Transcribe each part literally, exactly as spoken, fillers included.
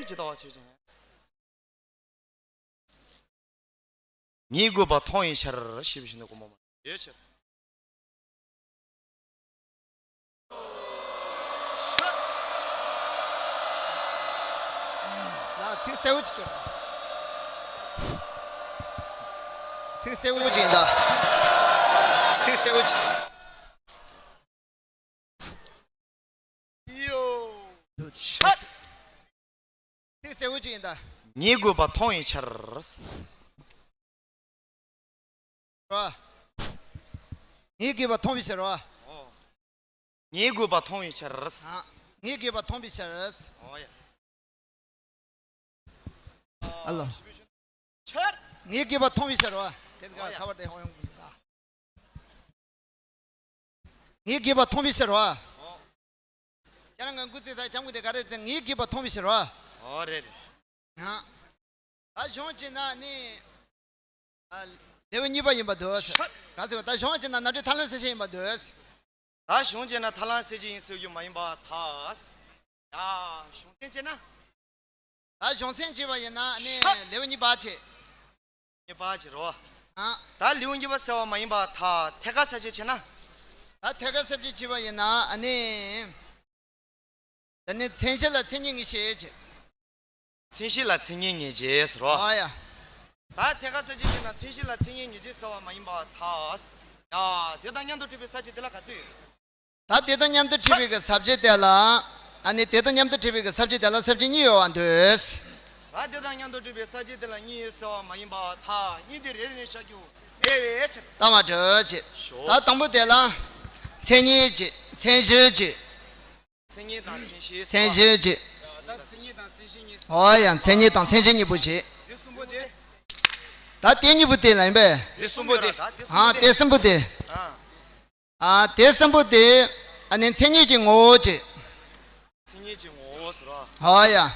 ཇི་ལྟ་བ་ཆོས་ཅན། ངའི་དགོས་པ་མཐོང་བའི་ཕྱིར་ཞེས་པའི་ཕྱིར་ན་དགོངས་པ་མ་ཡོད་ཕྱིར། ལ་ཚིག་གསལ་བོ་ཅིག་སྐྱོན། ཚིག་གསལ་བོ་ཅིག་ཡིན་ད། ཚིག་གསལ་བོ་ཅིག། ཡོ། ཤད། ཚིག་གསལ་བོ་ཅིག་ཡིན་ད། ངའི་དགོས་པ་མཐོང་བའི་ཕྱིར། རོ། ངའི་དགོས་པ་མཐོང་བའི་ཕྱིར་རོ། ངའི་དགོས་པ་མཐོང་བའི་ཕྱིར། ཨ། ངའི་དགོས་པ་མཐོང་བའི་ཕྱིར། ཨོ་ཡ། ཨ་ལོ། ཕྱིར། ངའི་དགོས་པ་མཐོང་བའི་ཕྱིར་རོ། དེ་ཚོ་ཁ་བར་དེ་ཧོང་ཡོང་གི་ད། ངའི་དགོས་པ་མཐོང་བའི་ཕྱིར་རོ། ཁྱེད་རང་གི་སྐུ་ཚེ་ས་སྐྱབས་མགོན་དེ་ག་རེ་ཟེར། ངའི་དགོས་པ་མཐོང་བའི་ཕྱིར་རོ། ཨོ་རེད་རེད། ཨ། ད་གཞུང་བྱས་ན་ནི། ཨ། ལེའུ་གཉིས་པ་ཡིན་པ་འདོད། ག་ཚོད་ད་གཞུང་བྱས་ན་ནམ་འགྲོས་ཐར་ལམ་གསལ་བྱེད་ཡིན་པ་འདོད། ད་གཞུང་བྱས་ན་ཐར་ལམ་གསལ་བྱེད་ཡིན་ཟེར་རྒྱུ་མ་ཡིན་པར་ཐལ། ཡ། གཞུང་མཚན་བྱས་ན། ད་གཞུང་མཚན་བྱས་པ་ཡིན་ན་ནི་ལེའུ་གཉིས་པ་བྱས། གཉིས་པ་བྱས་རོ། ཨ། ད་ལེའུ་གཉིས་པ་གསལ་བ་མ་ཡིན་པར་ཐལ། ཐད་ཀར་གསལ་བྱེད་བྱས་ན། ད་ཐད་ཀར་གསལ་བྱེད་བྱས་པ་ཡིན་ན་ནི། ད་ནི་མཚན་གཞི་ལ་མཚན་ཉིད་ངེས་ཤེས་བྱེད། མཚན་གཞི་ལ་མཚན་ཉིད་ངེས་བྱེད་ཟེར་རོ། ཨ་ཡ། ད་ཐད་ཀར་གསལ་བྱེད་བྱས་ན་མཚན་གཞི་ལ་མཚན་ཉིད་ངེས་བྱེད་ཟེར་བ་མ་ཡིན་པར་ཐལ། ཡ། དེ་དང་མཉམ་དུ་གྲུབ་པའི་ས་བཅད་དེ་ལ་ག་ཚོད་ཡོད། ད་དེ་དང་མཉམ་དུ་གྲུབ་པའི་གི་ས་བཅད་དེ་ལ། ཨ་ནི་དེ་དང་མཉམ་དུ་གྲུབ་པའི་གི་ས་བཅད་དེ་ལ་ས་བཅད་གཉིས་ཡོད་པ་འདོད། ད་དེ་དང་མཉམ་དུ་གྲུབ་པའི་ས་བཅད་དེ་ལ་གཉིས་ཡོད་ཟེར་བ་མ་ཡིན་པར་ཐལ། གཉིས་དེ་རེ་རེ་ནས་བཤད་རྒྱུ་མེད་པའི་ཕྱིར། ལྟ་བ་འདྲ་བྱེད། ད་དང་པོ་དེ་ལ། མཚན་ཉིད་བྱེད། མཚན་གཞི་བྱེད། མཚན་ཉིད་དང་མཚན་གཞི། མཚན་གཞི་བྱེད། ད་མཚན་ཉིད་དང་མཚན་གཞི་གཉིས། ཨོ་ཡ། མཚན་ཉིད་དང་མཚན་གཞི་གཉིས་པོ་བྱེད། དེ་གསུམ་པོ་དེ། ད་དེ་གཉིས་པོ་དེ་ལ་ཡིན་པས། དེ་གསུམ་པོ་དེ། ཨ། དེ་གསུམ་པོ་དེ། ཨ། དེ་གསུམ་པོ་དེ། ཨ་ནི་མཚན་ཉིད་ཀྱི་ངོ་བོ་བྱེད། མཚན་ཉིད་ཀྱི་ངོ་བོ་ཟེར་རོ། ཨོ་ཡ།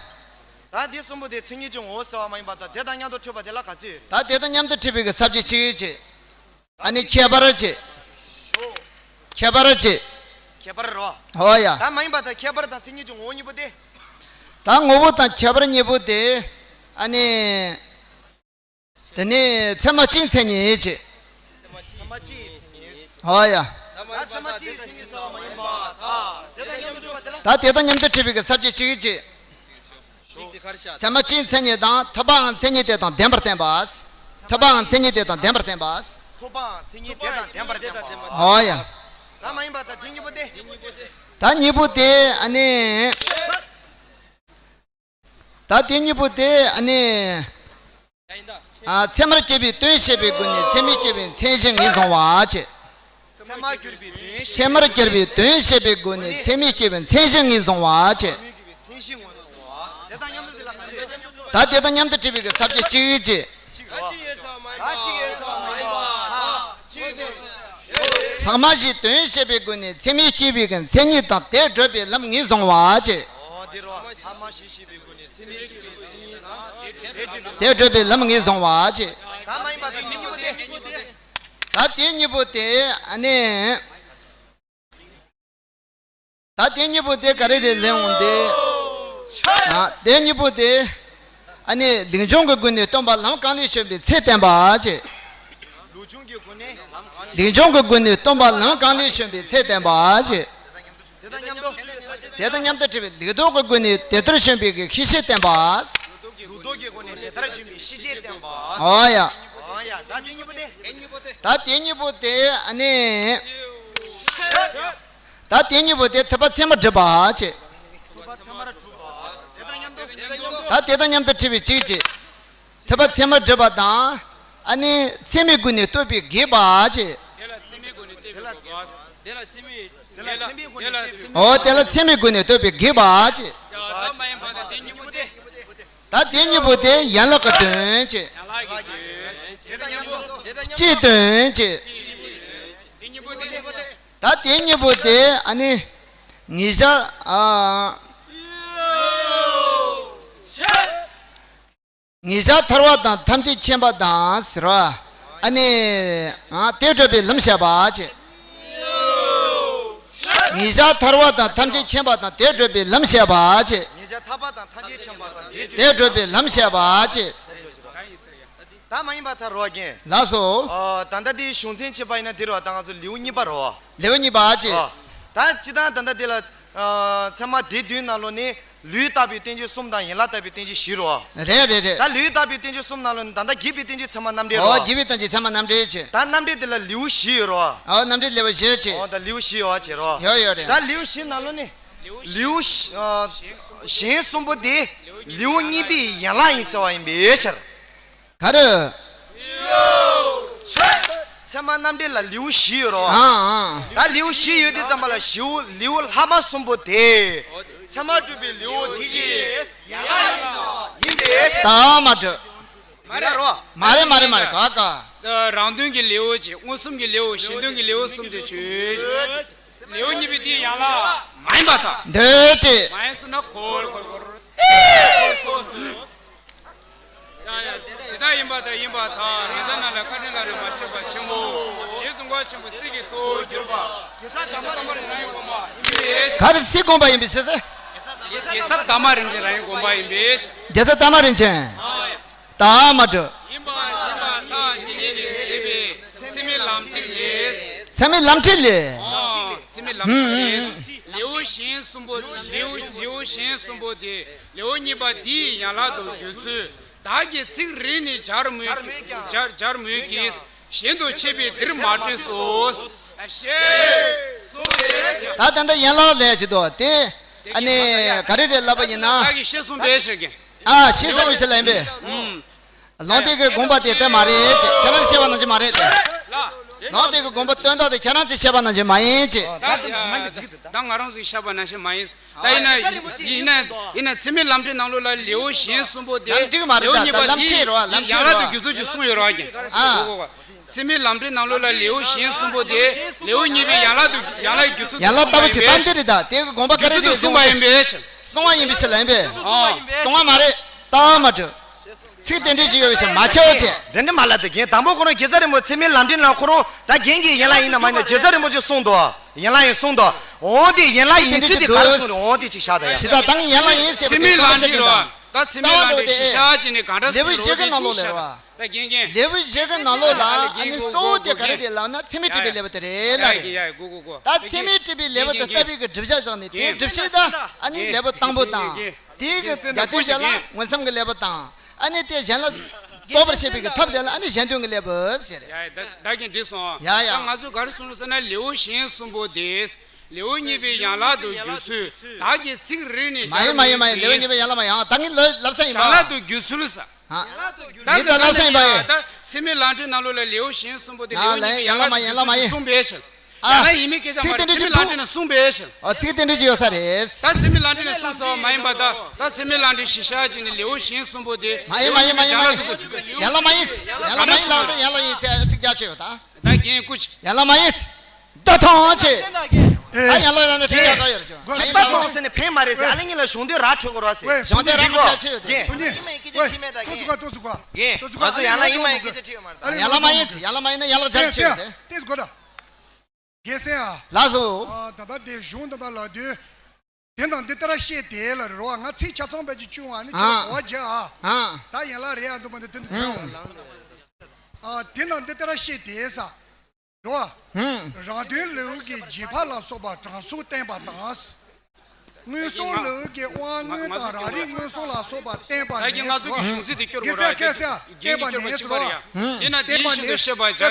ད་དེ་གསུམ་པོ་དེ་མཚན་ཉིད་ཀྱི་ངོ་བོ་ཟེར་བ་མ་ཡིན་པར་ཐལ། དེ་དང་མཉམ་དུ་གྲུབ་པ་དེ་ལ་ག་ཚོད་ཡོད་རེད། ད་དེ་དང་མཉམ་དུ་གྲུབ་པའི་གི་ས་བཅད་གཅིག་བྱེད། ཨ་ནི་ཁྱད་པར་བྱེད། ཁྱད་པར་བྱེད། ཁྱད་པར་རོ། ཨོ་ཡ། ད་མ་ཡིན་པར་ཐལ། ཁྱད་པར་དང་མཚན་ཉིད་ཀྱི་ངོ་བོ་གཉིས་པོ་དེ། ད་ངོ་བོ་དང་ཁྱད་པར་གཉིས་པོ་དེ། ཨ་ནི། དེ་ནས་ཚད་མ་སྤྱིའི་མཚན་ཉིད་བྱེད། ཚད་མ་སྤྱིའི་མཚན་ཉིད། ཨོ་ཡ། ད་ཚད་མ་སྤྱིའི་མཚན་ཉིད་ཟེར་བ་མ་ཡིན་པར་ཐལ། དེ་དང་མཉམ་དུ་གྲུབ་པ་དེ་ལ། ད་དེ་དང་མཉམ་དུ་གྲུབ་པའི་གི་ས་བཅད་གཅིག་བྱེད། ཚད་མ་སྤྱིའི་མཚན་ཉིད་དང་ཐོབ་པའམ་མཚན་ཉིད་དེ་དང་ལྡན་པར་བསྟན་པ། ཐོབ་པའམ་མཚན་ཉིད་དེ་དང་ལྡན་པར་བསྟན་པ། ཐོབ་པའམ་མཚན་ཉིད་དེ་དང་ལྡན་པར་བསྟན་པ། ཨོ་ཡ། ད་མ་ཡིན་པར་ཐལ། དེ་གཉིས་པོ་དེ། ད་གཉིས་པོ་དེ་ཨ་ནི། ད་དེ་གཉིས་པོ་དེ་ཨ་ནི། ཨ། ཚད་མར་གྱུར་པའི་དོན་བཤད་པའི་སྒོ་ནས་ཚད་མས་སྐྱེད་པའི་མཚན་གཞི་ངོས་བཟུང་བ་བྱེད། ཚད་མར་གྱུར་པའི་དོན། ཚད་མར་གྱུར་པའི་དོན་བཤད་པའི་སྒོ་ནས་ཚད་མས་སྐྱེད་པའི་མཚན་གཞི་ངོས་བཟུང་བ་བྱེད། མཚན་གཞི་ངོས་བཟུང་བ། དེ་དང་མཉམ་དུ་དེ་ལ་ག་ཚོད། ད་དེ་དང་མཉམ་དུ་གྲུབ་པའི་གི་ས་བཅད་གཅིག་བྱེད། གཅིག་རོ། ད་གཅིག་ཡོད་ཟེར་བ་མ་ཡིན་པར་ཐལ། གཅིག་ཡོད་ཟེར། ལྷག་མ་བཞིའི་དོན་བཤད་པའི་སྒོ་ནས་ཚད་མས་སྐྱེད་པའི་གི་མཚན་ཉིད་དང་དེ་བསྒྲུབ་པའི་ལམ་ངོས་བཟུང་བ་བྱེད། ཨོ་དེ་རོ། ལྷག་མ་བཞི་བཤད་པའི་སྒོ་ནས་ཚད་མས་སྐྱེད་པའི་མཚན་ཉིད་དང་དེ་བསྒྲུབ་པའི། དེ་བསྒྲུབ་པའི་ལམ་ངོས་བཟུང་བ་བྱེད། ད་མ་ཡིན་པ་ད་དེ་གཉིས་པོ་དེ། ད་དེ་གཉིས་པོ་དེ་ཨ་ནི། ད་དེ་གཉིས་པོ་དེ་ག་རེ་རེད་ལན་འོང་དེ། ཨ། དེ་གཉིས་པོ་དེ། ཨ་ནི་ལུགས་འབྱུང་གི་སྒོ་ནས་སྟོན་པ་ལམ་གང་ལས་བྱོན་པའི་ཚེ་བསྟན་པ་བྱེད། ལུགས་འབྱུང་གི་སྒོ་ནས། ལུགས་འབྱུང་གི་སྒོ་ནས་སྟོན་པ་ལམ་གང་ལས་བྱོན་པའི་ཚེ་བསྟན་པ་བྱེད། དེ་དང་མཉམ་དུ། དེ་དང་མཉམ་དུ་འབྲེལ་བའི་ལུགས་ལྡོག་གི་སྒོ་ནས་དེ་ལྟར་བྱོན་པའི་གི་ཤེས་བྱེད་བསྟན་པ། ལུགས་ལྡོག་གི་སྒོ་ནས་དེ་ལྟར་བྱོན་པའི་ཤེས་བྱེད་བསྟན་པ། ཨོ་ཡ། ཨོ་ཡ། ད་དེ་གཉིས་པོ་དེ། ད་དེ་གཉིས་པོ་དེ་ཨ་ནི། ད་དེ་གཉིས་པོ་དེ་ཐོབ་པ་ཚད་མར་སྒྲུབ་པ་བྱེད། ཐོབ་པ་ཚད་མར་སྒྲུབ་པ། དེ་དང་མཉམ་དུ། ད་དེ་དང་མཉམ་དུ་འབྲེལ་བའི་གཅིག་བྱེད། ཐོབ་པ་ཚད་མར་སྒྲུབ་པ་དང་། ཨ་ནི་ཚད་མའི་སྒོ་ནས་བསྟོད་པའི་དགེས་པ་བྱེད། དེ་ལ་ཚད་མའི་སྒོ་ནས་བསྟོད་པའི་དགེས་པ། དེ་ལ་ཚད་མའི། དེ་ལ་ཚད་མའི་སྒོ་ནས་བསྟོད་པའི། ཨོ་དེ་ལ་ཚད་མའི་སྒོ་ནས་བསྟོད་པའི་དགེས་པ་བྱེད། ད་མ་ཡིན་པ་ད་དེ་གཉིས་པོ་དེ། ད་དེ་གཉིས་པོ་དེ་ཡན་ལག་གི་དོན་བྱེད། ཡན་ལག་གི་དོན། དེ་དང་མཉམ་དུ། སྤྱིའི་དོན་བྱེད། དེ་གཉིས་པོ་དེ། ད་དེ་གཉིས་པོ་དེ་ཨ་ནི། ཉིད་བྱ། ཨ། ཉིད་བྱ་ཐར་བ་དང་ཐམས་ཅད་མཁྱེན་པ་དང་ཟེར་བ། ཨ་ནི། ཨ། དེ་བསྒྲུབ་པའི་ལམ་བཤད་པ་བྱེད། ཉིད་བྱ་ཐར་བ་དང་ཐམས་ཅད་མཁྱེན་པ་དང་དེ་བསྒྲུབ་པའི་ལམ་བཤད་པ་བྱེད། ཐར་པ་དང་ཐམས་ཅད་མཁྱེན་པ་དང་། དེ་སྒྲུབ་པའི་ལམ་བཤད་པ་ཅེས། ད་མ་ཡིན་པ་ཐལ་རོ་རྒན། ལགས་སོ། ཨོ། ད་ལྟ་དེའི་གཞུང་ཚན་ཕྱེ་བ་ཡིན་ན་འདི་རོ། ད་ང་ཚོ་ལེའུ་གཉིས་པ་རོ། ལེའུ་གཉིས་པ་ཅེས། ཨོ། ད་སྤྱིར་བཏང་ད་ལྟ་འདི་ལ། ཨ། ཚད་མ་སྡེ་བདུན་ནང་ལོགས་ནས་ལུས་རྟག་པའི་བསྟན་བཅོས་གསུམ་དང་ཡན་ལག་རྟག་པའི་བསྟན་བཅོས་བཞི་རོ། རེད་རེད་རེད། ད་ལུས་རྟག་པའི་བསྟན་བཅོས་གསུམ་ནང་ལོགས་ནས་ད་ལྟ་བརྒྱད་པའི་བསྟན་བཅོས་ཚད་མ་རྣམ་འགྲེལ་རོ། ཨོ། བརྒྱད་པའི་བསྟན་བཅོས་ཚད་མ་རྣམ་འགྲེལ་ཅེས། ད་རྣམ་འགྲེལ་དེ་ལ་ལེའུ་བཞི་ཡོད་རོ། ཨོ། རྣམ་འགྲེལ་ལེའུ་བཞི་ཅེས། ཨོ། ད་ལེའུ་བཞི་ཡོད་ཅེས་རོ། ཡོད་ཡོད་རེད། ད་ལེའུ་བཞི་ནང་ལོགས་ནས། ལེའུ་བཞི། ཨ། གཞན་གསུམ་པོ་དེ་ལེའུ་གཉིས་པའི་ཡན་ལག་ཡིན་ཟེར་བ་ཡིན་པའི་ཕྱིར། ག་རེ། ཚད་མ་རྣམ་འགྲེལ་ལ་ལེའུ་བཞི་ཡོད་རོ། ཨ། ཨ། ད་ལེའུ་བཞི་ཡོད་དུས་ཙམ་པ་ལ་བཞིའུ་ལེའུ་ལྷག་མ་གསུམ་པོ་དེ། ཚད་མ་སྒྲུབ་པའི་ལེའུ་འདི་གི་ཡན་ལག་ཡིན་ཟེར་བ་ཡིན་པའི་ཕྱིར། ད་མ་གྲུབ། མ་རེད་རོ། མ་རེད་མ་རེད་མ་རེད། ག་ག་རང་དོན་གྱི་ལེའུ་གཅིག་མངོན་སུམ་གྱི་ལེའུ། གཞན་དོན་གྱི་ལེའུ་གསུམ་དེ་ཆོས་ཅན། ལེའུ་གཉིས་པའི་དེའི་ཡན་ལག་མ་ཡིན་པར་ཐལ། འདོད་ཅེས། མ་ཡིན་ཟེར་ན་འཁོར་འཁོར་འཁོར། ཡང་ཡང་དེ་ལྟར་ཡིན་པར་ཐལ། ཡིན་པར་ཐལ། རང་འཇགས་རྣམས་ལ་སྐལ་ཕྲན་ལ་རེ་བ་ཆེན་པོ་ཆེན་པོ། རྗེ་ཙོང་ཁ་ཆེན་པོ་གསེར་གྱི་ཐུར་གྱུར་པ། རྒྱལ་ཚབ་དར་མ་རིན་ཆེན་རང་ཡུལ་དགོན་པ་ཡིན་པའི་ཕྱིར། ག་རེ་སྲིད་དགོན་པ་ཡིན་པའི་ཕྱིར། རྒྱལ་ཚབ་དར་མ་རིན་ཆེན་རང་ཡུལ་དགོན་པ་ཡིན་པའི་ཕྱིར། རྒྱལ་ཚབ་དར་མ་རིན་ཆེན། ད་མ་གྲུབ། ཡིན་པར་ཡིན་པར་ཐལ། དེ་ཉིད་ནི་ཟེར་བའི་ཚད་མའི་ལམ་ཁྲིད་ལས། ཚད་མའི་ལམ་ཁྲིད་ལས། ཨོ། ཚད་མའི་ལམ་ཁྲིད་ལས། ལེའུ་གཞན་གསུམ་པོ། ལེའུ་ལེའུ་གཞན་གསུམ་པོ་དེ་ལེའུ་གཉིས་པ་འདིའི་ཡན་ལག་ཏུ་འགྱུར་ཚུལ་བདག་གིས་ཚིག་རེ་ནས་སྦྱར་མོད། སྦྱར་སྦྱར་མོད་ཀྱི། གཞན་དུ་མཆེད་པས་འདིར་མ་བྲིས་སོ། ཞེས་གསུངས་པའི་ཕྱིར། ད་ད་ལྟ་ཡན་ལག་ལས་ཀྱི་དོ་དེ། ཨ་ནི་ག་རེ་རེད་ལབ་པ་ཡིན་ན། བདག་གིས་ཞེས་གསུངས་པའི་ཕྱིར་གྱི། ཨ། ཞེས་གསུངས་པའི་ཕྱིར་ལ་ཡིན་པས། ལུང་དེ་གི་དགོངས་པ་དེ་དེ་མ་རེད་ཅེས། ཁྱེད་རང་བཤད་པ་ནང་བཞིན་མ་རེད་དེ། ལུང་དེ་གི་དགོངས་པ་དོན་དག་དེ་ཁྱེད་རང་ཚོས་བཤད་པ་ནང་བཞིན་མ་ཡིན་ཅེས། ད་ད་ང་རང་ཚོས་བཤད་པ་ནང་བཞིན་མ་ཡིན། ད་ཡིན་ན་ཡིན་ན་ཡིན་ན་ཚད་མའི་ལམ་ཁྲིད་ནང་ལོགས་ལ་ལེའུ་གཞན་གསུམ་པོ་དེ། ལམ་ཁྲིད་མ་རེད། ལེའུ་གཉིས་པ་དེ་ཡན་ལག་ཏུ་འགྱུར་ཚུལ་ཅིག་གསུངས་ཡོད་རེད་བ། ཨ། ཚད་མའི་ལམ་ཁྲིད་ནང་ལོགས་ལ་ལེའུ་གཞན་གསུམ་པོ་དེ་ལེའུ་གཉིས་པའི་ཡན་ལག་ཏུ་ཡན་ལག་འགྱུར་ཚུལ་ཡན་ལག་ལྟ་བུ་ཅིག་གཏམ་ཅིག་རེད། ད་དེ་གི་དགོངས་པ་ག་རེ་རེད། གསུངས་པ་ཡིན་པའི་ཕྱིར། གསུངས་པ་ཡིན་པའི་ཕྱིར་ལ་ཡིན་པས། ཨོ། གསུངས་པ་མ་རེད། ད་མ་གྲུབ། ཚིག་དེ་འདྲས་ཅིག་ཡོད་པའི་ཕྱིར་མ་ཁྱབ་ཅེས། དེ་འདྲས་མ་ལབ་དེ་རྒན། དང་པོ་ཁོ་རང་རྒྱལ་ཚབ་རིན་པོ་ཚད་མའི་ལམ་ཁྲིད་ནང་ཁོ་རང་ད་རྒན་གྱི་ཡན་ལག་ཡིན་ན་མ་ཡིན་ན་རྒྱལ་ཚབ་རིན་པོ་ཆེ་གསུངས་འདུག་ཡན་ལག་ཡིན་གསུངས་འདུག་འོ་དེ་ཡན་ལག་ཡིན་ཚུལ་དེ་ག་རེ་གསུངས་རེད། འོ་དེ་ཅིག་བཞག་ད་ཡ། ཞེ་ད་ད་ངས་ཡན་ལག་ཡིན་ཟེར་བ་དེ་ག་རེ་བཤད་ཀྱི་འདུག་ད་ཚད་མའི་ལམ་ཁྲིད་རོ། ད་ཚད་མའི་ལམ་ཁྲིད་ཞིབ་ཆ་ཅིག་ནས་གང་འདྲ་ལེའུ་བཞི་གི་ནང་ལོགས་ལ་རེད་བ། ད་རྒན་རྒན། ལེའུ་བཞི་གི་ནང་ལོགས་ལ་ཨ་ནི་གཙོ་བོ་དེ་ག་རེ་རེད་ལབ་ན་ཚད་མས་སྤྲུལ་པའི་ལེའུ་དེ་རེད་ལབ་རེད། ཡ་གོ་གོ་གོ། ད་ཚད་མས་སྤྲུལ་པའི་ལེའུ་དེ་རྩ་བའི་གི་སྒྲུབ་བྱ་བཞག་ནས་དེའི་སྒྲུབ་བྱེད་ད་ཨ་ནི་ལེའུ་དང་པོ་དང་། དེའི་གི་རྒྱ་དོན་བྱ་ལ་མངོན་སུམ་གྱི་ལེའུ་དང་། ཨ་ནི་དེ་གཞན་ལ་རྟོགས་པར་བྱེད་པའི་གི་ཐབས་དེ་ལ་ཨ་ནི་གཞན་དོན་གྱི་ལེའུ་ཟེར། ཡ་ད་ད་རྒན་འགྲིག་སོང་། ཡ་ཡ། ད་ང་ཚོས་ག་རེ་གསུངས་ཟེར་ན་ལེའུ་གཞན་གསུམ་པོ་དེ། ལེའུ་གཉིས་པའི་ཡན་ལག་ཏུ་འགྱུར་ཚུལ་བདག་གིས་ཚིག་རེ་ནས་མ་ཡིན་མ་ཡིན་མ་ཡིན། ལེའུ་གཉིས་པའི་ཡན་ལག་མ་ཡིན། ད་ངས་ལབ་ལབ་ས་ཡིན་པ། ཡན་ལག་ཏུ་འགྱུར་ཚུལ་ཟེར། ཨ། ད་ངས་ད་ལབ་ས་ཡིན་པ་ཡིན། ད་ཚད་མའི་ལམ་ཁྲིད་ནང་ལོགས་ལ་ལེའུ་གཞན་གསུམ་པོ་དེ་ཨ་ལེའུ་ལས་ཡན་ལག་མ་ཡིན། ཡན་ལག་མ་ཡིན། གསུངས་པའི་ཕྱིར། ཨ། ཡང་ན་ཡིན་མིན་སྐད་ཆ་མ་རེད། ཚད་མའི་ལམ་ཁྲིད་ནས་གསུངས་པའི་ཕྱིར། ཨ། ཚིག་དེ་འདྲ་ཅིག་ཡོད་ས་རེད། ད་ཚད་མའི་ལམ་ཁྲིད་ནས་གསུངས་སོང་མ་ཡིན་པ། ད་ད་ཚད་མའི་ལམ་ཁྲིད་གཞི་བཞག་ཅིག་ནས་ལེའུ་གཞན་གསུམ་པོ་དེ་མ་ཡིན་མ་ཡིན་མ་ཡིན་མ་ཡིན། ཡན་ལག་མ་ཡིན། ཡན་ལག་མ་ཡིན་ལབ་ན་ཡན་ལག་ཡིན་ཚེ་ཚིག་རྒྱག་ཆོག་ཡོད་ད། ད་རྒན་སྐུ་མཁྱེན། ཡན་ལག་མ་ཡིན། ད་ཐང་ཆེ། ད་ཡན་ལག་ཡང་ན་ཚིག་རྒྱག་ག་ཡོད་རེད་ཅོ། ད་ལྟ་གཏོང་ཟེར་ནས་ཕན་མ་རེད་ཟེར། ཨ་ལེ་ཉིད་ལ་གཞུང་དོན་ར་འཕྲོད་དགོས་ར་ཟེར། ཝེ། གཞུང་དོན་ར་མི་ཆ་ཆེ་ཡོད་དེ། ཡིན་མ་ཡིན་སྐད་ཆ་ཆེ་མེད་ད་རྒན། ཏོ་ཚུགས་ག་ཏོ་ཚུགས་ག་རྒན། ང་ཚོ་ཡན་ལག་ཡིན་མ་ཡིན་སྐད་ཆ་ཆེ་ཡོད་མ་རེད་ད། ཡན་ལག་མ་ཡིན་ཟེར། ཡན་ལག་མ་ཡིན་ན་ཡན་ལག་སྦྱར་ཆེ་ཡོད་དེ། ཏེ་གོ་ད། རྒན་སེང་ཨ། ལགས་སོ། ད་ལྟ་དེ་གཞུང་དུ་མ་ལ་དུས། དེ་དང་འདི་ལྟར་བཤད་དེ་ལ་རོ། ང་ཚིག་ཆ་ཚང་བས་ཀྱི་བཅུང་བ་ནི་ཅི་ཨ། གོ་བ་བརྒྱ་ཨ། ཨ། ད་ཡན་ལག་རེད་ཨ་འདུག་མ་འདུག་དེ་འདུག་ཨ། ཨ། དེ་དང་འདི་ལྟར་བཤད་དེ་ས། རོ། ཨ། རང་དོན་ལེའུ་གི་རྗེས་ཕར་ལ་སོགས་པ་དྲང་སྲོང་བསྟན་པ་དང་། མངོན་སུམ་ལེའུ་གི་དབང་མངོན་དང་རང་རིག་མངོན་སུམ་ལ་སོགས་པ་བསྟན་པ་ནི། ད་གིན་ང་ཚོ་གི་གཞུང་ཚིག་དེ་སྐྱོར་དགོས་ར། རྒྱལ་སྲས་སྐལ་སྲས་བསྟན་པ་ནི་ཟེར་རོ། ཡིན་ན་དེའི་ཤིན་ཏུ་བཤད་པ་བྱ་དེ།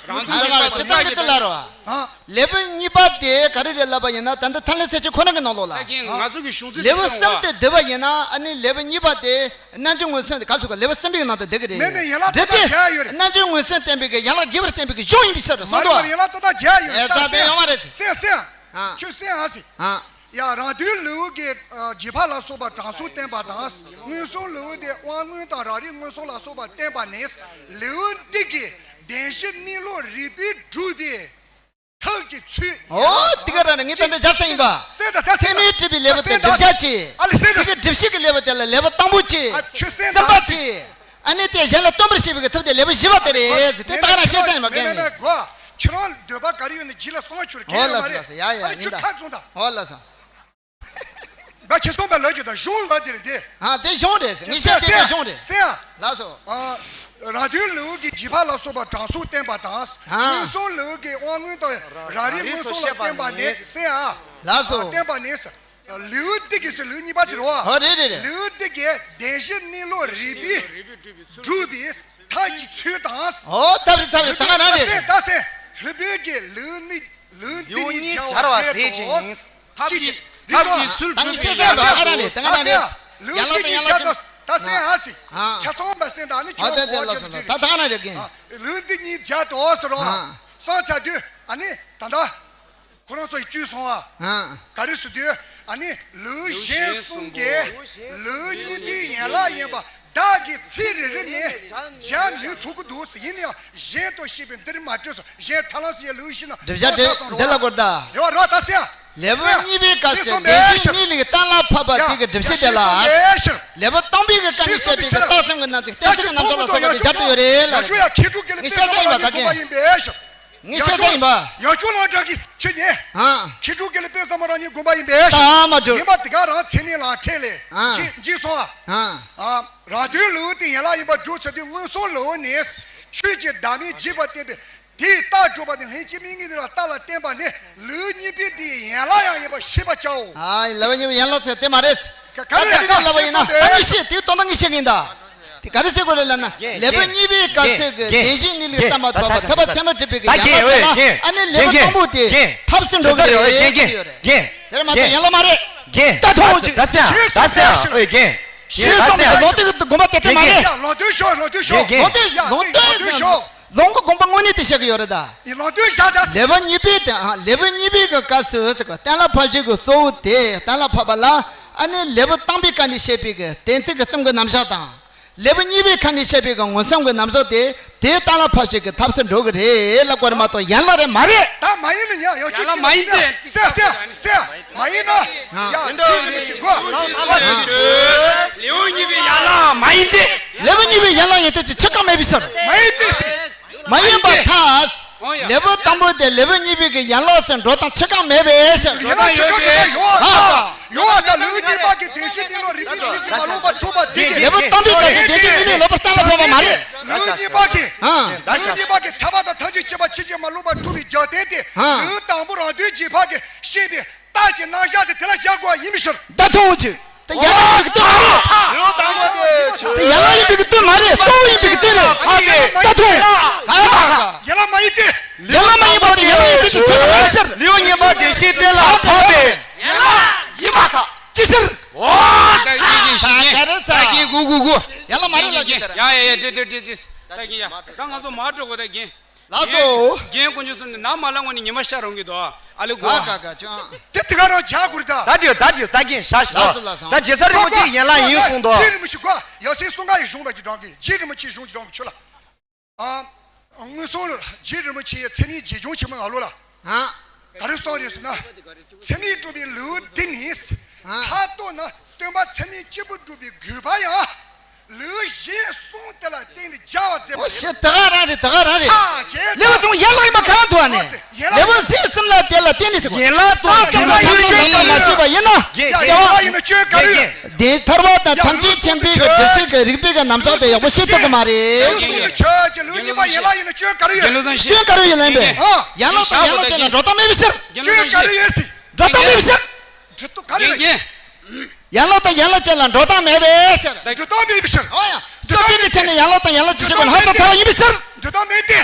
རང་ཚོ་གི་ལྟ་ཅི་ལྟ་གི་ལ་རོ། ཨ། ལེའུ་གཉིས་པ་དེ་ག་རེ་རེད་ལབ་པ་ཡིན་ན། ད་ལྟ་ཐར་ལམ་གསལ་བྱེད་ཁོ་ན་གི་ནང་ལོགས་ལ། ད་གིན་ང་ཚོ་གི་གཞུང་ཚིག་དེ་ལེའུ་གསུམ་དེ་བསྡུས་པ་ཡིན་ན། ཨ་ནི་ལེའུ་གཉིས་པ་དེ་རྣལ་འབྱོར་མངོན་སུམ་དེ་ག་རེ་ཟེར་ག་ལེའུ་གསུམ་པའི་ནང་དུ་འདུས་ཀྱི་རེད། མེད་མེད་ཡན་ལག་ཏག་ཏག་བྱས་ཡོད་རེད། རྣལ་འབྱོར་མངོན་སུམ་བསྟན་པའི་གི་ཡན་ལག་རྒྱས་པར་བསྟན་པའི་གི་གཞུང་ཡིན་པའི་ཕྱིར་གསུངས་འདུག། མ་རེད་མ་རེད། ཡན་ལག་ཏག་ཏག་བྱས་ཡོད་རེད། ཨེ་ད་དེ་ཡོད་མ་རེད། སེང་སེང་། ཨ། ཁྱོད་སེང་ཨ་ཟེར། ཨ། ཡ། རང་དོན་ལེའུ་གི་ཨ་རྗེས་ཕར་ལ་སོགས་པ་དྲང་སྲོང་བསྟན་པ་དང་། མངོན་སུམ་ལེའུ་དེ་དབང་མངོན་དང་རང་རིག་མངོན་སུམ་ལ་སོགས་པ་བསྟན་པ་ནི། ལེའུ་འདི་གི་བདེན་བཞི་གནས་ལུགས་རིགས་པས་སྒྲུབ་པའི་ཐབས་ཀྱི་ཚུལ། ཨོ། འདི་ག་རང་ངས་ད་འདི་བཞག་ས་ཡིན་པ། སེང་ད་ད་སེང་། ཚད་མས་སྤྲུལ་པའི་ལེའུ་དེ་སྒྲུབ་བྱ་ཅིག། ཨ་ལེ་སེང་ད། འདི་གི་སྒྲུབ་བྱེད་ཀྱི་ལེའུ་དེ་ལ་ལེའུ་དང་པོ་ཅིག། ཨ་ཁྱོད་སེང་ད། གསུམ་པ་ཅིག། ཨ་ནི་དེ་གཞན་ལ་སྟོན་པར་བྱེད་པའི་གི་ཐབས་དེ་ལེའུ་བཞི་པ་དེ་རེད་ཟེར། དེ་ད་ག་རང་བཤད་ས་ཡིན་པ། མེད་མེད་མེད་གོ། ཁྱོད་རང་འདོད་པ་ག་རེ་ཡོད་ན་རྗེས་ལ་གསུང་བ་ཁྱོད་ཀྱི་ཡོད་མ་རེད། ཨོ་ལགས་སོ་ལགས་སོ། ཡ་ཡ། ཨ་ནི་ཡིན་ད། ཁྱོད་ཁ་བཙུམ་ད། ཨོ་ལགས་སོ། བ་ ཁྱེད་ཚོ་མ་ལབ་རྒྱུ་དང་གཞུང་ལབ་དེ་རེད་དེ། ཨ་དེ་གཞུང་རེད། ངས་བཤད་དེ་དེ་གཞུང་རེད། སེ་ཡ། ལགས་སོ། ཨ། རང་དོན་ལུགས་ཀྱི་རྗེས་དཔག་ལ་སོགས་པ་གྲངས་སུ་བསྟན་པ་དང་། ཨ། མངོན་སུམ་ལུགས་ཀྱི་དབང་མངོན་དང་རང་རིག་མངོན་སུམ་ལ་བསྟན་པ་ནི་སེ་ཡ། ལགས་སོ། ཨ། བསྟན་པ་ནི། ལེའུ་སྟེ་གི་ཟེར་ལེའུ་གཉིས་པ་དེ་རེད་བ། ཨོ་རེད་རེད་རེད། ལེའུ་སྟེ་གི་བདེན་བཞི་གནས་ལུགས་རིགས་པས་སྒྲུབ་པའི་ཐབས་ཀྱི་ཚུལ་དང་། ཨོ་ཐབས་རེད་ཐབས་རེད། ད་ག་རང་རེད། ད་སེ་ད་སེ་ལྷུན་པོའི་གི་ལེའུ་གཉིས་ལེའུ་འདི་ལེའུ་གཉིས་གཉིས་སྦྱར་བ་མཛད་དོ། ཐབས་ཀྱི་ཐབས་ཀྱི་ཚུལ་ད་ངས་བཤད་ས་ཡོད་ད་ག་རང་རེད། ད་ག་རང་རེད། ལེའུ་འདི་གཉིས་སྦྱར་དོ། ད་སེ་ཨ་སི་ཆ་ཚང་མ་སེ་ད་ནི་ཨོ་ཆོག་དེ་དེ་གོ་ལ་ཆོག་སོང་ད་ད་ག་རང་རེད་གིན། ལེའུ་འདི་གཉིས་སྦྱར་དོ་ཟེར་རོ། སང་ཚ་དུས་ཨ་ནི་ད་ད། ཁོ་རང་ཚོ་ཡི་བཅུད་སོང་ཨ། ཨ། ག་རེ་ཟེར་དུས་ཨ་ནི་ལེའུ་གཞན་གསུམ་གྱི་ལེའུ་གཉིས་པའི་ཡན་ལག་ཡིན་པ་བདག་གིས་ཚིག་རེ་རེ་ནས་སྦྱར་ནུས་ཐུབ་ཀྱི་འདུག་ཡིན་ནའང་གཞན་དུ་ཤེས་པའི་འདིར་མ་སྤྲོས་སོ། གཞན་ཐ་ལམ་ཟེར་ཡ་ལེའུ་བཞི་ན་སྒྲུབ་བྱ་སྟོན་སོང་འདི་ལ་རོ། གོ་ད། རེ་བ་རོ་ད་སེ་ཡ། ལེའུ་གཉིས་པའི་སྐབས་སུ་བདེན་བཞིའི་གནས་ལུགས་གཏན་ལ་ཕབ་པ་དེ་གི་སྒྲུབ་བྱེད་དེ་ལ། ལེའུ་སྟོང་པའི་གི་སྐབས་ནས་བཤད་པའི་གི་རྟགས་ཙམ་གྱི་རྣམ་གཅིག་གཏན་ཚིགས་ཀྱི་རྣམ་གཞག་ལ་སོགས་པ་དེ་སྦྱར་དུ་ཡོད་རེད་ལ། ངས་བཤད་ས་ཡིན་པ་ད་གིན། ངས་བཤད་ས་ཡིན་པ། ཡང་བསྐྱར་ལང་དྲག་གི་ཆོས་ཉན། ཨ། མཁས་གྲུབ་དགེ་ལེགས་དཔལ་བཟང་མོ་རང་ཉིད་དགོངས་པ་ཡིན་པས། ད་མ་གྲུབ། ཡིན་པ་དེ་ག་རང་ཚད་མེད་ལ་ཁྲེལ་ལས། ཨ། འཇིག་འཇིག་སོང་ཨ། ཨ། ཨ། རང་དོན་ལུགས་དེ་ཡན་ལག་ཡིན་པ་སྒྲུབ་ཚུལ་དེ་མངོན་སུམ་ལུགས་ནས་ཆོས་ཀྱི་བདག་མེད་འཇིག་པར་བསྟན་པས་དེའི་རྟགས་སྒྲུབ་པ་དེ་ལྷན་སྐྱེས་མིག་གཉིས་དེ་ལ་རྟགས་ལ་བརྟེན་པ་ནི་ལེའུ་གཉིས་པའི་དེའི་ཡན་ལག་ཡང་ཡིན་པ་ཤེས་པར་བྱའོ། ཨ། ལེའུ་གཉིས་པའི་ཡན་ལག་ཚད་དེ་མ་རེད། ག་ག་རེ་ད་ལབ་པ་ཡིན་ན་ད་ངས་ཤེས་དེ་དོན་དག་ངས་ཤེས་གིན་ད། དེ་ག་རེ་ཟེར་དགོས་རེད་ལབ་ན། ལེའུ་གཉིས་པའི་སྐབས་ཚོད་ཀྱི་བདེན་བཞིའི་གནས་ལུགས་གཏན་ལ་ཕབ་པ་ཐེག་པ་ཚད་མར་གྲུབ་པའི་གི་ཡན་ལག་དེ་ལ་ཨ་ནི་ལེའུ་དང་པོ་དེ་ཐབས་སུ་འགྲོ་གི་རེད་ཟེར་གྱི་ཡོད་རེད། དེར་མ་གཏོགས་ཡན་ལག་མ་རེད། ད་ཐོང་ཅིག་ད་སེ་ད་སེ་ཨོ་རྒན། ཤེས་སྟོང་གི་ལོ་དེ་གི་དགོངས་པ་དེ་ལྟ་མ་རེད། ལོ་དུས་ཤོག་ལོ་དུས་ཤོག་ལོ་དུས་ལོ་དུས་ཤོག་ལོ་ངོ་དགོངས་པ་དངོས་གནས་དེ་བཤད་གི་ཡོད་རེད་ད། ལེའུ་གཉིས་པའི་དེ་ཨ་ལེའུ་གཉིས་པའི་གི་སྐབས་སུ་ཟེར་གི་གཏན་ལ་ཕབ་བྱེད་གི་གཙོ་བོ་དེ་གཏན་ལ་ཕབ་པ་ལ་ཨ་ནི་ལེའུ་དང་པོའི་སྐབས་ནས་བཤད་པའི་གི་གཏན་ཚིགས་གི་གསུམ་གི་རྣམ་གཞག་དང་། ལེའུ་གཉིས་པའི་ཁ་ནས་བཤད་པའི་གི་མངོན་སུམ་གི་རྣམ་གཞག་དེ་དེ་གཏན་ལ་ཕབ་བྱེད་གི་ཐབས་སུ་འགྲོ་གི་རེད་ལབ་དགོས་རེད་མ་གཏོགས་ཡན་ལག་རེད་མ་རེད། ད་མ་ཡིན་ན་ཉག་ཡང་ཡན་ལག་མ་ཡིན་ཏེ། སེ་སེ་སེ། མ་ཡིན་ན། ཡ་ཡིན་འདུག་ཡིན་འདུག་ཅིག་གོ། ལེའུ་གཉིས་པའི་ཡན་ལག་མ་ཡིན་ཏེ། ལེའུ་གཉིས་པའི་ཡན་ལག་ཡིན་ཏེ་ཅི་ཆགས་ཀྱང་མེད་པའི་ཕྱིར། མ་ཡིན་ཏེ་ཟེར། མ་ཡིན་པར་ཐལ། ལེའུ་དང་པོ་དེ་ལེའུ་གཉིས་པའི་གི་ཡན་ལག་ཟེར་འགྲོ་སྟངས་ཆགས་ཀྱང་མེད་པའི་ཕྱིར། ཡན་ལག་ཆགས་ཀྱང་མེད་པའི་ཕྱིར། ཡོད་ད་ལེའུ་གཉིས་པ་གི་བདེན་བཞིའི་གནས་ལུགས་རིགས་པས་ཤེས་བྱེད་མ་ལོག་པར་གྲུབ་པ་དེ་གི། ལེའུ་དང་པོའི་སྐབས་ཀྱི་བདེན་བཞིའི་གནས་ལུགས་ལོག་པར་གཏན་ལ་ཕབ་པ་མ་རེད། ལེའུ་གཉིས་པ་གི། ཨ། ལེའུ་གཉིས་པ་གི་ཐ་མ་དང་ཐམས་ཅད་མཁྱེན་པ་ཕྱིན་ཅི་མ་ལོག་པར་གྲུབ་པའི་རྒྱུ་དེ་དེ། ཨ། ལེའུ་དང་པོ་རང་དོན་རྗེས་དཔག་གིས་བཤད་པའི་རྟགས་ཀྱི་རྣམ་གཞག་དེ་དེ་ལ་བཞག་དགོས་པ་ཡིན་པའི་ཕྱིར། ད་ཐོང་ཅིག་དེ་ཡན་ལག་ཡིན་པའི་གི་དོན་མ་རེད། ལེའུ་དང་པོ་དེ་ཆོས་དེ་ཡན་ལག་ཡིན་པའི་གི་དོན་མ་རེད། གཙོ་བོ་ཡིན་པའི་གི་དོན་རེད། ད་ཐོང་། ཡན་ལག་མ་ཡིན་ཏེ། ཡན་ལག་མ་ཡིན་པ་དེ་ཡན་ལག་ཡིན་ཏེ་ཅི་ཆོག་མེད་ཟེར། ལེའུ་གཉིས་པ་བདེན་བཞིའི་གཏན་ལ་ཕབ་པའི་ཡན་ལག་ཡིན་པར་ཐལ། ཅི་ཟེར། ཨོ་ད་ཡིན་གྱི་ཞིག་ད་ག་རེ་ཚ། ད་གིན་གུ་གུ་གུ། ཡན་ལག་མ་རེད་ལབ་ཀྱི་ད་ར། ཡ་ཡ་ཡ་དེ་དེ་དེ་དེ་ད་གིན་ཡ་ད་ང་ཚོ་མ་འགྲོ་གོ་ད་གིན། ལགས་སོ། རྒན་དཀོན་མཆོག་གསུམ་ནི་ནམ་མ་ལངས་ནས་ཉི་མ་ཤར་འོང་གི་འདུག་ཨ་ལེ་གོ། ག་ག་ག་ཅང་། དེ་དེ་ག་རང་བྱ་དགོས་རེད་ད། ད་དེ་ད་དེ་ད་གིན་ཤ་ཤ། ལགས་སོ་ལགས་སོ། ད་རྗེ་བཙུན་རིན་པོ་ཆེ་ཡན་ལག་ཡིན་གསུངས་འདུག་རྗེ་རིན་པོ་ཆེ་གོ། ཡ་སྲས་གསུང་ག་ཡི་གཞུང་པ་ཅིག་དྲངས་གི། རྗེ་རིན་པོ་ཆེའི་གཞུང་ཅིག་དྲངས་གི་ཆོག་ལ། ཨ། མངོན་སུམ་རྗེ་རིན་པོ་ཆེ་ཡི་ཚད་མའི་རྗེས་འཇུག་ཆེན་མོ་ང་ལོ་ལ། ཨ། ག་རེ་གསུངས་རེད་ཟེར་ན། ཚད་མས་གྲུབ་པའི་ལེའུ་འདི་ནི། ཨ། མཐར་གཏུགས་ན་སྟོན་པ་ཚད་མས་གཅིག་པུ་སྒྲུབ་པའི་དགོས་པ་ཡང་། ལེའུ་གཞན་གསུམ་དེ་ལ་བརྟེན་ནས་སྦྱར་བར་མཛད་པ། ཨོ་ཤེ་ད་ག་རང་རེད་ད་ག་རང་རེད། ལེའུ་གསུམ་ཡན་ལག་ཡིན་པ་གང་ཐུག་ཨ་ནི། ལེའུ་གཞན་གསུམ་ལ་དེ་ལ་བརྟེན་ནས་ཟེར་གོ། ཡན་ལག་ཏུ་ད་ཡན་ལག་ཡིན་པའི་གི་མ་ཤེས་པ་ཡིན་ན། ཡན་ལག་ཡིན་ན་སྐྱོན་ག་རེ་ཡོད། དེ་ཐར་པ་དང་ཐམས་ཅད་མཁྱེན་པའི་གི་སྒྲུབ་བྱེད་ཀྱི་རིགས་པའི་གི་རྣམ་གཞག་དེ་ཡག་པོ་ཤེས་ཐུབ་ཀྱི་མ་རེད། ལེའུ་གསུམ་གྱི་ཆོས་ཀྱི་ལེའུ་གཉིས་པ་ཡན་ལག་ཡིན་ན་སྐྱོན་ག་རེ་ཡོད། རྒན་ལགས་བཟང་ཞིག་སྐྱོན་ག་རེ་ཡོད་ལན་པས། ཡན་ལག་དང་ཡན་ལག་ཅན་ལ་འགྲོ་སྟངས་མེད་པའི་ཕྱིར། སྐྱོན་ག་རེ་ཡོད་སྲིད། འགྲོ་སྟངས་མེད་པའི་ཕྱིར། འགྲོ་སྟངས་ག་རེ་རེད། རྒན། ཡན་ལག་དང་ཡན་ལག་ཅན་ལ་འགྲོ་སྟངས་མེད་པའི་ཕྱིར། འགྲོ་སྟངས་མེད་པའི་ཕྱིར། ཨོ་ཡ། སྟོན་པའི་གི་ཆ་ནས་ཡན་ལག་དང་ཡན་ལག་ཅན་ཞིག་གོ་ཧ་ཅང་ཐལ་བ་ཡིན་པའི་ཕྱིར། འགྲོ་སྟངས་མེད་དེ།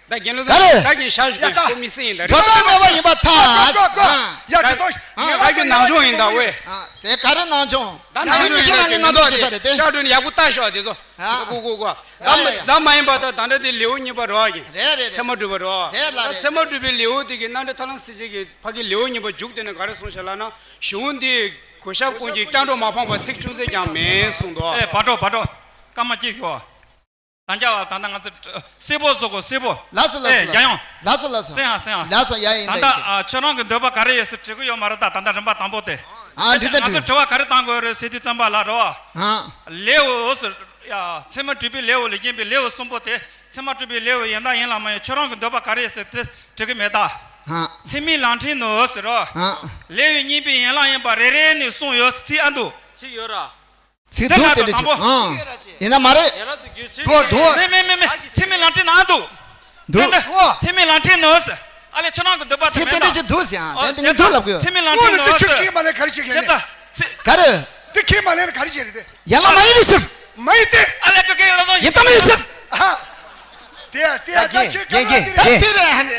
ད་རྒན་ལགས་ག་རེ། ད་རྒན་ཤ་ཞུ་ཡ་ད། ཁོ་མི་སྲིད་ཡིན་ད་རེད། འགྲོ་སྟངས་མེད་པ་ཡིན་པར་ཐལ། ཡ་ད་ད་ཡ་ད་ད་ཡ་ད་ད་ད་ནང་སྦྱོང་ཡིན་ད་ཝེ། དེ་ག་རེ་ནང་སྦྱོང་། ད་ནང་སྦྱོང་ཡིན་ད་རེད། ནང་སྦྱོང་ཅི་ས་རེད་དེ། ཤ་ཞུ་ནི་ཡག་པོ་ལྟ་ཤོག་དེ་ཚོ། ཨ། གུ་གུ་གུ། ད་ཡ་ཡ་ཡ། ད་མ་ཡིན་པ་ད་ད་ལྟ་དེ་ལེའུ་གཉིས་པ་རོ་ཨ་གི། རེད་རེད་རེད། ཚད་མ་གྲུབ་པ་རོ། རེད་ལ་རེད། ད་ཚད་མ་གྲུབ་པའི་ལེའུ་དེ་གི་རྣམ་འགྲེལ་ཐར་ལམ་སྲིད་བྱུས་ཀྱི་ཕ་གི་ལེའུ་གཉིས་པ་མཇུག་དེ་ནས་ག་རེ་གསུངས་ཤག་ལབ་ན། གཞུང་འདི་གོ་ཤཱཀ་ཀུན་གྱི་སྐྱབས་འགྲོ་མ་འཕངས་པ་ཚིག་ཅུང་ཟད་ཀྱང་མེད་གསུངས་འདུག་ཨེ་བ་དྲོ་བ་དྲོ། སྐར་མ་གཅིག་ཞུ། ད་འཇག་བ་ད་ལྟ་ང་ཚོ་སེར་པོ་བཟོ་དགོས་སེར་པོ། ལགས་སོ་ལགས་ཨེ་སོ་རྒྱ་ཡོང་། ལགས་སོ་ལགས་སོ། སེང་ཧ་སེང་ཧ། ལགས་སོ་ཡ་ཡིན་ད་ད་ཡིན་ད། ཨ་ཁྱོད་རང་གི་འདོད་པ་ག་རེ་ཡོད་ཟེར་དྲི་གི་ཡོད་མ་རེད་ད། ད་ལྟ་རིམ་པ་དང་པོ་དེ། ཨ་འདི་ལྟར་ང་ཚོ་དྲི་དྲི་བ་ག་རེ་བཏང་དགོས་རེད་ཟེར་དུས་ཙམ་པ་ལ་རེད་བ། ཨ། ལེའུ་ཟེར་ཡ་ཚད་མ་གྲུབ་པའི་ལེའུ་ལས་བརྒྱན་པའི་ལེའུ་གསུམ་པོ་དེ་ཚད་མ་གྲུབ་པའི་ལེའུ་ཡིན་ད་ཡིན་ལ་མ་ཡིན་ཁྱོད་རང་གི་འདོད་པ་ག་རེ་ཡོད་ཟེར་དེ་དྲི་གི་མེད་ད། ཧ། ཚད་མའི་ལམ་ཕྲན་ནོ་ཟེར་རོ། ཧ། ལེའུ་གཉིས་པའི་ཡན་ལག་ཡིན་པ་རེ་རེ་ནས་གསུངས་ཡོད་ཚིག་ཨ་འདུག་ཚིག་ཡོད་ར། ཚིག་འདུག་དེ་འདྲ་ཅིག་ཨང་། ཡིན་ན་མ་རེད། ཡན་ལག་ཏུ་རྒྱུ་ཚིག་གོ་འདུག་མེ་མེ་མེ་མེ་ཚད་མའི་ལམ་ཕྲན་ནང་འདུག་འདུག་ཚད་མའི་ལམ་ཕྲན་ནོ་ཟེར། ཨ་ལས་ཁྱོད་རང་གི་འདོད་པ་དེ་ཚིག་མེད་དེ་འདྲ་ད་ཅིག་འདུག་ཟེར་ཨང་། དེ་འདྲ་འདུག་ལབ་གི་ཡོད། ཚད་མའི་ལམ་ཕྲན་ནོ་ཟེར། ཁྱེད་ཚ་ཚིག་ག་རེ། དེ་ཁས་མ་ལེན་ན་ག་རེ་བྱེད་རེད་དེ། ཡན་ལག་མ་ཡིན་པའི་ཕྱིར། མ་ཡིན་ཏེ། ཨ་ལས་ཀ་ཀེ་ལ་སོང་། ཡིན་ད་མ་ཡིན་ཕྱིར། ཨ། དེ་དེ་ད་ད་ཅིག་ཀེ་ཀེ་ཀེ་ཀེ་ཀེ་ཀེ་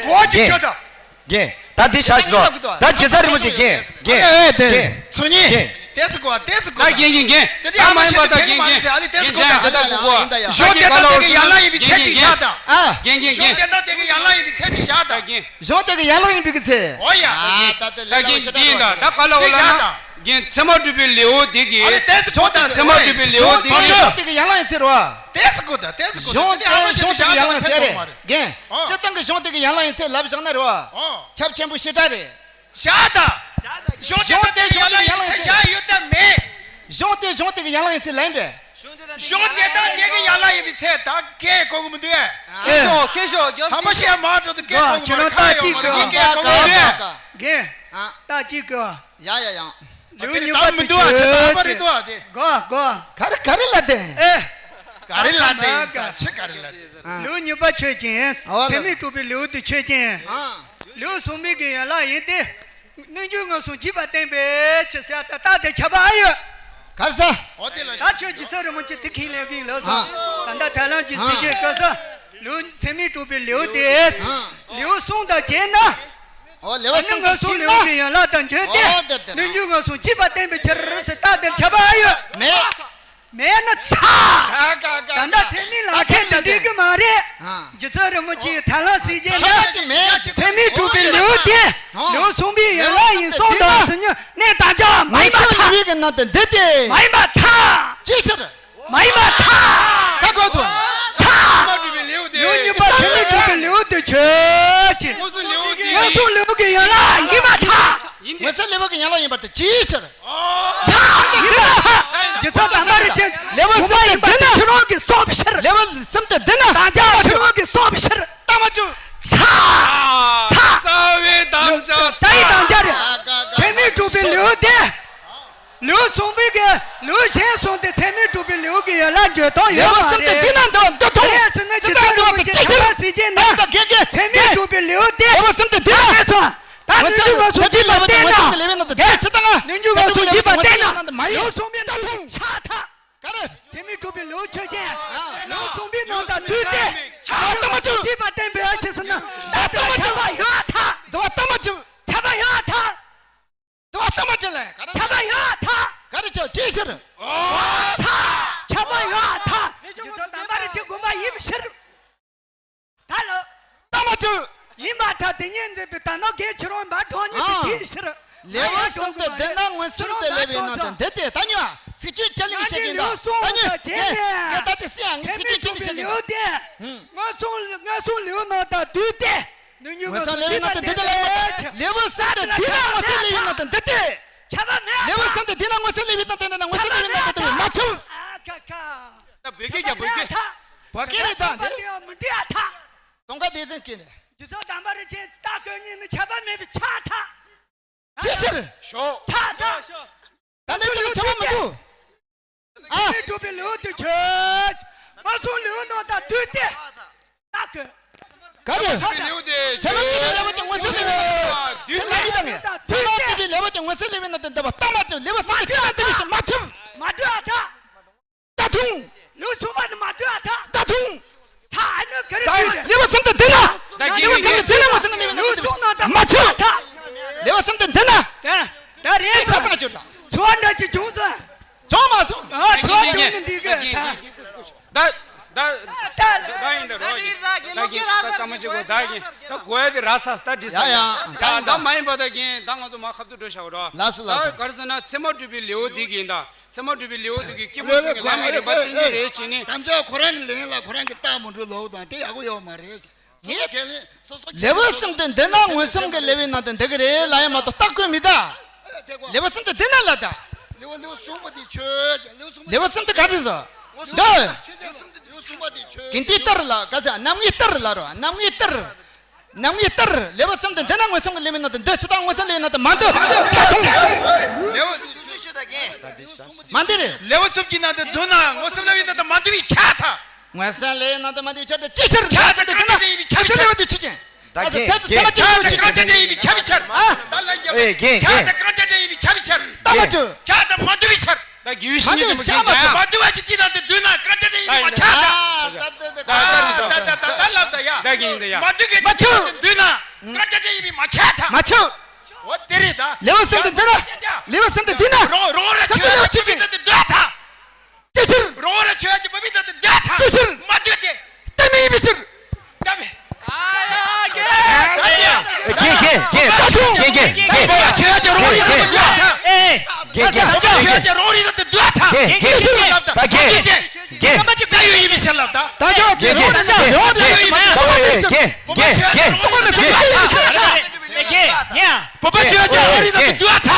གོ་ཅིག་ཀེ་ཆོད་ད། རྒན། ད་འདི་བཞག་ཞིག་དོ། ད་རྗེ་བཙུན་རིན་པོ་ཆེ་རྒན། རྒན། ཨེ་ཨེ་དེ། རྒན། ཚོ་གཉིས། རྒན། ཏེ་སི་ཀོ་ཏེ་སི་ཀོ་ད་རྒན་རྒན་རྒན། དེ་ད་མ་ཡིན་པ་ད་རྒན་རྒན། ཨ་ལི་ཏེ་སི་ཀོ་ད། ད་ད་གོ་གོ། གཞུང་དེ་དག་དེ་གི་ཡན་ལག་ཡིན་པའི་ཚད་ཅིག་བཞག་དང་། ཨ། རྒན་རྒན་རྒན། གཞུང་དེ་དག་དེ་གི་ཡན་ལག་ཡིན་པའི་ཚད་ཅིག་བཞག་དང་། རྒན། གཞུང་དེ་གི་ཡན་ལག་ཡིན་པའི་གི་ཚད། ཨོ་ཡ། ཨ་ད་དེ་ད་ལ་རྒན་ཤ་ད་རྒན་ད་ད་ག་ལ་ཅིག་བཞག་དང་། རྒན་ཚད་མ་གྲུབ་པའི་ལེའུ་དེ་གི། ཨ་ལི་ཏེ་སི་ཀོ་ད་ཟེར་བ་ཡིན་པའི་ལེའུ་དེ་གི། གཞུང་དེ་གི་ཡན་ལག་ཡིན་ཚད་རོ། ཏེ་སི་ཀོ་ད་ཏེ་སི་ཀོ་ད། གཞུང་དེ་གཞུང་དེ་གི་ཡན་ལག་ཡིན་ཚད་རེད། རྒན། སྤྱིར་བཏང་གི་གཞུང་དེ་གི་ཡན་ལག་ཡིན་ཚད་ལབ་བཞག་ན་རེད་བ། ཁྱབ་ཆེན་པོ་ཞེ་དྲག་རེད། བཞག་དང་། གཞུང་དེ་དག་དེ་གི་ཡན་ལག་ཡིན་ཚད་བཞག་ཡོད་དམ་མེད། གཞུང་དེ་གཞུང་དེ་གི་ཡན་ལག་ཡིན་ཚད་ལབ་ཡིན་པས། གཞུང་དེ་དག་དེ་གི་ཡན་ལག་ཡིན་པའི་ཚད་ད་སྐད་གོ་གི་མི་འདུག་ཨེ། སྐད་ཤོག་སྐད་ཤོག་རྒྱབ། ཧ་མ་ཤེས་མ་འགྲོ་དུ་སྐད་གོ་གི་མི་འདུག་ཁ་ཡོང་མ་འདུག་སྐད་གོ་གི་མི་འདུག་ཨེ། རྒན། ད་ཅིག་གི། ཡ་ཡ་ཡང་། ལེའུ་གཉིས་པ་དེ་མི་འདུག་ཨ། ཆེ་ད་མ་རེད་འདུག་ཨ་དེ། གོ་གོ། ག་རེ་ག་རེ་ལ་དེ། ཨེ། ག་རེ་ལ་དེ་ས་ཆེ་ག་རེ་ལ་དེ། ལེའུ་གཉིས་པ་ཆོས་ཅན། ཨ་ཚད་མས་གྲུབ་པའི་ལེའུ་དེ་ཆོས་ཅན། ཨ། ལེའུ་གསུམ་པའི་གི་ཡན་ལག་ཡིན་ཏེ། རྣལ་འབྱོར་ངན་སོང་འཇིགས་པ་བསྟན་པའི་ཕྱིར་ཟེར་ད་ལྟ་དེ་ཁྱབ་པ་ཨ་ཡོད། ག་རེ་ཟ། ད་ཆོས་རྗེ་ཚེ་རིང་མོ་ཆེ་དེ་ཁས་ལེན་གི་ལགས་སོ། ཨ། ད་ལྟ་ཐར་ལམ་གྱི་སྲས་ཆེན་སྐབས་སུ་ལེའུ་ཚད་མས་གྲུབ་པའི་ལེའུ་དེ། ཨ། ལེའུ་གསུམ་དང་བཅས་ན། ཨོ་ལེའུ་གསུམ་དང་བཅས་ན། ངན་སོང་ལེའུ་གི་ཡན་ལག་དང་འབྱོན་ཏེ། ཨོ་དེ་དེ་རེད། རྣལ་འབྱོར་ངན་སོང་འཇིགས་པ་བསྟན་པའི་ཕྱིར་ཟེར་རྟགས་དེར་ཁྱབ་པ་ཨ་ཡོད། མེད། མེད་ན་ཚ། ག་ག་ག་ད་ལྟ་ཚད་མའི་ལམ་ཁྱེར་དུ་འགྲིག་གི་མ་རེད། ཨ། རྗེ་བཙུན་རིན་པོ་ཆེའི་ཐར་ལམ་སྲས་ཆེན་ན། ཚད་མས་གྲུབ་པའི་ལེའུ་དེ། ཨ། ལེའུ་གསུམ་པའི་ཡན་ལག་ཡིན་གསུངས་དང་ཟེར་ཉན་གནས་དང་ཅག་མ་ཡིན་པར་ཐལ། ལེའུ་གི་ནང་དུ་འདི་སྟེ། མ་ཡིན་པར་ཐལ། ཅི་ཕྱིར། མ་ཡིན་པར་ཐལ། ད་གོ་ཐུབ། ཚ། ལེའུ་གཉིས་པ་ཚད་མས་གྲུབ་པའི་ལེའུ་དེ་ཆོས་ཅན། ངན་སོང་ལེའུ་གི་ཡན་ལག་ཡིན་པར་ཐལ། ངན་སོང་ལེའུ་གི་ཡན་ལག་ཡིན་པར་ཐལ། ཅི་ཕྱིར། ཚ། ཡིན་ན། རྗེ་བཙུན་དམ་པ་རིན་ཆེན་ལེའུ་གསུམ་དེ་འདི་ན། ཁྱེད་རང་གིས་གསུངས་པའི་ཕྱིར། ལེའུ་གསུམ་དེ་འདི་ན། དམ་བཅའ་ཁྱེད་རང་གིས་གསུངས་པའི་ཕྱིར། ལྟ་མ་གྲུབ། ཚ། ཚ། རྩ་བའི་དམ་བཅའ། རྩ་བའི་དམ་བཅའ་རེད། ཚད་མས་གྲུབ་པའི་ལེའུ་དེ། ལེའུ་གསུམ་པའི་གི་ལེའུ་གཞན་གསུམ་དེ་ཚད་མས་གྲུབ་པའི་ལེའུ་གི་ཡན་ལག་འཇོག་སྟངས་ཡོད་མ་རེད། ལེའུ་གསུམ་དེ་འདི་ན་འདི་བ་འདི་མཐོང་། ག་རེ་ཟེར་ན་རྗེ་བཙུན་རིན་པོ་ཆེ་ཐར་ལམ་སྲས་ཆེན་ན། ད་གེ་གེ་ཚད་མས་གྲུབ་པའི་ལེའུ་དེ། ལེའུ་གསུམ་དེ་འདི་ན། ད་རྣལ་འབྱོར་ངན་སོང་འཇིགས་པ་བསྟན་ན། རྣལ་འབྱོར་ངན་སོང་འཇིགས་པ་བསྟན་ན། ལེའུ་གསུམ་པའི་ནང་དུ་ཆགས་ཐལ། ག་རེ། ཚད་མས་གྲུབ་པའི་ལེའུ་ཆོས་ཅན། ལེའུ་གསུམ་པའི་ནང་དུ་བསྡུས་ཏེ། ལྟ་མ་གྲུབ། འཇིགས་པ་བསྟན་པའི་ཕྱིར་ཟེར་ན། ད་ལྟ་མ་གྲུབ། ཁྱབ་པ་ཡོད་ཐལ། འདི་བ་ལྟ་མ་གྲུབ། ཁྱབ་པ་ཡོད་ཐལ། འདི་བ་ལྟ་མ་གྲུབ་ལ་ག་རེ། ཁྱབ་པ་ཡོད་ཐལ། ག་རེ་ཆོས་ཅི་ཕྱིར། ཚ། ཁྱབ་པ་ཡོད་ཐལ། རྗེ་བཙུན་དམ་པ་རིན་ཆེན་དགོངས་པ་ཡིན་པའི་ཕྱིར། ད་ལོ། ལྟ་མ་གྲུབ། ཡིན་པར་ཐལ། དེ་ཉིད་འཛིན་པའི་དག་སྣང་གིས་ཁྱེད་རང་འབད་གྲོགས་ཉིད་ཀྱི། ཨ། དེའི་ཕྱིར། ལེའུ་གསུམ་དེ་འདི་ན་མངོན་སུམ་དུ་སླེབས་པའི་ནང་དུ་འདི་སྟེ། ད་ཉོན། ཚིག་བརྗོད་ཅི་ལེགས་བཤད་ཀྱིན་ད། ད་ཉོན། ངས་ད་ཅི་སྲིད་ཨང་ངས་ཚིག་བརྗོད་ཅི་ལེགས་བཤད་ཀྱིན་ད། ལེའུ་དེ། ཧུམ། མངོན་སུམ་མངོན་སུམ་ལེའུ་ནང་དུ་བསྡུས་ཏེ། རྣལ་འབྱོར་ངན་སོང་འཇིགས་པ་བསྟན་པའི་ཕྱིར། ལེའུ་གསུམ་དེ་འདི་ན་མངོན་སུམ་སླེབས་པའི་ནང་དུ་འདི་སྟེ། ཁྱབ་པ་མེད་པར་ཐལ། ལེའུ་གསུམ་དེ་འདི་ན་མངོན་སུམ་སླེབས་པའི་ནང་དུ་འདི་ན་མངོན་སུམ་སླེབས་པའི་ནང་དུ་འདི་མ་ཁྱབ། ཨ་ཁ་ཁ། ད་བོད་སྐད་རྒྱབ། བོད་སྐད། བོད་སྐད་རེད་ད་འདི། མི་འདྲ་ཐལ། ཙོང་ཁ་སྡེ་ཚན་སྐད་རེད། རྗེ་བཙུན་དམ་པ་རིན་ཆེན་རྟ་བསྐོས་ཉིད་ནི་ཁྱབ་པ་མེད་པའི་ཆ་ཐལ། ཅི་ཕྱིར། ཤོག་ཆ་ཐལ། ད་ནི་དེ་ལ་ཁྱབ་པ་མི་འདུག་ཨ། ཚད་མས་གྲུབ་པའི་ལེའུ་དེ་ཆོས། མངོན་སུམ་ལེའུ་ནང་དང་བསྡུས་ཏེ། རྟགས་ཀྱི། ག་རེ། ཚད་མས་གྲུབ་པའི་ལེའུ་དེ་ཆོས། ཚད་མས་གྲུབ་པའི་ལེའུ་དེ་མངོན་སུམ་ལེའུ་ནང་དང་བསྡུས་ཏེ། ཚད་མས་གྲུབ་པའི་ལེའུ་དེ་མངོན་སུམ་ལེའུ་ནང་དུ་འདི་བ་ལྟ་མ་གྲུབ། ལེའུ་གསུམ་དེ་ཅི་ལ་འདི་བ་ཞིག་མ་ཆུབ། མ་འདུག་ཨ་ཐལ། མ་འདུག་ཨ་ཐལ། ད་དུང་། ལེའུ་གསུམ་པ་ནི་མ་འདུག་ཨ་ཐལ། ད་དུང་། ད་ཨ་ནི་ག་རེ་ད་འདུག་ལེའུ་གསུམ་དེ་འདི་ན། ད་ལེའུ་གསུམ་དེ་འདི་ན་མངོན་སུམ་ལེའུ་ནང་དུ་མ་ཆུབ། ལེའུ་གསུམ་དེ་འདི་ན། ད་ད་རེད། ཆ་ཚང་གྱུར་ད། ཚོར་བ་འདྲ་ཅིག་བྱུང་སོང་། བྱུང་མ་སོང་། ཨ། ཚོར་བ་བྱུང་ནི་འདི་གི་ད། ད་ད་ད་ཡིན་ད་རོ་ཡིན། ད་ཡིན་ད་ད་ཀ་མ་ཅིག་གོ་ད་ཡིན། ད་གོ་ཡ་དེ་ར་ས་ས་ད་འདྲི་ས་ཡ་ཡ། ད་ད་མ་ཡིན་པ་ད་གིན་ད་ང་ཚོ་མ་ཁབ་ཏུ་འགྲོ་བཞག་རོ། ལགས་སོ་ལགས་སོ། ད་ག་རེ་ཟེར་ན་ཚད་མ་གྲུབ་པའི་ལེའུ་འདི་གི་ཡིན་ད། ཚད་མ་གྲུབ་པའི་ལེའུ་དེ་གི་སྐྱེས་བུ་གསུམ་གྱི་ལམ་གྱི་རིམ་པ་བསྟན་གྱི་རེད་བྱས་ནས། དམ་བཅའ་ཁོ་རང་གི་ལེན་ལ་ཁོ་རང་གི་རྟགས་མི་འགྲོ་ལོག་དང་དེ་ཡག་པོ་ཡོད་མ་རེད། ངས་ལེའུ་གསུམ་དེ་འདི་ན་མངོན་སུམ་གྱི་ལེའུའི་ནང་དུ་འདི་གི་རེད་ལ་ཡ་མ་གཏོགས་རྟགས་བཀོད་མི་གདའ། ལེའུ་གསུམ་དེ་འདི་ན་ལ་གདའ། ལེའུ་གསུམ་པ་དེ་ཆོས། ལེའུ་གསུམ་དེ་ག་རེ་ཟེར། འདི། ཀིན་ཏི་ལྟར་ལ་ག་ཟེར། རྣམ་ངེས་ལྟར་ལ་རོ། རྣམ་ངེས་ལྟར། ནམ་ངའི་ལྟར་ལེའུ་གསུམ་དུ་འདུས་ན་མངོན་སུམ་གྱི་ལེའུའི་ནང་དུ་འདུ། ཇི་ལྟར་མངོན་སུམ་ལེའུའི་ནང་དུ་མ་འདུ་ད་ཐོངས། ལེའུ་མ་འདུ་རེད། ལེའུ་གསུམ་གྱི་ནང་དུ་འདུས་ན་མངོན་སུམ་ལེའུའི་ནང་དུ་མ་འདུ་བའི་ཁྱད་ད། མངོན་སུམ་ལེའུའི་ནང་དུ་མ་འདུ་བའི་ཁྱད་དུ་ཅི་ཕྱིར། ཁྱད་དུ་གང་འདྲ་འདྲ་ཡིན་པའི་ཁྱད་པའི་ཕྱིར། ད་གེ། ཁྱད་དུ་ཚད་མ་ཁྱད་དུ་གང་འདྲ་འདྲ་ཡིན་པའི་ཁྱད་པའི་ཕྱིར། ཨ། ད་ལ་ཡ། ཨེ་གེ། ཁྱད་དུ་གང་འདྲ་འདྲ་ཡིན་པའི་ཁྱད་པའི་ཕྱིར། ད་མ་འདུ། ཁྱད་དུ་མ་འདུ་བའི་ཕྱིར། ད་དགེ་བའི་བཤེས་གཉེན་གྱི་མ་འདུ་བ་ཅི་ད་མ་འདུ་བ་ཅི་དེ་དང་དེ་འདུས་ན་གང་འདྲ་འདྲ་ཡིན་པའི་ཁྱད་ད། ད་ད་ད་ད་ལབ་ད་ཡ། ད་གེ་ཡིན་ད་ཡ། མ་འདུ་གི་ཅི་དང་དེ་འདུས་ན་གང་འདྲ་འདྲ་ཡིན་པའི་མ་ཁྱད་ད། མ་ཁྱད། འོ་དེ་རེད་ད། ལེའུ་གསུམ་དུ་འདུས་ན། ལེའུ་གསུམ་དུ་འདུས་ན། རོ་རོ་ར་ཆོས་ཅི་དེ་འདུས་ད། ཅི་ཕྱིར། རོ་ར་ཆོས་ཅི་བ་མི་ད་དེ་འདུས་ད། ཅི་ཕྱིར། མ་འདུས་ཏེ། ད་མི་ཡིན་པའི་ཕྱིར། ད་མི། གེ་གེ་གེ་གེ་གེ་གེ་གེ་གེ་གེ་གེ་གེ་ད་ཡོད་ཡིན་པའི་ཕྱིར་ལབ་ད། ད་ཡོད་ཡིན་པའི་ཕྱིར་ལབ་ད། ད་གེ་གེ་གེ་གེ་གེ་གེ་བོད་པ་ཆོས་ཅི་རོ་རི་ད་དེ་འདུས་ད།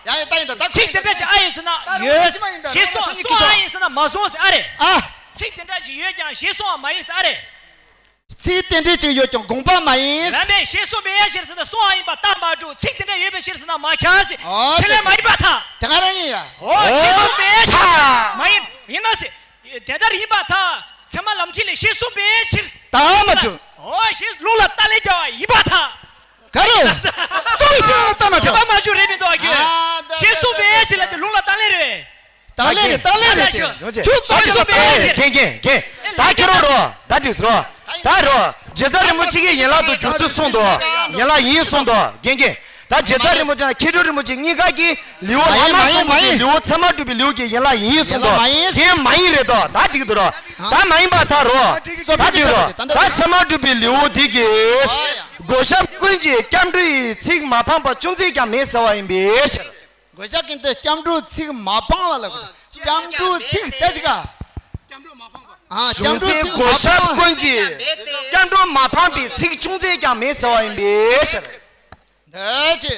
ཡ་ཡ་ད་ཡིན་ད་ད་ཚིག་དེ་འདྲ་ཞིག་ཨ་ཡིན་ཟེར་ན་ཡོད། ཞེས་སོགས་སོང་ཨ་ཡིན་ཟེར་ན་མ་སོང་ཟེར་ཨ་རེད། ཨ། ཚིག་དེ་འདྲ་ཞིག་ཡོད་ཀྱང་ཞེས་སོང་བ་མ་ཡིན་ཟེར་ཨ་རེད། ཚིག་དེ་འདྲ་ཅིག་ཡོད་ཀྱང་དགོངས་པ་མ་ཡིན། ལམ་པས་ཞེས་སོང་བའི་ཕྱིར་ཟེར་ན་སོང་ཨ་ཡིན་པ་རྟགས་མ་གྲུབ། ཚིག་དེ་འདྲ་ཡོད་པའི་ཕྱིར་ཟེར་ན་མ་ཁྱབ་ཟེར། ཨོ་ཁས་ལེན་མ་ཡིན་པར་ཐལ། དེ་ག་རང་ཡིན་ཡ། ཨོ་ཞེས་སོང་བའི་ཕྱིར་མ་ཡིན། ཡིན་ན་ཟེར། དེ་ལྟར་ཡིན་པར་ཐལ། ཚད་མ་ལམ་ཁྱེར་ལས་ཞེས་སོང་བའི་ཕྱིར། རྟགས་མ་གྲུབ། ཨོ་ཞེས་ལུང་ལ་རྟགས་ལན་རྒྱག་པ་ཡིན་པར་ཐལ། ག་རེ། སོང་ཞིག་ལ་རྟགས་མ་ཐོན། ཁྱད་པར་མ་བྱུང་རེད་མི་འདུག་ཨ་ཁྱོད། ཨ་ད་ཞེས་གསུངས་པའི་ཞིག་ལ་དེ་ལུང་ལ་རྟགས་ལན་རེད། རྟགས་ལན་རེད། རྟགས་ལན་རེད་དེ། ཡོང་ཆེ། ཁྱོད་རྟགས་ཞེས་གསུངས་པའི་ཞིག་རྒན་རྒན་རྒན། ད་ཁྱེད་རང་རོ། ད་འགྲིག་རོ། ད་རོ། རྗེ་བཙུན་རིན་པོ་ཆེ་གིས་ཡན་ལག་ཏུ་བསྒྱུར་ཚུལ་གསུངས་འདུག་ཡན་ལག་ཡིན་གསུངས་འདུག་རྒན་རྒན། ད་རྗེ་བཙུན་རིན་པོ་ཆེ་མཁས་གྲུབ་རིན་པོ་ཆེ་གཉིས་ཀ་གིས་ལེའུ་ལྷག་མ་གསུངས་པའི་ལེའུ་ཚད་མ་གྲུབ་པའི་ལེའུ་གི་ཡན་ལག་ཡིན་གསུངས་འདུག་རྒན་མ་ཡིན་རེད་དོ། ད་འགྲིག་འདུག་རོ། ད་མ་ཡིན་པར་ཐལ་རོ། ད་འགྲིག་རོ། ད་ཚད་མ་གྲུབ་པའི་ལེའུ་འདི་གིས། གོ་ཤཱཀ་ཀུན་གྱིས་སྐྱབས་འགྲོའི་ཚིག་མ་འཕངས་པ་ཅུང་ཟད་ཀྱང་མེད་ཟེར་བ་ཡིན་པའི་ཕྱིར། གོ་ཤཱཀ་ཀུན་གྱིས་སྐྱབས་འགྲོའི་ཚིག་མ་འཕངས་པ་ལ་གོ། སྐྱབས་འགྲོའི་ཚིག་དེ་ཅི་ག་ཨ། སྐྱབས་འགྲོའི་ཚིག་གོ་ཤཱཀ་ཀུན་གྱིས་སྐྱབས་འགྲོ་མ་འཕངས་པའི་ཚིག་ཅུང་ཟད་ཀྱང་མེད་ཟེར་བ་ཡིན་པའི་ཕྱིར། འདི་ཅི།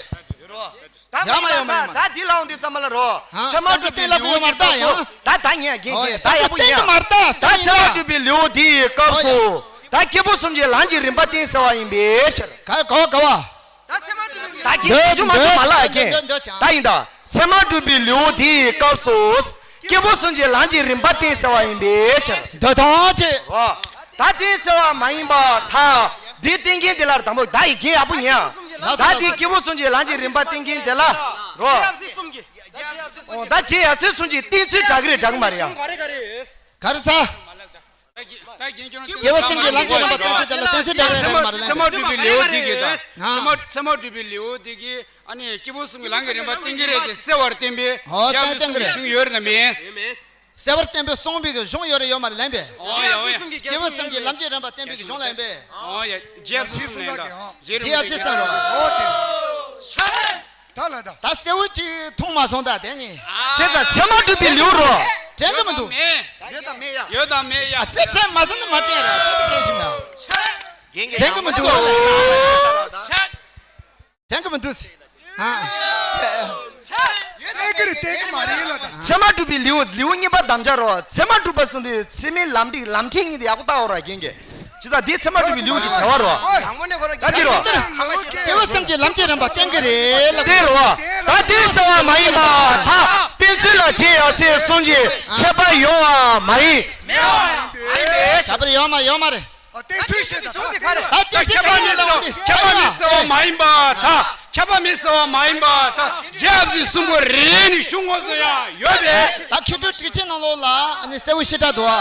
ཡ་མ་ཡ་མ་ཡ་མ། ད་འདི་ལའང་འདི་ཙམ་མ་ལ་རོ། ཨ། ཚད་མ་གྲུབ་པའི་ལེའུ་གི་སྐབས་སུ། ད་ད་ཉན་རྒན་རྒན། ད་ཡག་པོ་ཉན། ད་ཚད་མ་གྲུབ་པའི་ལེའུ་འདིའི་སྐབས་སུ། ད་སྐྱེས་བུ་གསུམ་གྱི་ལམ་གྱི་རིམ་པ་བསྟན་ཟེར་བ་ཡིན་པའི་ཕྱིར། ག་ག་བ་ག་བ། ད་ཁྱེད་ཚོ་མ་ཚོ་མ་ལགས་ཀྱིས། ད་ཡིན་ད། ཚད་མ་གྲུབ་པའི་ལེའུ་དེའི་སྐབས་སུ། སྐྱེས་བུ་གསུམ་གྱི་ལམ་གྱི་རིམ་པ་བསྟན་ཟེར་བ་ཡིན་པའི་ཕྱིར། འདོད་དང་བཅས། རོ། ད་བསྟན་ཟེར་བ་མ་ཡིན་པར་ཐལ། འདི་བསྟན་མཁན་དེ་ལ་དང་པོ་ད་ཡི་གེ་ཡག་པོ་ཉན། ད་འདི་སྐྱེས་བུ་གསུམ་གྱི་ལམ་གྱི་རིམ་པ་བསྟན་མཁན་དེ་ལ། རོ། ད་རྗེ་ཡབ་སྲས་གསུམ་གྱི་བསྟན་ཚུལ་འདྲ་གི་རེད་འདྲ་གི་མ་རེད་ཡ། ག་རེ་ཟ། སྐྱེས་བུ་གསུམ་གྱི་ལམ་གྱི་རིམ་པ་བསྟན་ཚུལ་དེ་ལ་བསྟན་ཚུལ་འདྲ་གི་རེད་མ་རེད། ཚད་མ་གྲུབ་པའི་ལེའུ་དེ་གི་ད། ཚད་མ་ཚད་མ་གྲུབ་པའི་ལེའུ་དེ་གི་ཨ་ནི་སྐྱེས་བུ་གསུམ་གྱི་ལམ་གྱི་རིམ་པ་བསྟན་གྱི་རེད་ཅེས་གསལ་བར་བསྟན་པའི། ཨོ་ཡབ་སྲས་གསུམ་གྱི་གཞུང་ཡོད་རེད་ན་མེད། གསལ་བར་བསྟན་པའི་གསུངས་པའི་གི་གཞུང་ཡོད་རེད་ཡོད་མ་རེད་ལན་པས། ཨོ་ཡ་ཨོ་ཡ། སྐྱེས་བུ་གསུམ་གྱི་ལམ་གྱི་རིམ་པ་བསྟན་པའི་གི་གཞུང་ལན་པས། ཨོ་ཡ། རྗེ་ཡབ་སྲས་གསུམ་ལན་ད། རྗེ་ཡབ་སྲས་གསུམ་རོ། ཨོ་དེ། ད་ལ་ད། ད་གསལ་བོ་ཅིག་མཐོང་མ་སོང་ད་དེ་ནི། བྱས་ཙང་ཚད་མ་གྲུབ་པའི་ལེའུ་རོ། དྲན་གི་མི་འདུག་ཡོད་དང་མེད་ཡ། ཡོད་དང་མེད་ཡ། ཨ་དེ་དྲན་མ་སོང་ན་མ་དྲན་ར་དེ་དེ་སྐད་ཞིག་མེད། དྲན་གི་མི་འདུག་དྲན་གི་མི་འདུག་ཨ། ཡོད་དེ་གི་རེད་དེ་གི་མ་རེད་ལ་ད། ཚད་མ་གྲུབ་པའི་ལེའུ་ལེའུ་གཉིས་པ་དམ་བཅའ་རོ། ཚད་མ་གྲུབ་པ་གསུམ་དེ་ཚད་མའི་ལམ་ཁྲིད་ལམ་ཁྲིད་གཉིས་དེ་ཡག་པོ་བལྟ་འོ་ར་རྒན་གྱི། ཇི་ལྟར་འདི་ཚད་མ་གྲུབ་པའི་ལེའུ་གི་བྱ་བ་རོ། ད་འདི་རོ། སྐྱེས་བུ་གསུམ་གྱི་ལམ་གྱི་རིམ་པ་བསྟན་གྱི་རེད་ལབ། དེ་རོ། ད་དེ་གསལ་བ་མ་ཡིན་པར་ཐལ། བསྟན་ཚུལ་ལ་རྗེ་ཡབ་སྲས་གསུམ་གྱི་ཁྱད་པར་ཡོད་པ་མ་ཡིན། མེད་པ་མ་ཡིན་པས། ད་པར་ཡོད་མ་ཡོད་མ་རེད། ཨ་བསྟན་ཚུལ་ཞེས་པའི་གཞུང་དེ་ག་རེ། ད་ཁྱད་པར་མེད་ཟེར་བ་ཁྱད་པར་མེད་ཟེར་བ་མ་ཡིན་པར་ཐལ། ཁྱད་པར་མེད་ཟེར་བ་མ་ཡིན་པར་ཐལ། རྗེ་ཡབ་སྲས་གསུམ་པོ་རེ་རེ་ནས་གཞུང་ངོ་སོ་ཡང་ཡོད་པས། ད་མཁས་གྲུབ་ཊཱིཀ་ཆེན་ནང་ལོགས་ལ་ཨ་ནི་གསལ་བོ་ཞེ་དྲག་འདུག་ཨ།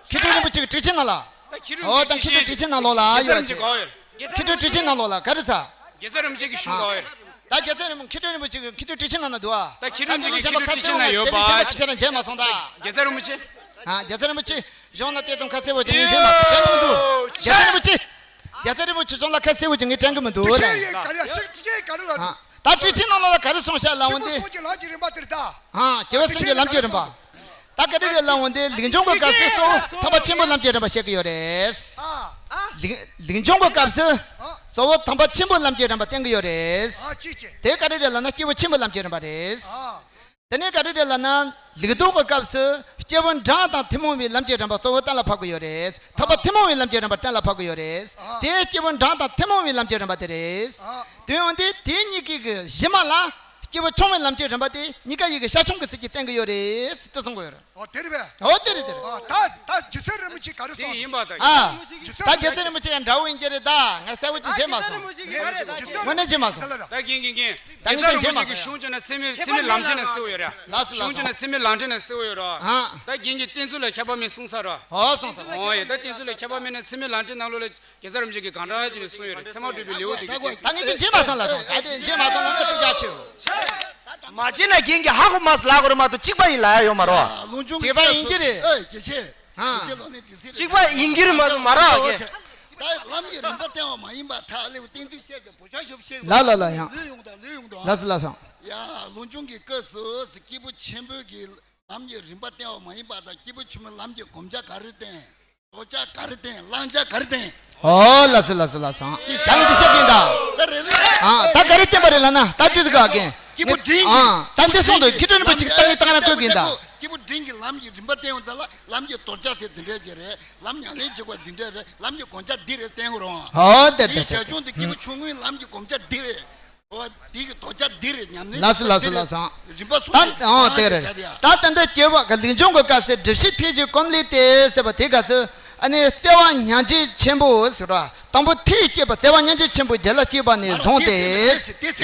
མཁས་གྲུབ་རིན་པོ་ཆེ་གི་ཊཱིཀ་ཆེན་ནང་ལ། ད་མཁས་གྲུབ་ཨོ་ད་མཁས་གྲུབ་ཊཱིཀ་ཆེན་ནང་ལོགས་ལ་ཡོད་རེད། མཁས་གྲུབ་ཊཱིཀ་ཆེན་ནང་ལོགས་ལ་ག་རེ་ཟ། རྗེ་བཙུན་རིན་པོ་ཆེ་གི་གཞུང་ག་ཡོད་རེད། ད་རྗེ་བཙུན་རིན་པོ་མཁས་གྲུབ་རིན་པོ་ཆེ་གི་མཁས་གྲུབ་ཊཱིཀ་ཆེན་ནང་ན་འདུག་ཨ། ད་མཁས་གྲུབ་རིན་པོ་ཆེ་གི་མཁས་གྲུབ་ཊཱིཀ་ཆེན་ན་ཡོད་པ། ད་དེ་ལས་གཞན་པ་ཁ་གསལ་བོ་ཅིག་ནས་གཞན་པ་ཁ་གསལ་བོ་ཅིག་ཉན་མ་སོང་ད། རྗེ་བཙུན་རིན་པོ་ཆེ། ཨ་རྗེ་བཙུན་རིན་པོ་ཆེ། གཞུང་ན་དེ་ཙམ་ཁ་གསལ་བོ་ཅིག་ཉན་མཁན་མ་དྲན་གི་མི་འདུག་རྗེ་བཙུན་རིན་པོ་ཆེ། རྗེ་བཙུན་རིན་པོ་ཆེ་གཞུང་ལ་ཁ་གསལ་བོ་ཅིག་ངས་དྲན་གི་མི་འདུག་ལ། ད་ཊཱིཀ་ཆེན་ནང་ལོགས་ལ་ག་རེ་གསུངས་ཤག་ལབ་འོང་དེ། ཨ་སྐྱེས་བུ་གསུམ་གྱི་ལམ་གྱི་རིམ་པ། ད་ག་རེ་རེད་ལབ་འོང་དེ་ལེགས་སྦྱོང་གི་སྐབས་སུ་གཙོ་བོ་ཐེག་པ་ཆེན་པོའི་ལམ་གྱི་རིམ་པ་བཤད་གི་ཡོད་རེད། ལེགས་ལེགས་སྦྱོང་གི་སྐབས་སུ་གཙོ་བོ་ཐེག་པ་ཆེན་པོའི་ལམ་གྱི་རིམ་པ་བསྟན་གི་ཡོད་རེད། དེ་ག་རེ་རེད་ལབ་ན་སྐྱེས་བུ་ཆེན་པོའི་ལམ་གྱི་རིམ་པ་རེད། དེ་ནས་ག་རེ་རེད་ལབ་ན་ལེགས་ལྡོག་གི་སྐབས་སུ་ སྐྱེས་བུ་འབྲིང་དང་ཐུན་མོང་བའི་ལམ་གྱི་རིམ་པ་གཙོ་བོ་གཏན་ལ་ཕབ་ཀྱི་ཡོད་རེད། ཐར་པ་ཐུན་མོང་བའི་ལམ་གྱི་རིམ་པ་གཏན་ལ་ཕབ་ཀྱི་ཡོད་རེད། དེ་སྐྱེས་བུ་འབྲིང་དང་ཐུན་མོང་བའི་ལམ་གྱི་རིམ་པ་དེ་རེད། དེ་ཡང་དེ་དེ་གཉིས་ཀའི་གི་གཞི་མ་ལ་སྐྱེས་བུ་ཆུང་བའི་ལམ་གྱི་རིམ་པ་དེ་གཉིས་ཀ་ཡི་གེ་ཤར་ཕྱོགས་ཀྱི་ཚུལ་གྱིས་བསྟན་གྱི་ཡོད་རེད་ཟེར་གསུང་གི་ཡོད་རེད། ཨོ་དེ་རེད་པས། ཨོ་དེ་རེད་དེ་རེད། ཨ་ད་ད་རྗེ་བཙུན་རིན་པོ་ཆེ་ག་རེ་ཨ་གསུངས། དེ་ཡིན་པ་ད། ཨ། རྗེ་ད་བཙུན་རྗེ་བཙུན་རིན་པོ་ཆེ་ཡང་འདྲ་བོ་ཡིན་གྱི་རེད་ད། ང་གསལ་བོ་ཅིག་བྱས་མ་སོང་། ངས་རྗེ་བཙུན་དངོས་གནས་བྱས་མ་སོང་། ད་རྒན་རྒན་རྒན། ད་རྒན་རྒན་བྱས་མ་སོང་། གཞུང་བཅོས་ན་སེམས་སེམས་ལམ་འབྲས་ན་གསལ་བོ་ཡོད་ར། ལགས་སོ་ལགས་སོ། གཞུང་བཅོས་ན་སེམས་ལམ་འབྲས་ན་གསལ་བོ་ཡོད་ར། ཨ། ད་རྒན་གྱིས་བསྟན་ཚུལ་ལ་ཁྱབ་པ་མེད་གསུངས་ས་ར། ཨོ་གསུངས་ས་ར། ཨོ་ཡ། ད་བསྟན་ཚུལ་ལ་ཁྱབ་པ་མེད་ན་སེམས་ལམ་འབྲས་ནང་ལོགས་ལ་གེ་སར་རིན་པོ་ཆེ་གིས་གང་འདྲ་བྱས་ནས་གསུངས་ཡོད་རེད། ཚད་མ་སྒྲུབ་པའི་ལེའུ་དེ་གི་ད་རྒན་བྱས་མ་སོང་ལབ་ན་ཚིག་རྒྱག་ཆེའོ། མ་བྱས་ན་རྒན་གྱིས་ཧ་གོ་མ་སོང་ལབ་དགོས་རེད་མ་གཏོགས་གཅིག་པ་ཡིན་ལབ་ཡ་ཡོད་མ་རེད། ལུང་ཆུང་གཅིག་པ་ཡིན་གྱི་རེད། ཨེ་དགེ་བཤེས། ཨ། དགེ་བཤེས་ལགས་ནས་དྲི་སྲིད་རེད། གཅིག་པ་ཡིན་གྱི་རེད་མ་གཏོགས་མ་རེད་ཨ་རྒན། ད་ལམ་གྱི་རིམ་པ་བསྟན་པ་མ་ཡིན་པ་ཐག་ལེའུ་བསྟན་ཚུལ་བཤད་ཀྱི་བུ་ཆ་ཤོབ་བཤད། ལ་ལ་ལ་ཡང་ལོས་ཡོང་དང་ལོས་ཡོང་དང་། ལ་སི་ལ་སང་། ཡ་ལུང་ཆུང་གི་སྐབས་སུ་སྐྱེས་བུ་ཆེན་པོའི་གི་ལམ་གྱི་རིམ་པ་བསྟན་པ་མ་ཡིན་པ་དང་སྐྱེས་བུ་ཆེན་པོའི་ལམ་གྱི་གོམས་ཆ་ག་རེ་བསྟན། དོར་བྱ་ག་རེ་བསྟན། བླང་བྱ་ག་རེ་བསྟན། ཨོ་ལ་སི་ལ་སི་ལ་སང་། ད་ངས་འདི་བཤད་ཀྱིན་ད། ད་རེད་རེད། ཨ་ད་ག་རེ་བསྟན་པ་རེད་ལབ་ན་ད་དུས་ཟིག་ག་རྒན། སྐྱེས་བུ་འབྲིང་གི། ཨ་ད་འདི་གསུངས་འདུག་མཁས་གྲུབ་རིན་པོ་ཆེ་གིས་ད་ངས་ད་ག་རང་བཀོད་ཀྱིན་ད། སྐྱེས་བུ་འབྲིང་གི་ལམ་གྱི་རིམ་པ་བསྟན་ཡོང་ཙང་ལ་ལམ་གྱི་དོར་བྱ་ཚེ་འདི་འདྲས་ཅིག་རེད། ལམ་གྱི་གོམས་ཆ་འདི་རེད། བསྟན་རེད། ལམ་གྱི་གོམས་ཆ་འདི་རེད་བསྟན་དགོས་རུང་། ཨོ་དེ་དེ་དེ་དེ། ཞལ་ཆུང་དེ་སྐྱེས་བུ་ཆུང་ངུའི་ལམ་གྱི་གོམས་ཆ་འདི་རེད། ཨོ་དེ་གི་དོར་བྱ་འདི་རེད་ཉམས་ལེན། ལ་སི་ལ་སི་ལ་སང་། རིམ་པ་གསུམ་ད་རེད། ཨོ་དེ་རེད། བྱ་དེ་ཡ། ད་ད་ལྟ་སྐྱེས་བུ་ག་ལེགས་ཆུང་གི་སྐབས་སུ་སྒྲུབ་བྱེད་ཐེག་གཅིག་གོམས་ལས་ཏེ་ཟེར་བ་དེ་སྐབས་སུ་ཨ་ནི་བརྩེ་བ་ཉག་གཅིག་ཆེན་པོ་ཟེར་བ། དང་པོ་ཐེག་བསྐྱེད་པ་བརྩེ་བ་ཉག་གཅིག་ཆེན་པོ་རྒྱུད་ལ་སྐྱེས་པ་ནས་བཟུང་སྟེ།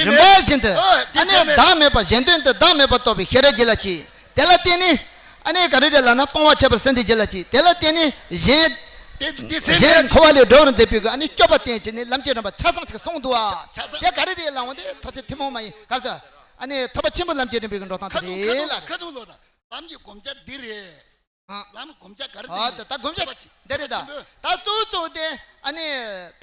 རིམ་པ་བཞིན་དུ་ཨ་ནི་བདག་མེད་པ་གཞན་དོན་དུ་བདག་མེད་པར་རྟོགས་པའི་ཤེས་རབ་རྒྱུད་ལ་སྐྱེས། དེ་ལ་བརྟེན་ནས་ཨ་ནི་ག་རེ་རེད་ལབ་ན་སྤོང་བ་ཁྱད་པར་སེམས་དེ་རྒྱུད་ལ་སྐྱེས། དེ་ལ་བརྟེན་ནས་གཞན་གཞན་འཁོར་བ་ལས་སྒྲོལ་བར་འདོད་པའི་གི་ཨ་ནི་སྐྱོབ་པ་བསྟེན་བྱས་ནས་ལམ་གྱི་རིམ་པ་ཆ་ཚང་ཅིག་གསུངས་འདུག་ཨ། དེ་ག་རེ་རེད་ལབ་འོང་དེ་ཐག་ཆོད་ཐུན་མོང་མ་ཡིན་ག་ཚོད་ཨ་ནི་ཐར་པ་ཆེན་པོའི་ལམ་གྱི་རིམ་པའི་གི་འགྲོ་སྟངས་དེ་རེད་ལ། ལམ་གྱི་གོམས་ཆ་འདི་རེད། ཨ། ལམ་གོམས་ཆ་ག་རེ། ཨ་ད་ད་གོམས་ཆ་འདི་རེད་ད། ད་གཙོ་བོ་གཙོ་བོ་དེ་ཨ་ནི་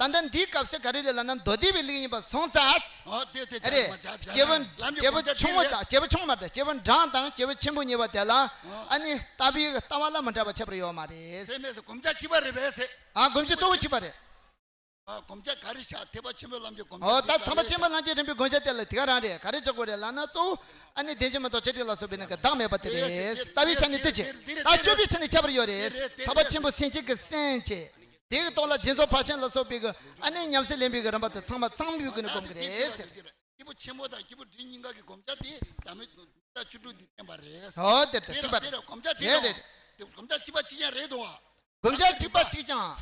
ད་ལྟ་འདིའི་སྐབས་སུ་ག་རེ་རེད་ལབ་ན་མདོ་སྡེ་པའི་ལུགས་ཡིན་པ་སོང་ཙང་། ཨ་དེ་དེ་རེད། སྐྱེས་བུ་སྐྱེས་བུ་ཆུང་ངུ་དང་སྐྱེས་བུ་ཆུང་ངུ་མ་རེད། སྐྱེས་བུ་འབྲིང་དང་སྐྱེས་བུ་ཆེན་པོ་གཉིས་པ་དེ་ལ་ཨ་ནི་ལྟ་བའི་ལྟ་བ་ལ་མི་འདྲ་བ་ཁྱད་པར་ཡོད་མ་རེད། ཟེར་མེད་ཟེར་གོམས་ཆ་གཅིག་པ་རེད་པས་ཟེར། ཨ་གོམས་ཆ་གཙོ་བོ་གཅིག་པ་རེད། ཨ་གོམས་ཆ་ག་རེ་བཞག་ཐེག་པ་ཆེན་པོའི་ལམ་གྱི་གོམས་ཆ། ཨོ་ད་ཐེག་པ་ཆེན་པོའི་ལམ་གྱི་རིམ་པའི་གོམས་ཆ་དེ་ལ་དེ་ག་རང་རེད། ག་རེ་ཆགས་དགོས་རེད་ལབ་ན་གཙོ་བོ་ཨ་ནི་བདེན་བཞི་མི་རྟོག་བྱེད་སྒྲིབ་ལ་སོགས་པའི་ནང་གི་བདག་མེད་པ་དེ་རེད། ལྟ་བའི་ཆ་ནས་དེ་བྱེད། ད་སྤྱོད་པའི་ཆ་ནས་ཁྱད་པར་ཡོད་རེད། ཐེག་པ་ཆེན་པོ་སེམས་བསྐྱེད་ཀྱི་སེམས་བསྐྱེད། དེ་གི་ཐོག་ལ་སྦྱིན་སོགས་ཕར་ཕྱིན་ལ་སོགས་པའི་གི་ཨ་ནི་ཉམས་སུ་ལེན་པའི་གི་རིམ་པ་དེ་ཚང་མ་ཚང་མའི་སྒོ་ནས་སྒོམ་གི་རེད་ཟེར། སྐྱེས་བུ་ཆེན་པོ་དང་སྐྱེས་བུ་འབྲིང་གཉིས་ཀ་གི་གོམས་ཆ་དེ་བདག་མེད་བདག་བཅུ་དྲུག་འདི་བསྟན་པ་རེད། ཨོ་དེ་ལྟར་གཅིག་པ་རེད། གོམས་ཆ་དེ་རེད་རེད། གོམས་ཆ་གཅིག་པ་གཅིག་རྐྱང་རེད་དོ། གོམས་ཆ་གཅིག་པ་གཅིག་རྐྱང་།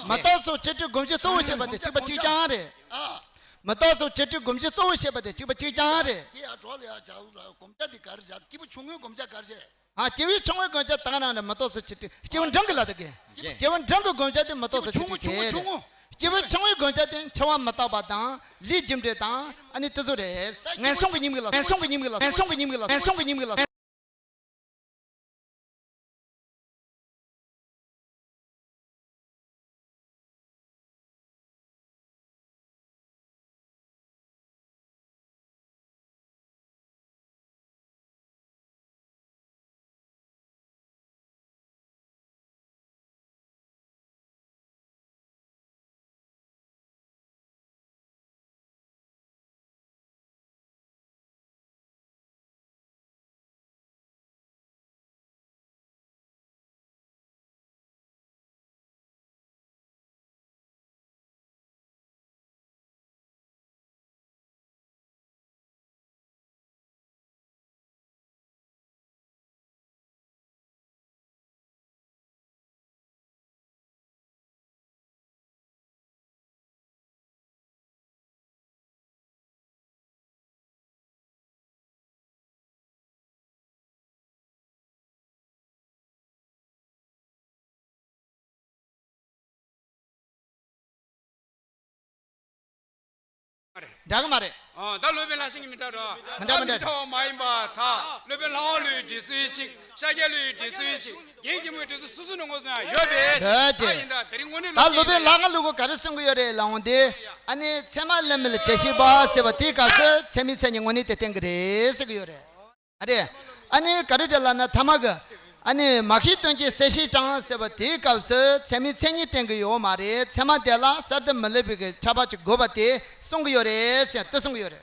མི་རྟག་སོགས་བཅུ་དྲུག་སྒོམ་གཞི་གཙོ་བོ་བཤད་པ་དེ་གཅིག་པ་གཅིག་རྐྱང་རེད། མི་རྟག་སོགས་བཅུ་དྲུག་སྒོམ་གཞི་གཙོ་བོ་བཤད་པ་དེ་གཅིག་པ་གཅིག་རྐྱང་རེད། དེ་ཡང་གྲོགས་ལ་ཡང་བྱ་ལ་གོམས་ཆ་དེ་ག་རེ་བྱ། སྐྱེས་བུ་ཆུང་ངུའི་གོམས་ཆ་ག་རེ་བྱ། ཨ་སྐྱེས་བུ་ཆུང་ངུའི་གོམས་ཆ་དང་རང་རེད། མི་རྟག་སོགས་བཅུ་དྲུག་སྐྱེས་བུ་འབྲིང་གི་ལ་དགེ། སྐྱེས་བུ་འབྲིང་གི་གོམས་ཆ་དེ་མི་རྟག་སོགས་བཅུ་དྲུག་སྐྱེས་བུ་ཆུང་ངུའི་གོམས་ཆ་དེ་འཆི་བ་མི་རྟག་པ་དང་ལས་རྒྱུ་འབྲས་དང་ཨ་ནི་དེ་ཚོ་རེད། ངན་སོང་གི་ཉིན་མིག་ལ་ངན་སོང་གི་ཉིན་མིག་ལ་ངན་སོང་གི་ཉིན་མིག་ལ་ངན་སོང་གི་ཉིན་མིག་ལ། འདྲ་གི་མ་རེད། ཨ་ད་སློབ་དཔོན་ལྷ་ཤིང་གི་མི་འདྲ་རོ། མི་འདྲ་མི་འདྲ། མི་འདྲ་བ་མ་ཡིན་པར་ཐལ། སློབ་དཔོན་ལྷ་དབང་བློའི་འབྲས་སུ་གཅིག་ཤཱཀྱ་བློའི་འབྲས་སུ་གཅིག་རྒན་གྱི་མོའི་འབྲས་སུ་སོ་སོ་ནས་ངོས་བཟུང་ཡང་ཡོད་པས། ཡོད་ཅེས། ད་ཡིན་ད་དེ་རིང་དངོས་གནས་ད་སློབ་དཔོན་ལྷ་དབང་བློ་གིས་ག་རེ་གསུང་གི་ཡོད་རེད་ལབ་འོང་དུས། ཨ་ནི་ཚད་མ་ལས་མེད་ལ་བྱ་ཤེས་པ་ཟེར་བ་དེའི་སྐབས་སུ་ཚད་མའི་མཚན་ཉིད་དངོས་གནས་དེ་བསྟན་གི་རེད་ཟེར་གི་ཡོད་རེད། ཨ་རེད། ཨ་ནི་ག་རེ་རེད་ལབ་ན་ཐ་མ་གི། ཨ་ནི་མ་ཤེས་དོན་གྱི་གསལ་བྱེད་ཀྱང་ཟེར་བ་དེའི་སྐབས་སུ་ཚད་མའི་མཚན་ཉིད་བསྟན་གི་ཡོད་མ་རེད། ཚད་མ་དེ་ལ་གསར་དུ་མི་སླེབས་པའི་གི་ཁྱབ་པ་ཅིག་དགོས་པ་དེ་གསུང་གི་ཡོད་རེད་ཟེར་དེ་གསུང་གི་ཡོད་རེད།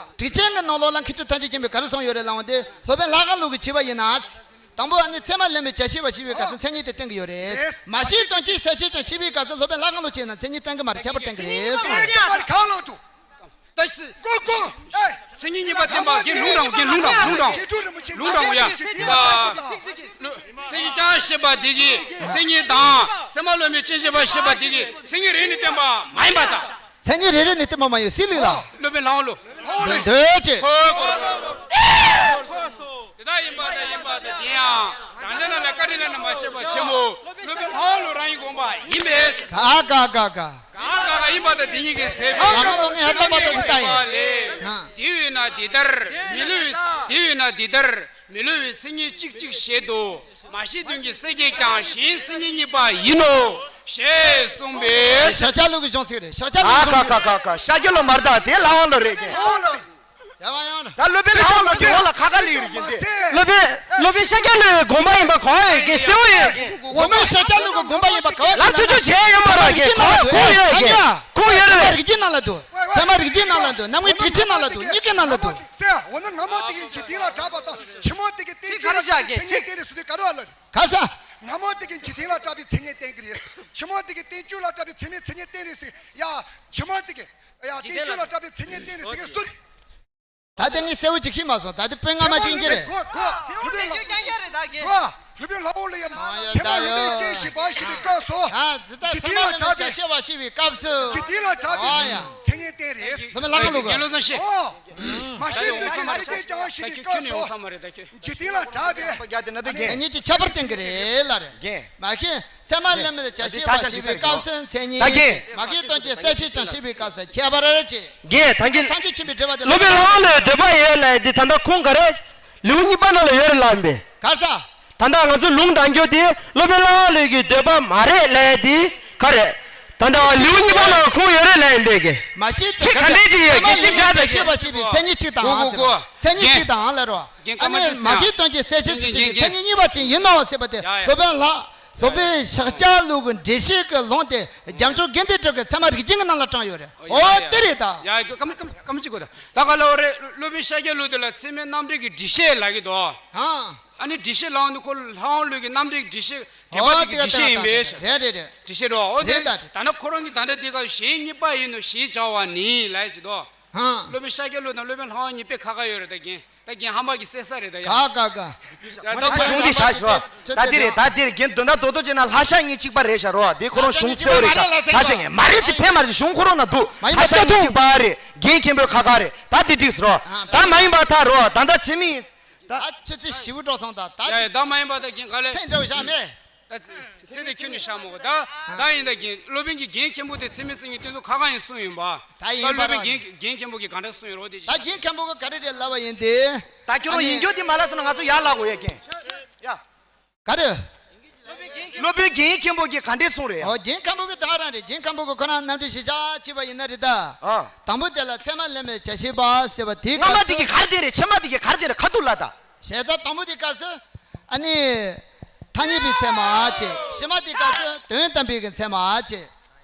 སྒྲིག་ཆས་ཀྱི་ནང་ལོགས་ལ་མཁས་གྲུབ་ཐམས་ཅད་མཁྱེན་པས་ག་རེ་གསུངས་ཡོད་རེད་ལབ་འོང་དུས། སློབ་དཔོན་ལྷ་ཁང་ལུགས་ཀྱི་བྱིས་པ་ཡིན་ན། དང་པོ་ཨ་ནི་ཚད་མ་ལྷད་མེད་བྱ་ཤེས་པ་ཞེས་པའི་སྐབས་སུ་མཚན་ཉིད་དེ་བསྟན་གྱི་ཡོད་རེད། རེད། མ་ཤེས་དོན་གཅིག་གསལ་བྱེད་ཀྱང་ཞེས་པའི་སྐབས་སུ་སློབ་དཔོན་ལྷ་ཁང་ལུགས་བྱས་ན་མཚན་ཉིད་བསྟན་གྱི་མ་རེད། ཁྱད་པར་བསྟན་གྱི་རེད་གསུངས་རེད། གང་ལ་འདུག་ད་ཤི། ཀོ་ཀོ། ཨེ། མཚན་ཉིད་གཉིས་པ་བསྟན་པ་རྒན་ལུང་དྲངས་རྒན་ལུང་དྲངས་ལུང་དྲངས་ལུང་དྲངས་ཡ། མཚན་ཉིད་ཀྱང་ཞེས་པ་དེ་གིས་མཚན་ཉིད་དང་ཚད་མ་ལྷད་མེད་ཅན་ཞེས་པ་ཞེས་པ་དེ་གིས་མཚན་ཉིད་རེ་ནས་བསྟན་པ་མ་ཡིན་པ་དང་། མཚན་ཉིད་རེ་རེ་ནས་བསྟན་པ་མ་ཡིན་སྲིད་ལུགས་ལ། སློབ་དཔོན་ལྷ་ཁང་ལུགས། འདོད་ཅེས། དེ་དག་ཡིན་པ་དང་ཡིན་པ་དང་དེ་ཡང་རང་ཅག་རྣམས་ལ་བཀའ་དྲིན་ལས་རྣམ་པར་ཆེ་བ་ཆེན་པོ་སློབ་དཔོན་ལྷ་ཁང་ལུགས་རང་གི་དགོངས་པ་ཡིན་པས། ག་ག་ག་ག་ག་ག་ག་ཡིན་པ་དང་དེ་ཉིད་ཀྱི་ཟེར་བའི་ཡང་ལ་ངས་ལྟ་བ་དང་ཟེར་ལྟ་ཡིན། དེ་ཡོད་ན་དེ་ལྟར་མི་སླུ་བའི་དེ་ཡོད་ན་དེ་ལྟར་མི་སླུ་བའི་མཚན་ཉིད་གཅིག་གཅིག་བཞིན་དུ་མ་ཤེས་དོན་གྱི་སེལ་བྱེད་ཀྱང་གཞན་མཚན་ཉིད་གཉིས་པ་ཡིན་ནོ་ཞེས་གསུངས་པས། ཤཱཀྱ་ལུགས་ཀྱི་གཞུང་ཚིག་རེད། ཤཱཀྱ་ལུགས་ཀྱི་གཞུང་ཚིག་རེད། ཤཱཀྱ་ལུགས་མ་རེད་ད། དེ་ལྷ་དབང་ལུགས་རེད་ཀྱི། ཡ་བ་ཡང་ན། ད་སློབ་དཔོན་ལྷ་དབང་ལུགས་ཀྱི་འོག་ལ་ཁ་ཁ་ལི་རེད་ཀྱི་འདི། སློབ་དཔོན་སློབ་དཔོན་ཤཱཀྱ་ལུགས་དགོངས་པ་ཡིན་པ་ག་བ་ཡོད་ཀྱི་གསལ་བོ་ཡོད་ཀྱི། འོ་མ་ཤཱཀྱ་ལུགས་ཀྱི་དགོངས་པ་ཡིན་པ་ག་བ་ལབ་ཚུལ་ཚུལ་བྱས་ཡོད་མ་རེད་ཀྱི། ཁོ་ཡོད་ཀྱི། ཁོ་ཡོད་རེད། རིགས་ཀྱི་ནང་ལ་འདུག་ཚད་མ་རིགས་ཀྱི་ནང་ལ་འདུག་རྣམ་ངེས་དྲི་ཆུའི་ནང་ལ་འདུག་གཉིས་ཀའི་ནང་ལ་འདུག་ཟེར། འོ་ན་སྔ་མ་དེ་གི་འཇིག་རྟེན་ལ་གྲགས་པ་དང་ཕྱི་མ་དེ་གི་བསྟན་བཅོས་ལ་གྲགས་པའི་མཚན་ཉིད་བསྟན་རེད་ཟེར་དུས་ག་རེ་བ་ལ་རེད། ག་ས། སྔ་མ་དེ་གི་འཇིག་རྟེན་ལ་གྲགས་པའི་མཚན་ཉིད་བསྟན་གྱི་རེད། ཕྱི་མ་དེ་གི་བསྟན་བཅོས་ལ་གྲགས་པའི་མཚན་ཉིད་མཚན་ཉིད་བསྟན་རེད་ཟེར། ཡ། ཕྱི་མ་དེ་གི། ཡ། བསྟན་བཅོས་ལ་གྲགས་པའི་མཚན་ཉིད་བསྟན་རེད་ཟེར་གི་སུ་རེད། ད་ལྟ་ངས་གསལ་བོ་ཅིག་ཤེས་མ་སོང་། ད་ལྟ་དཔེ་སྔ་མ་ཅིག་ཡིན་གྱི་རེད། གོ་གོ་བོད་པའི་ལྷ་གོ་བོད་པའི་ལྷ་མོ་ལ་ཡང་ཨ་ཡ་ཁྱེད་ད་རང་ཡོད། བོད་པའི་སྐད་ཞིག་པ་ཞིག་པའི་སྐབས་སུ། ཨ་ཙི་ད་ཚང་མ་ལ་མི་བྱ་ཤེས་པ་ཞིག་པའི་སྐབས་སུ། འཇིག་རྟེན་ལ་གྲགས་ཨ་ཡ། པའི་མཚན་སྙན་བསྟན་རེད། ཚང་མ་ལ་ཁ་ལོ་གོ། རྒན་བློ་བཟང་ཤེས། ཨོ། མ་ཤེས་དུས་སུ་སེམས་ཅན་བྱ་བ་ཞིག་པའི་སྐབས་སུ། འཇིག་རྟེན་ལ་གྲགས་པའི། རྒྱ་དེ་ན་ད་རྒན། ངེད་ཀྱི་ཁྱད་པར་བསྟན་གྱི་རེད་ལ་རེད། རྒན། མ་ཤེས། ཚད་མ་ལས་མེད་བྱ་ཤེས་པ་ཞིག་པའི་སྐབས་སུ་མཚན་ཉིད། ད་རྒན། མ་གིའི་དོན་གྱི་གསལ་བྱེད་ཀྱང་ཞིག་པའི་སྐབས་སུ་ཁྱད་པར་ཅི། རྒན་ད་རྒན། ཐམས་ཅད་མཁྱེན་པའི་སྒྲུབ་པ་དེ་ལ། སློབ་དཔོན་ལྷ་མོ་ལ་འདོད་པ་ཡོད་ལབ་ཡ་དེ་ད་ལྟ་ཁུངས་ག་རེ། ལེའུ་གཉིས་པ་ནང་ལ་ཡོད་རེད་ལབ་པས། ག་ས། ད་ལྟ་ང་ཚོ་ལུང་དྲངས་རྒྱུ་དེ་སློབ་དཔོན་ལྷ་མོ་ལ་གི་འདོད་པ་མ་རེད་ལབ་ཡ་དེ་ག་རེད། ད་ལྟ་ལེའུ་གཉིས་པ་ནང་ཁུངས་ཡོད་རེད་ལབ་ཡིན་པས་གི། མ་གཞི་ཚིག་ག་འདྲས་ཅིག་ཡོད་གི། ཚིག་ཤ་ཚ་ཤེས་པ་ཞེས་པའི་མཚན་ཉིད་གཅིག་དང་གོ་གོ་གོ། མཚན་ཉིད་གཅིག་དང་ལ་རོ། རྒན་ཨ་ནི་མ་གིའི་དོན་གྱི་གསལ་བྱེད་ཀྱི་ཕྱིར་གྱི་མཚན་ཉིད་གཉིས་པ་ཅན་ཡིན་ནོ་ཟེར་བ་དེ། ཡ་ཡ། སློབ་དཔོན་ལྷ། སློབ་དཔོན་ཤཱཀྱ་ལུགས་ཀྱི་འགྲེལ་བཤད་ཀྱི་ལུང་དེ་རྒྱ་མཚོ་དགེ་འདུན་གྲགས་ཀྱི་ཚད་མ་རིགས་ཅན་གྱི་ནང་ལ་དྲངས་ཡོད་རེད། ཨོ་ཡ་ཡ། དེ་རེད་ད། ཡ་ཡ། སྐམ་སྐམ་སྐམ་གཅིག་གོ་ད། ད་ག་ལ་འོ་རེད། སློབ་དཔོན་ཤཱཀྱ་ལུགས་དེ་ལ་ཚད་མའི་རྣམ་འགྲེལ་གྱི་འགྲེལ་བཤད་ལབ་ཀྱི་འདུག་ཨ། ཨ་ནི་འགྲེལ་བཤད་ལབ་འདུག་ཁོ་ལྷ་དབང་ལུགས་ཀྱི་རྣམ་འགྲེལ་འགྲེལ་བཤད་དེ་པ་ཨོ་དེ་གི་དེ་འགྲེལ་བཤད་ཡིན་པས། རེད་རེད་རེད། འགྲེལ་བཤད་རོ། ཨོ་དེ་རེད་ད་རེད། ད་ན་ཁོ་རང་གི་ད་ལྟ་དེ་ག་གཞན་གཉིས་པ་ཡིན་ནོ་ཞེས་བྱ་བ་ནི་ལབ་ཀྱི་འདུག་ཧང་། སློབ་དཔོན་ཤཱཀྱ་ལུགས་དང་སློབ་དཔོན་ལྷ་དབང་གཉིས་དཔེ་ཁ་ཁ་ཡོད་རེད་ད་རྒན། ད་རྒན་ཧམ་པ་གི་གསད་ས་རེད་ད་ཡ། ག་ག་ག་ད་ད་ད་གཞུང་འདི་བཞག་ཤོག་ད་འདི་རེད་ད་འདི་རེད། རྒན་དོན་དག་རྡོག་རྡོག་བྱས་ན་ལྷ་ཤ་གཉིས་གཅིག་པ་རེད་ཤག་རོ། འདི་ཁོ་རང་གཞུང་གསལ་བོ་རེད་ཤག་ལྷ་ཤ་གཉིས་མ་རེད་ཟེར་ཕན་མ་རེད། གཞུང་ཁོ་རང་ན་འདུག་ལྷ་ཤ་གཉིས་གཅིག་པ་རེད། རྒན་མཁན་པོའི་ཁ་ཁ་རེད། ད་འདི་འགྲིགས་རོ། ད་མ་ཡིན་པ་ད་རོ། ད་ད་ཚེ་མི་ད་ད་ཆུ་ཚོད་བཞི་བོ་འགྲོ་སོང་། ད་ད་ཡ་ཡ། ད་མ་ཡིན་པ་ད་རྒན་ག་ལེ་ཚེ་འདྲ་བོ་བཞག་མེད། ད་ཚེ་དེ་ཁྱོད་ནས་བཞག་མོ་གོ་ད། ད་ཡིན་ད་རྒན། སློབ་དཔོན་གྱི་རྒན་མཁན་པོ་དེ་ཚེ་མི་ཚེ་གཉིས་དེ་ཚོ་ཁ་ཁ་ཡིན་གསུངས་ཡིན་པ། ད་ཡིན་པ་རོ། ད་སློབ་དཔོན་རྒན་རྒན་མཁན་པོ་གི་ག་འདྲ་གསུངས་ཡིན་རོ་དེ་ད་རྒན་མཁན་པོ་གི་ག་རེ་རེད་ལབ་པ་ཡིན་ཏེ། ད་ཁྱོད་རང་ཡིན་རྒྱུ་དེ་མ་ལབ་སོང་ན་ང་ཚོ་ཡར་ལབ་དགོས་ཡ་རྒན། ཡ། ག་རེ། སློབ་དཔོན་རྒན་མཁན་པོ་གིས་ག་འདྲས་གསུངས་རེད། ཨོ་རྒན་མཁན་པོ་གིས་ད་རང་རེད། རྒན་མཁན་པོ་གིས་ཁོ་རང་རྣམ་འགྲེལ་ཞིབ་ཆ་བྱས་པ་ཡིན་ན་རེད་ད། ཨ། དང་པོ་དེ་ལ་ཚད་མ་ལས་མེད་བྱ་ཤེས་པ་ཟེར་བ་དེའི་སྔ་མ་སྐབས་དེ་སུ། གིས་ག་རེ་བསྟན་རེད། ཕྱི་མ་དེ་གིས་ག་རེ་བསྟན་རེད། ཁ་ཐུག་ལབ་ད། ཞེས་ཚ་དང་པོ་དེའི་སྐབས་སུ། ཨ་ནི། ཐ་སྙད་པའི་ཚད་མ་བྱས། ཕྱི་མ་དེའི་སྐབས་སུ་དོན་དམ་པའི་གི་ཚད་མ་བྱས།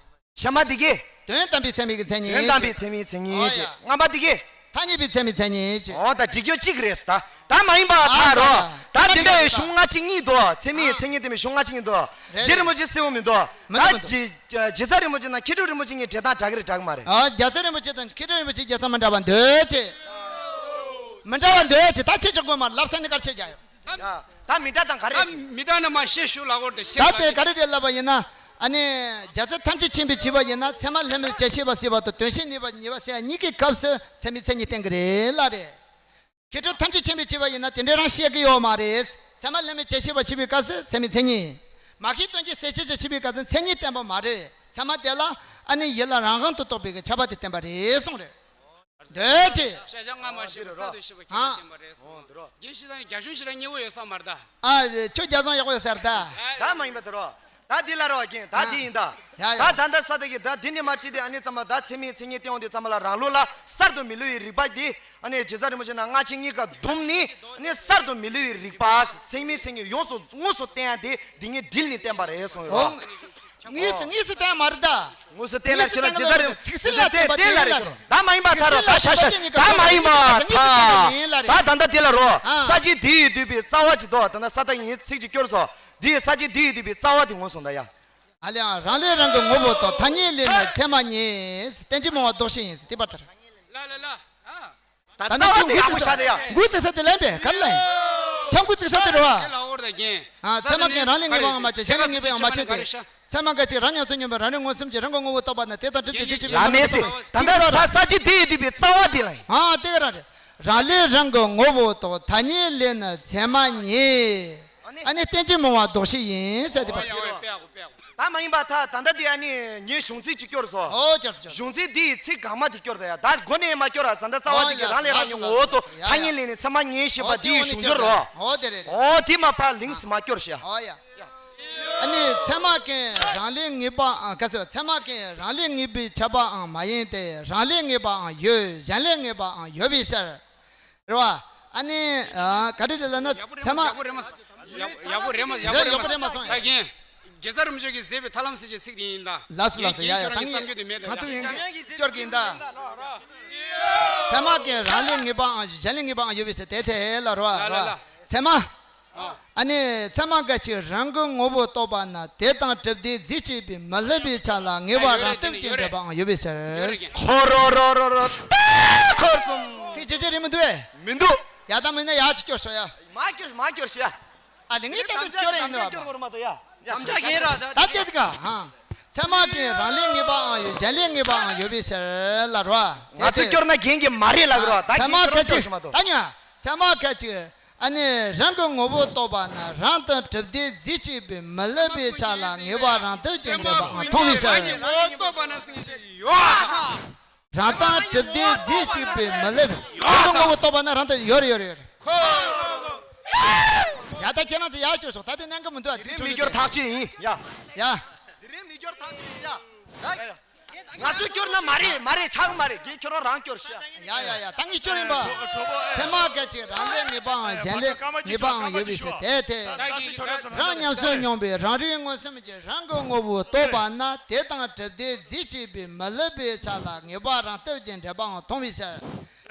ཕྱི་མ་དེ་གིས། དོན་དམ་པའི་ཚད་མའི་གི་མཚན་ཉིད་དོན་དམ་པའི་བྱས། ཚད་མའི་མཚན་ཉིད་ཨོ་བྱས། ཡ། སྔ་མ་དེ་གིས། ཐ་སྙད་པའི་ཚད་མའི་མཚན་ཉིད་བྱས། ཨོ་ད་འགྲིག་རྒྱུ་གཅིག་རེད་ད། ད་མ་ཡིན་པ་ཨ་ད་རོ། ད་ད་འདི་འདྲ་ཡི་གཞུང་སྔ་ཕྱི་གཉིས་འདུག་ཚད་མའི་མཚན་ཉིད་དེ་མི་གཞུང་སྔ་ཕྱི་གཉིས་འདུག་རེད། རྗེ་རིན་པོ་ཆེ་གསལ་བོ་མི་འདུག་མི་འདུག་ད་མི་འདུག་རྗེ་རྗེ་བཙུན་རིན་པོ་ཆེ་ན་མཁས་གྲུབ་རིན་པོ་ཆེ་གཉིས་འགྲེལ་སྟངས་འདྲ་གི་རེད་འདྲ་གི་མ་རེད། ཨ་རྒྱ་མཚོ་རིན་པོ་ཆེ་དང་མཁས་གྲུབ་རིན་པོ་ཆེ་རྒྱལ་ཚབ་མི་འདྲ་བ་འདོད་ཅེས། མི་འདྲ་བ་འདོད་ཅེས་ད་ཆེ་ཆུང་དགོས་མ་ལབ་ས་ནི་གར་ཆེ་རྒྱ་ཡོད། ད་མི་འདྲ་དང་ག་རེ། ད་མི་འདྲ་ན་མ་ཤེས་ཞུ་ལ་གོར་དེ་ཤེས་ད་དེ་ག་རེ་རེད་ལབ་པ་ཡིན་ན། ཨ་ནི། རྒྱལ་ཚབ་ཐམས་ཅད་མཁྱེན་པས་བྱས་པ་ཡིན་ན་ཚད་མ་ལས་མེད་བྱ་ཤེས་པ་ཟེར་བ་དང་དོན་ཤེས་ནུས་པ་གཉིས་པ་ཟེར་ཡ་གཉིས་ཀྱི་སྐབས་སུ་ཚད་མའི་མཚན་ཉིད་བསྟན་གྱི་རེད་ལ་རེད། མཁས་གྲུབ་ཐམས་ཅད་མཁྱེན་པས་བྱས་པ་ཡིན་ན་དེ་འདྲ་རང་བཤད་ཀྱི་ཡོད་མ་རེད། ཚད་མ་ལས་མེད་བྱ་ཤེས་པ་ཞེས་པའི་སྐབས་སུ་ཚད་མའི་མཚན་ཉིད། མ་མཁའི་དོན་གྱི་གསལ་བྱེད་ཀྱང་ཞེས་པའི་སྐབས་སུ་མཚན་ཉིད་བསྟན་པ་མ་རེད། ཚད་མ་དེ་ལ་ཨ་ནི་ཡིད་ལ་རང་དབང་དུ་རྟོགས་པའི་གི་ཁྱབ་པ་དེ་བསྟན་པ་རེད་གསུངས་རེད། འདོད་ཅེས། ཤ་ཤ་སྔ་མ་ཤེས་པ་གསར་དུ་ཤེས་པ་ཁྱད་པར་བསྟན་པ་རེད་གསུངས། རྒན་ཤེས་ས་ནི་རྒྱ་གཞུང་ཞིག་ལ་སྙན་བོ་ཡོད་ས་མ་རེད་ད། ཨ་ཁྱོད་རྒྱ་ཚང་ཡག་པོ་ཡོད་ས་རེད་ད། ད་མ་ཡིན་པ་དེ་རོ། ད་འདི་ལ་རོ་རྒན་ད་འདི་ཡིན་ད། ཡ་ཡ། ད་ད་ད་ས་ད་གི་ད་འདི་ནས་མ་ཅི་དེ་ཨ་ནི་ཚང་མ་ད་ཚད་མའི་མཚན་ཉིད་བསྟན་འོང་དེ་ཚང་མ་ལ་རང་ལུགས་ལ་གསར་དུ་མི་བསླུ་བའི་རིགས་པ་དེ་ཨ་ནི་རྗེ་བཙུན་རིན་པོ་ཆེ་ན་སྔ་ཕྱི་གཉིས་ཀ་བསྡོམས་ནི་ཨ་ནི་གསར་དུ་མི་བསླུ་བའི་རིགས་པ་ཚད་མའི་མཚན་ཉིད་ཡོངས་སུ་དངོས་སུ་བསྟན་ཡ་དེ་འདི་ངས་དྲིལ་ནས་བསྟན་པ་རེད་གསུངས་ཡོད། དངོས་སུ་དངོས་སུ་བསྟན་མ་རེད་ད། དངོས་སུ་བསྟན་ལ་ཁྱོད་ལ་རྗེ་བཙུན་རིན་པོ་ཆེ་ཚིག་གསལ་ལ་བསྟན་པ་དེ་ཡིན་ལ་རེད། ད་མ་ཡིན་པ་ཐ་རོ་ད་ཤ་ཤ་ད་མ་ཡིན་པ་ཐ། ད་ད་ད་དེ་ལ་རོ། ས་བཅད་འདི་ཡིས་བསྡུས་པའི་རྩ་བ་ཅི་ཏོ་ད་ན་ས་ད་ངས་ཚིག་ཅིག་སྐྱོར་སོ། འདི་ས་བཅད་འདི་ཡིས་བསྡུས་པའི་རྩ་བ་དེ་ངོ་སོང་ད་ཡ། ཨ་ལས་ཨང་རང་ལས་རང་གི་ངོ་བོ་རྟོགས། ཐ་སྙད་ལས་ནི་ཚད་མ་ཉིད། རྟེན་ཅིང་མི་དབང་ལྡོག་ཤེས་ཡིན། དེ་པར་ལྟར། ལ་ལ་ལ། ད་ད་ནི་རྩ་བ་ཁྱོད་དེ་ཡག་པོ་བཞག་དེ་ཡ། འགོ་ཚུགས་ས་དེ་ལན་པས་ག་ལ་ཡིན། ཁྱང་འགོ་ཚུགས་ས་དེ་རེད་བ། དེ་ལ་འོར་ད་རྒན། ཨ་ཚད་མ་ཀུན་རང་ལས་ངེས་པའང་མ་བྱས། གཞན་ལས་ངེས་པའང་མ་བྱས་ཏེ། ཚད་མ་འགའ་ཅིག་རང་ཉམས་སུ་མྱོང་བའི་རང་རིག་མངོན་སུམ་གྱིས་རང་གི་ངོ་བོ་རྟོགས་པ་ན་དེ་དང་བསྒྲུབ་པའི་རྫས་ཆོས་པའི་ལ་མེད་ཟེར། ད་ལྟ་ས་ས་བཅད་དེ་ཡིས་བསྡུས་པའི་རྩ་བ་དེ་ལ་ཡིན། ཨ་དེ་ག་རང་རེད། རང་ལས་རང་གི་ངོ་བོ་རྟོགས། ཐ་སྙད་ལས་ནི་ཚད་མ་ཉིད། ཨ་ནི་རྟེན་ཅིང་མི་དབང་ལྡོག་ཤེས་ཡིན་ཟེར་དེ་པ། ད་མ་ཡིན་པ་ད་ད་ལྟ་དེ་ཨ་ནི་ངའི་གཞུང་ཚིག་ཅིག་སྐྱོར་སོ། ཨོ་སྐྱོར་སོ་སྐྱོར། གཞུང་ཚིག་འདི་ཡི་ཚིག་གང་མ་དེ་སྐྱོར་ད་ཡ། ད་སྒོ་ནས་མ་སྐྱོར་ར། ད་ལྟ་རྩ་བ་དེ་གི་རང་ལས་རང་ཉིད་ངོ་བོ་རྟོགས། ཐ་སྙད་ལས་ནི་ཚད་མ་ཉིད་ཞེས་པ་འདི་ཡི་གཞུང་སྦྱོར་རོ། ཨོ་དེ་རེད་རེད། ཨོ་དེ་མ་ཕར་ལིངས་སུ་མ་སྐྱོར་ཤག་ཨོ་ཡ། ཨ་ནི་ཚད་མ་ཀུན་རང་ལས་ངེས་པའང་ག་ཚོད་ཚད་མ་ཀུན་རང་ལས་ངེས་པས་ཁྱབ་པའང་མ་ཡིན་ཏེ། རང་ལས་ངེས་པའང་ཡོད། གཞན་ལས་ངེས་པའང་ཡོད་པའི་ཕྱིར། རེད་བ། ཨ་ནི་ཨ་ག་རེ་རེད་ལབ་ན་ཚད་མ། ཡག་པོ་རེད་མ་སོང་། ཡག་པོ་རེད་མ་ཡག་པོ་རེད་མ་སོང་། ད་རྒན། རྒྱལ་ཚབ་རིན་པོ་ཆེ་གིས་མཛད་པའི་ཐར་ལམ་ཟེར་བྱའི་ཚིག་དེ་ཡིན་ད། ལགས་སོ་ལགས་སོ། ཡ་ཡ། ད་ངས་གང་ཐུབ་ཡིན་སྐྱོར་གྱི་ཡིན་ད། ཚད་མ་ཀུན་རང་ལས་ངེས་པའང་གཞན་ལས་ངེས་པའང་ཡོད་པའི་ཕྱིར། དེ་དེ་ལ་རོ་རོ། ཚད་མ། ཨ་ནི་ཚད་མ་འགའ་ཞིག་རང་གི་ངོ་བོ་རྟོགས་པ་ན་དེ་དང་བསྒྲུབ་བདེའི་རྫས་ཆོས་པའི་མི་སླུ་བའི་ཆ་ལ་ངེས་པ་རང་སྟོབས་ཀྱིས་འགྲུབ་པའང་ཡོད་པའི་ཕྱིར། ཧོ་རོ་རོ་རོ་རོ། ད་འཁོར་གསུམ། ཚིག་ ཅི་ཅི་རེད་མི་འདུག་ཨེ། མི་འདུག་ཡ་ད་མིན་ན་ཡ་ཅི་སྐྱོར་ཤོག་ཡ། མ་སྐྱོར་མ་སྐྱོར་ཤི་ཡ། ཨ་ལེ་ངས་ད་དུང་སྐྱོར་ཡིན་ནོ། དམ་བཅའ་ཡིན་ར་ད། དམ་བཅའ་ཡིན་ར་ད། ད་དེ་དག་ཧང་། ཚད་མ་གི་རང་ལས་ངེས་པའང་ཡོད། གཞན་ལས་ངེས་པའང་ཡོད་པའི་ཕྱིར་ལ་རོ། ང་ཚོ་སྐྱོར་ན་རྒན་གྱི་མ་རེད་ལ་རོ། ད་ཚད་མ་ཁ་ཅིག་ད་ཉོ། ཚད་མ་ཁ་ཅིག་ཨ་ནི་རང་གི་ངོ་བོ་རྟོགས་པ་ན་རང་དང་གྲུབ་བདེ་རྫས་གཅིག་པའི་མི་སླུ་བའི་ཆ་ལ་ངེས་པ་རང་སྟོབས་ཀྱིས་འདྲེན་པའང་མཐོང་བའི་ཕྱིར། རང་དང་གྲུབ་བདེ་རྫས་གཅིག་པའི་མི་སླུ་བའི་རང་གི་ངོ་བོ་རྟོགས་པ་ན་རང་དང་ཡོད་རེད་ཡོད་རེད་ཡོད་རེད། ཡ་ད་ཁྱེད་རང་ཚོ་ཡར་སྐྱོར་ཤོག་ད་དེ་གནད་འགག་མི་འདུག་ཨ། དེ་རིང་མི་སྐྱོར་ཐག་ཆོད་ཡིན་ཡ། ཡ། དེ་རིང་མི་སྐྱོར་ཐག་ཆོད་ཡིན་ཡ། ང་ཚོས་སྐྱོར་ན་མ་རེད་མ་རེད་ཆག་མ་རེད་རྒན་ཁྱོད་རང་རང་སྐྱོར་ཤི། ཡ་ཡ་ཡ་ད་ངས་སྐྱོར་ཡིན་པ། ཚད་མ་སྐད་ཅིག་རང་ལས་ངེས་པའང་གཞན་ལས་ངེས་པའང་ཡོད་པའི་ཚེ་དེ་དེ། རང་ཉམས་སུ་མྱོང་བའི་རང་རིག་མངོན་སུམ་གྱིས་རང་གི་ངོ་བོ་རྟོགས་པ་ན་དེ་དང་གྲུབ་བདེ་རྫས་གཅིག་པའི་མི་སླུ་བའི་ཆ་ལ་ངེས་པ་རང་སྟོབས་ཀྱིས་འདྲེན་པའང་མཐོང་བའི་ཕྱིར།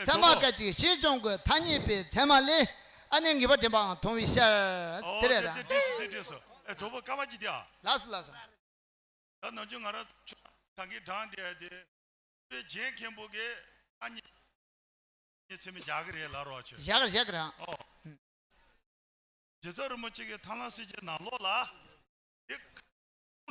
ཚད་མ་སྐད་ཅིག་ཕྱིས་འབྱུང་གི་ཐ་སྙད་པའི་ཚད་མ་ལས་ཨ་ནི་ངེས་པ་འདྲེན་པའང་མཐོང་བའི་ཕྱིར། དེ་རེད་ད། དེ་འདྲས་སོ་དེ་འདྲས་སོ། ཨེ་གྲོགས་པོ་སྐར་མ་གཅིག་དེ་ཨ། ལགས་སོ་ལགས་སོ། ད་ནམ་རྒྱུན་ང་རང་ཆུང་ད་གིན་དྲངས་བསྡད་དེ། དཔེ་རྗེ་མཁན་པོ་གིས་ཨ་ནི་ཚད་མ་བཞག་གི་རེད་ལབ་རོགས་བྱོས། བཞག་གི་རེད་བཞག་གི་རེད། ཨོ། རྗེ་ཙོང་རིན་པོ་ཆེ་གིས་ཐར་ལམ་གསལ་བྱེད་ནང་ལོགས་ལ་དེ་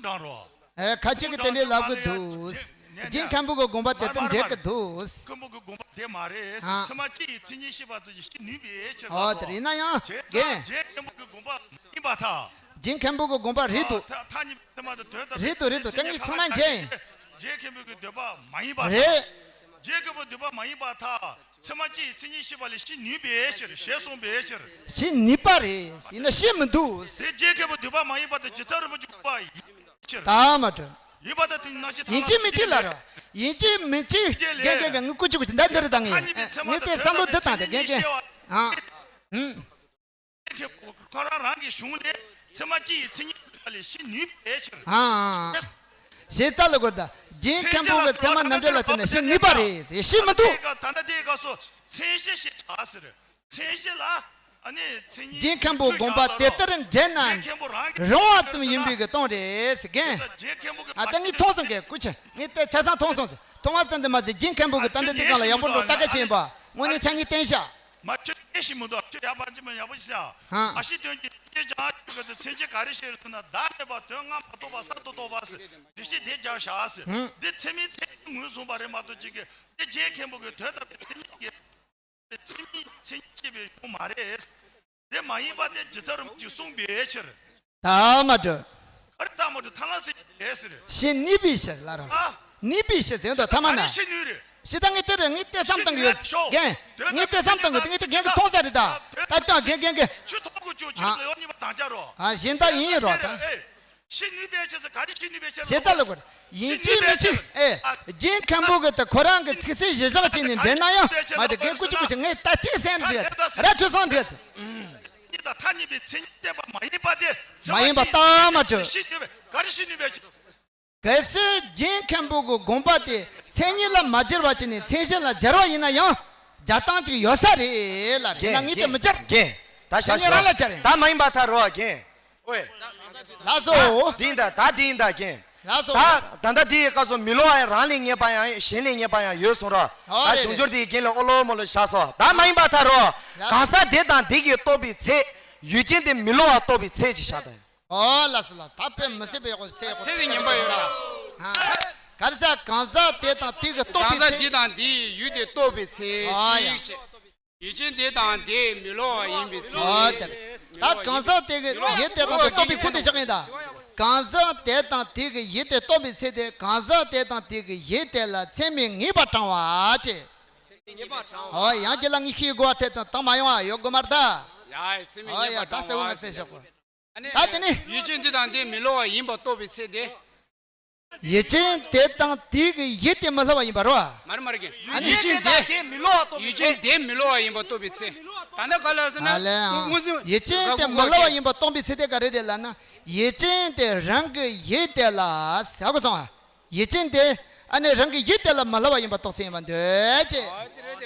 དྲངས་རོགས། ཨེ་ཁ་ཅིག་གིས་དེ་འདྲའི་ལབ་གི་འདུག་རྗེ་མཁན་པོ་གི་དགོངས་པ་དེ་ལྟར་འགྲིག་གི་འདུག་མཁན་པོ་གི་དགོངས་པ་དེ་མ་རེད། ཨ། ཚད་མ་སྤྱི་ཡི་མཚན་ཉིད་ཤེས་པ་ཙམ་གྱིས་ཤེས་ནུས་པའི་ཕྱིར་ལ། ཨོ་དེ་རེད་ན་ཡང་རྗེ་རྗེ་མཁན་པོ་གི་དགོངས་པ་མ་ཡིན་པར་ཐལ། རྗེ་མཁན་པོ་གི་དགོངས་པ་རེད་འདུག་ཐ་ཐ་སྙད་པའི་ཚད་མ་དང་དོན་དམ་རེད་འདུག་རེད་འདུག་ད་ངས་ཚང་མ་མཇལ་ཡིན། རྗེ་མཁན་པོ་གི་འདོད་པ་མ་ཡིན་པ་རེད། རྗེ་མཁན་པོ་འདོད་པ་མ་ཡིན་པར་ཐལ། ཚད་མ་སྤྱི་ཡི་མཚན་ཉིད་ཤེས་པ་ལས་ཤེས་ནུས་པའི་ཕྱིར་ཞེས་གསུངས་པའི་ཕྱིར། ཤེས་ནུས་པ་རེད་ཡིན་ན་ཤེས་མི་འདུག་དེ་རྗེ་མཁན་པོ་འདོད་པ་མ་ཡིན་པ་དང་རྗེ་ཙོང་རིན་པོ་ཆེ་དགོངས་པ་ཡིན་ཕྱིར། ད་མ་གྲོལ། ཡིན་པ་དང་དེ་ནང་བཞིན་ཡིན་གཅིག་མིན་གཅིག་ལ་རོ། ཡིན་གཅིག་མིན་གཅིག་རྒན་རྒན་རྒན་ངའི་ཀུ་ཅི་ཀུ་ཅི་འདི་འདི་རེད་ད་ངས་ངས་དེ་བསམ་བློ་འདི་བཏང་སྟེ་རྒན་རྒན། ཨ། ཧུམ། ཁོ་རང་རང་གི་གཞུང་ལས་ཚད་མ་སྤྱི་ཡི་མཚན་ཉིད་ལ་ཤེས་ནུས་པའི་ཕྱིར། ཨ་ཨ་ཨ། ཞེས་རྩ་ལ་གོ་ད། རྗེ་མཁན་པོ་གི་ཚད་མ་རྣམ་འགྲེལ་ལ་བརྟེན་ནས་ཤེས་ནུས་པ་རེད་ཤེས་མི་འདུག་ད་ལྟ་དེའི་སྐབས་སུ་མཚན་གཞི་ཞེས་བྱ་ཟེར། མཚན་གཞི་ལ་ཨ་ནི་མཚན་ཉིད་རྗེ་མཁན་པོའི་དགོངས་པ་དེ་ལྟར་འདྲེན་ན་རུང་བ་ཙམ་ཡིན་པའི་གི་སྟོང་རེད་ཟེར་མཁན། ཨ་ད་ངས་མཐོང་སོང་གི་ཀུ་ཅི་ངས་དེ་ཆ་ཚང་མཐོང་སོང་ཟེར་མཐོང་བ་ཙམ་དུ་མ་ཟད་རྗེ་མཁན་པོ་གི་ད་ལྟ་དེ་སྒང་ལ་ཡག་པོ་འགྲོ་ལྟ་ག་བྱེད་ཡིན་པ་དངོས་གནས་མཚན་ཉིད་བསྟན་བཞག་མ་ཁྱོད་སྐད་ཞིག་མི་འདུག་ཁྱོད་ཡག་པ་ཅི་མ་ཡག་པོ་ཞིག་ཟེར། ཧང་། ཨ་ཤི་དོན་གྱི་སྐད་ཅང་ཁྱོད་ཀྱི་མཚན་གཞི་ག་རེ་བཤད་རེད་ཟེར་ན་བདག་མེད་པ་དོན་ལྔ་མ་རྟོགས་པ་གསར་དུ་རྟོགས་པ་ཟེར་འགྲེལ་བཤད་དེ་རྒྱག་བཞག་ཟེར། ཧུམ། འདི་ཚད་མའི་མཚན་ཉིད་ངོས་བཟུང་བ་རེད་མ་གཏོགས་ཅིག་གི་འདི་རྗེ་མཁན་པོ་གི་དོན་དམ་པའི་མཚན་ཉིད་ཀྱི་མཚན་ཉིད་མཚན་ཉིད་ཅེས་པའི་གཞུང་མ་རེད། དེ་མ་ཡིན་པ་དེ་རྗེ་ཙོང་རིན་པོ་ཆེས་གསུངས་པའི་ཕྱིར། ད་མ་གྲོལ། ག་རེ་ད་མ་གྲོལ་ཐ་ན་སེ་ཡས་ཟེར། ཤེས་ནུས་པའི་ཕྱིར་ལ་རོ། ཨ། ནུས་པའི་ཕྱིར་ཟེར་འདུག་ཐ་མ་ན། ག་རེ་ཤེས་ནུས་རེད། ཤེས་ད་ངས་དེ་རེད་ངས་དེ་བསམ་བཏང་གི་ཡོད། རྒན། ངས་དེ་བསམ་བཏང་གི་ཡོད་ངས་དེ་རྒན་གྱིས་མཐོང་ས་རེད་ད། ད་ཅང་རྒན་རྒན་རྒན། ཆུ་ཐོག་གི་ཆུ་ཆུ་ལ་ཡོད་ཉིན་པ་དང་ཅག་རོ། ཨ་གཞན་དག་ཡིན་ཡིན་རོ་ད། ཤེས་ནུས་པའི་ཕྱིར་ཟེར་ག་རེ་ཤེས་ནུས་པའི་ཕྱིར་ཟེར། ཞེས་ད་ལ་གོ། ཡིན་གཅིག་མིན་གཅིག་ཨེ། རྗེ་མཁན་པོ་གི་ད་ཁོ་རང་གི་ཚིག་གསལ་གཞིར་བཞག་བྱས་ནས་འདྲེན་ན་ཡང་མ་དེ་རྒན་ཀུ་ཅི་ཀུ་ཅི་ངས་ད་གཅིག་གསན་འདྲེས་ར་ཁྲུས་སོང་འདྲེས། གཉིས་དང་ཐ་སྙད་པའི་མཚན་ཉིད་བསྟན་པ་མ་ཡིན་པ་དེ་མ་ཡིན་པ་ལྟ་མ་གྲོལ། ཤེས་ནུས་པའི་ག་རེ་ཤེས་ནུས་པའི་ཕྱིར། གལ་སྲིད་རྗེ་མཁན་པོ་གི་དགོངས་པ་དེ་མཚན་ཉིད་ལ་མ་སྦྱར་བ་བྱས་ནས་མཚན་གཞི་ལ་སྦྱར་བ་ཡིན་ན་ཡང་སྦྱར་སྟངས་གཅིག་ཡོད་ས་རེད་ལ་རེད་ན་ངས་དེ་མི་སྦྱར། རྒན་ད་མཚན་ཉིད་རང་ལ་སྦྱར་ཡིན། ད་མ་ཡིན་པ་ཐལ་རོ་རྒན། ཨོའི། ལགས་སོ། འདི་ཡིན་ད་ད་འདི་ཡིན་ད་རྒན། ལགས་སོ། ད་ད་ལྟ་འདི་ཡི་སྐབས་སུ་མི་སླུ་བ་ཡང་རང་ལས་ངེས་པ་ཡང་གཞན་ལས་ངེས་པ་ཡང་ཡོད་གསུངས་རོགས། ཨོ་ད་རེད་གཞུང་སྦྱོར་འདི་ཡི་རྒན་ལ་ཨོ་ལོ་མོ་ལོ་བཞག་སོ། ད་མ་ཡིན་པ་ཐལ་རོ། ལགས། གང་ཟག་དེ་དང་དེ་གིས་རྟོགས་པའི་ཚེ། ཡུལ་ཅན་དེ་མི་སླུ་བ་རྟོགས་པའི་ཚེ་ཅེས་བྱ་དང་། ཨོ་ལགས་སོ་ལགས། ད་དཔེ་མི་སྲིད་པའི་ཡག་པོ་ཚེ་ཡག་པོ་ཚེ་ཚེ་ངན་པ་ཡོད་ར། ཧ། ག་རེ་ཟེར་གང་ཟག་དེ་དང་དེ་གིས་རྟོགས་པའི་ཚེ། གང་ཟག་དེ་དང་དེ་ཡི་ཡུལ་དེ་རྟོགས་པའི་ཚེ་ཨོ་ཅི་ཡ། ཡུལ་ཅན་དེ་དང་དེ་མི་སླུ་བ་ཡིན་པའི་ཚེ། ཨོ་དེ་རེད། ད་གང་ཟག་དེ་གི་ཡུལ་དེ་དང་དེ་རྟོགས་པའི་ཚེ་དེ་བཞག་ཡིན་ད། གང་ཟག་དེ་དང་དེ་གི་ཡུལ་དེ་རྟོགས་པའི་ཚེ་དེ་གང་ཟག་དེ་དང་དེ་གི་ཡུལ་དེ་ལ་ཚད་མས་ངེས་པ་དྲངས་པ་ཅེས། ངེས་པ་དྲངས་པ། ཨོ་ཡང་རྒྱུད་ལ་ངེས་ཤེས་དགོས་པ་དེ་དང་དང་མ་ཡོང་བ་ཡོད་དགོས་མ་རེད་ད། ཡ་ཚད་མས་ཨོ་ངེས་ཡ་པ་ད་དྲངས་པ་ཟེར་བ་ཟེར་ཞོག་གོ། ད་དེ་ནི། ཡུལ་ཅན་དེ་དང་དེ་མི་སླུ་བ་ཡིན་པ་རྟོགས་པའི་ཚེ་དེ། ཡུལ་ཅན་དེ་དང་དེ་གི་ཡུལ་དེ་མི་སླུ་བ་ཡིན་པ་རོ། མ་རེད་མ་རེད་རྒན། ཨ་ནི། ཡུལ་ཅན་དེ། ཡུལ་ཅན་དེ་མི་སླུ་བ་ཡིན་པ་རྟོགས་པའི་ཚེ། ད་ནི་ག་ལ་ཟེར་ན། ཨ་ལས་ཨང་། མངོན་སུམ། ཡུལ་ཅན་དེ་མི་སླུ་བ་ཡིན་པ་རྟོགས་པའི་ཚེ་དེ་ག་རེ་རེད་ལབ་ན། ཡུལ་ཅན་དེ་རང་གི་ཡུལ་དེ་ལ་ཟ་གོ་སོང་ཨ། ཡུལ་ཅན་དེ་ཨ་ནི་རང་གི་ཡུལ་དེ་ལ་མི་སླུ་བ་ཡིན་པ་རྟོགས་ཚེ་ཡིན་པ་འདོད་ཅེས།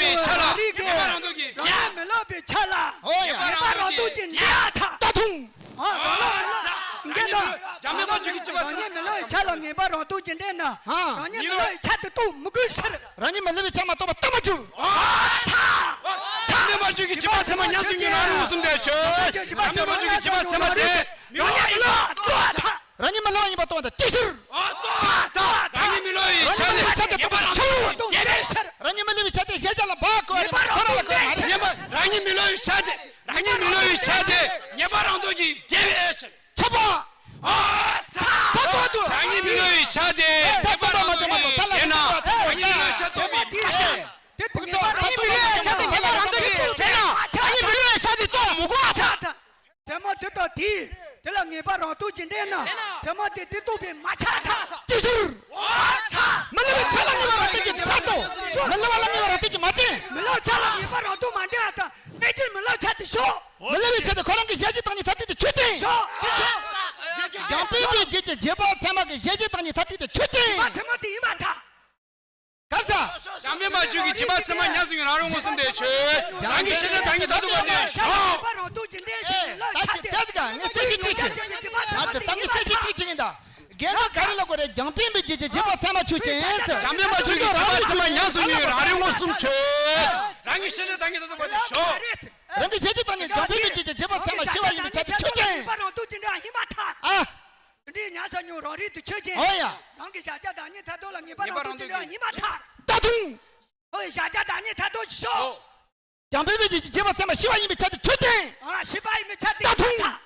པའི་ཆ་ལ་རང་རིག་གི་ངེས་པ་རང་དོན་གྱི་རང་ཉིད་མི་སློབ་པའི་ཆ་ལ་ཨོ་ཡ། ངེས་པ་རང་དོན་གྱི་འབྲས་ཐ། ད་ཐུང་། ཨ་རང་ལ་མི་སློབ་འགལ་དང་། འཇམ་དཔལ་དཔལ་འབྱོར་གྱི་བྱེད་པ་རང་ཉིད་མི་སློབ་པའི་ཆ་ལ་ངེས་པ་རང་དོན་གྱི་འབྲས་ན། ཨ། རང་ཉིད་མི་སློབ་པའི་ཆ་དེ་རྟོགས་མི་དགོས་ཕྱིར། རང་ཉིད་མི་སློབ་པའི་ཆ་མ་རྟོགས་པ་རྟགས་མ་གྱུར། ཨ་ཚ། འཇམ་དཔལ་དཔལ་འབྱོར་གྱི་བྱེད་པ་ཚད་མ་ཉམས་སུ་མྱོང་རང་རིག་ངོ་གསུམ་དེ་ཆོས། འཇམ་དཔལ་དཔལ་འབྱོར་གྱི་བྱེད་པ་ཚད་མ་དེ་མི་དབང་ཡིན་ལ་རྟོགས་ཐ། རང་ཉིད་མི་སློབ་པ་ཡིན་པ་རྟོགས་པ་དང་ཅི་ཕྱིར། ཨོ་ཏོ་ཏོ། རང་ཉིད་མི་སློབ་པའི་ཆ་ནས་ཆ་དེ་རྟོགས་པ་ཆོས། རང་ཉིད་མི་སློབ་པའི་ཆ་དེ་གཞལ་བྱ་ལ་བག་གོ་བ་རེད། ཁོ་རང་ལ་གོ་བ་མ་རེད། ངེས་པ་རང་ཉིད་མི་སློབ་པའི་ཆ་དེ་རང་ཉིད་མི་སློབ་པའི་ཆ་དེ་ངེས་པ་རང་དོན་གྱི་འབྲས་བུའི་ཕྱིར། ཁྱབ་པ། ཨོ་ཚ། ད་དོ་དོ། རང་ཉིད་མི་སློབ་པའི་ཆ་དེ་ངེས་པ་རང་དོན་གྱི་འབྲས་ན། རང་ཉིད་མི་སློབ་པའི་ཆ་རྟོགས་པའི་ཕྱིར། དེ་ངེས་པ་རང་དོན་གྱི་འབྲས་ན། རང་ཉིད་མི་སློབ་པའི་ཆ་དེ་རྟོགས་མི་དགོས། ཚད་མ་དེ་དང་དེའི་དེ་ལ་ངེས་པ་རང་སྟོབས་ཀྱིས་འདྲེས་ན། ཚད་མ་དེ་དེ་རྟོགས་པས་མ་ཁྱབ་ཐལ། ཅི་ཕྱིར། མི་སློབ་པའི་ཆ་ལ་ངེས་པ་རང་སྟོབས་ཀྱིས་ཁྱབ་སྟོ། མི་སློབ་པ་ལ་ངེས་པ་རང་སྟོབས་ཀྱིས་མ་བརྟེན། མི་སློབ་ཆ་ལ་ངེས་པ་རང་སྟོབས་མ་འདྲེས་པ་དང་། དམིགས་རྐྱེན་མི་སློབ་ཆ་དེ་ཞོག་མི་སློབ་པའི་ཆ་དེ་ཁོ་རང་གི་གཞལ་བྱའི་བདག་ཉིད་མཐར་ཐུག་དེ་ཆོས་ཅན། ཞོག་དེ་ཞོག་རྒྱང་འཕེན་པའི་རྒྱུད་ཀྱི་རྗེས་དཔག་ཚད་མ་གི་གཞལ་བྱའི་བདག་ཉིད་མཐར་ཐུག་དེ་ཆོས་ཅན། ཚད་མ་དེ་ཡིན་པར་ཐལ། ག་རེ་ཟེར། འཇམ་དཔལ་དཔལ་འབྱོར་གྱི་བྱེད་པ་ཚད་མ་ཉམས་སུ་མྱོང་རང་རིག་མངོན་སུམ་དེ་ཆོས། རང་གི་ཤེས་བྱ་བདག་ཉིད་མཐར་ཐུག་པ་དེ་ཞོག་ངེས་པ་རང་སྟོབས་ཀྱིས་འདྲེས་ཤིང་ལ་ད་ཁྱབ་ཅི་སྟེ། ད་ཅི་ག་ངས་གསལ་བཤད་གཅིག་བྱེད། ད་ད་ངས་གསལ་བཤད་གཅིག་བྱེད་ཀྱིན་ད། རྒན་པ་ག་རེ་ལབ་དགོས་རེད། འཇམ་དཔལ་དཔལ་འབྱོར་གྱི་བྱེད་པ་ཚད་མ་ཆོས་ཅན་ཟེར། འཇམ་དཔལ་དཔལ་འབྱོར་གྱི་བྱེད་པ་ཚད་མ་ཉམས་སུ་མྱོང་རང་རིག་མངོན་སུམ་ཆོས། རང་གི་ཤེས་བྱ་བདག་ཉིད་མཐར་ཐུག་པ་དེ་ཞོག་རང་གི་ཤེས་བྱ་བདག་ཉིད་འཇམ་དཔལ་དཔལ་འབྱོར་གྱི་བྱེད་པ་ཚད་མ་ཤེས་པ་ཡིན་པའི་ཆ་དེ་ཆོས་ཅན། ངེས་པ་རང་སྟོབས་ཀྱིས་འདྲེས་ཡིན་པར་ཐལ། ཨ། དེ་འདྲའི་ཉམས་སུ་མྱོང་རང་རིག་དེ་ཆོས་ཅན། ཨོ་ཡ། རང་གི་གཞལ་བྱ་བདག་ཉིད་མཐར་ཐུག་ལ་ངེས་པ་རང་སྟོབས་ཀྱིས་འདྲེས་ཡིན་པར་ཐལ། ད་ཐུང་། ཨོ་ཡ། གཞལ་བྱ་བདག་ཉིད་མཐར་ཐུག་ཞོག་འཇམ་དཔལ་དཔལ་འབྱོར་གྱི་བྱེད་པ་ཚད་མ་ཤེས་པ་ཡིན་པའི་ཆ་དེ་ཆོས་ཅན། ཨ། ཤེས་པ་ཡིན་པའི་ཆ་དེ་ད་ཐུང་། ཐལ།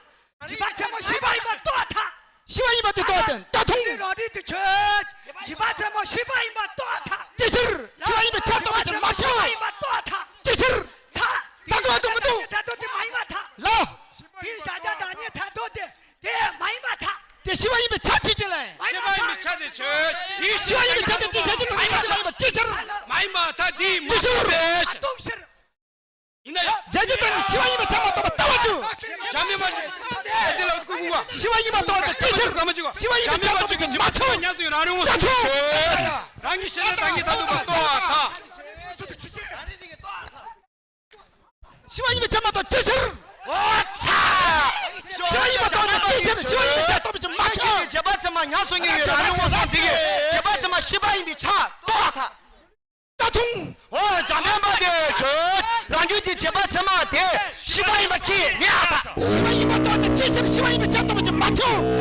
བྱེད་པ་ཚད་མ་ཤེས་པ་ཡིན་པ་རྟོགས་ཐལ། ཤེས་པ་ཡིན་པ་དེ་རྟོགས་ཏེ་ད་ཐུང་། རང་རིག་དེ་ཆོས། བྱེད་པ་ཚད་མ་ཤེས་པ་ཡིན་པ་རྟོགས་ཐལ། ཅི་ཕྱིར། ཤེས་པ་ཡིན་པའི་ཆ་རྟོགས་པ་ཅིག་མ་ཐུང་། ཡིན་པ་རྟོགས་ཐལ། ཅི་ཕྱིར། ཐལ། ད་དུང་ཨ་དུ་མི་འདུག་མཐར་ཐུག་དེ་མ་ཡིན་པར་ཐལ། ལ། དེའི་གཞལ་བྱ་བདག་ཉིད་མཐར་ཐུག་དེ། དེ་མ་ཡིན་པར་ཐལ། དེ་ཤེས་པ་ཡིན་པའི་ཆ་ཅི་ཅི་ལ། མ་ཡིན་པར་ཐལ། ཤེས་པ་ཡིན་པའི་ཆ་དེ་དེ་ཤེས་ཀྱི་དང་ཤེས་ཀྱི་མ་ཡིན་པ་ཅི་ཕྱིར། མ་ཡིན་པར་ཐལ། དེ་མ་ཅི་ཕྱིར། ཡིན་ན་ཡང་། གཞལ་བྱའི་བདག་ཉིད་ཤེས་པ་ཡིན་པའི་ཆ་མ་རྟོགས་པ་ལྟ་བ་དུ། འཇམ་དཔལ་དཔལ་འབྱོར་གྱི་བྱེད་པ་ཚད་མ་ཉམས་སུ་མྱོང་རང་རིག་མངོན་སུམ་ཆོས། རང་གི་ཤེས་བྱ་བདག་ཉིད་མཐར་ཐུག་པ་དེ་ཞོག་རང་གི་ཤེས་བྱ་བདག་ཉིད་མཐར་ཐུག་པ་དེ་མ་ཐུང་། རང་གི་ཤེས་བྱ་བདག་ཉིད་མཐར་ཐུག་པ་རྟོགས་པར་ཐལ། ཤེས་པ་ཡིན་པའི་ཆ་མ་གཏོགས་ཅི་ཕྱིར། ཨོ་ཚ། ཤེས་པ་ཡིན་པ་རྟོགས་ཏེ་ཅི་ཕྱིར། ཤེས་པ་ཡིན་པའི་ཆ་རྟོགས་པའི་ཕྱིར་མ་ཐུང་། བྱེད་པ་ཚད་མ་ཉམས་སུ་མྱོང་བའི་རང་རིག་མངོན་སུམ་འདི་གིས་བྱེད་པ་ཚད་མ་ཤེས་པ་ཡིན་པའི་ཆ་རྟོགས་པར་ཐལ། ད་ཐུང་། ཨོ་འཇམ་དཔལ་དཔལ་འབྱོར་གྱི་བྱེད་པ་ཚད་མ་དེ་ཤེས་པ་ཡིན་པ་ཁས་ལེན་པར་ཐལ། ཤེས་པ་ཡིན་པ་རྟོགས་ཏེ་ཅི་ཕྱིར། ཤེས་པ་ཡིན་པའི་ཆ་རྟོགས་པའི་ཕྱིར་མ་ཐུང་།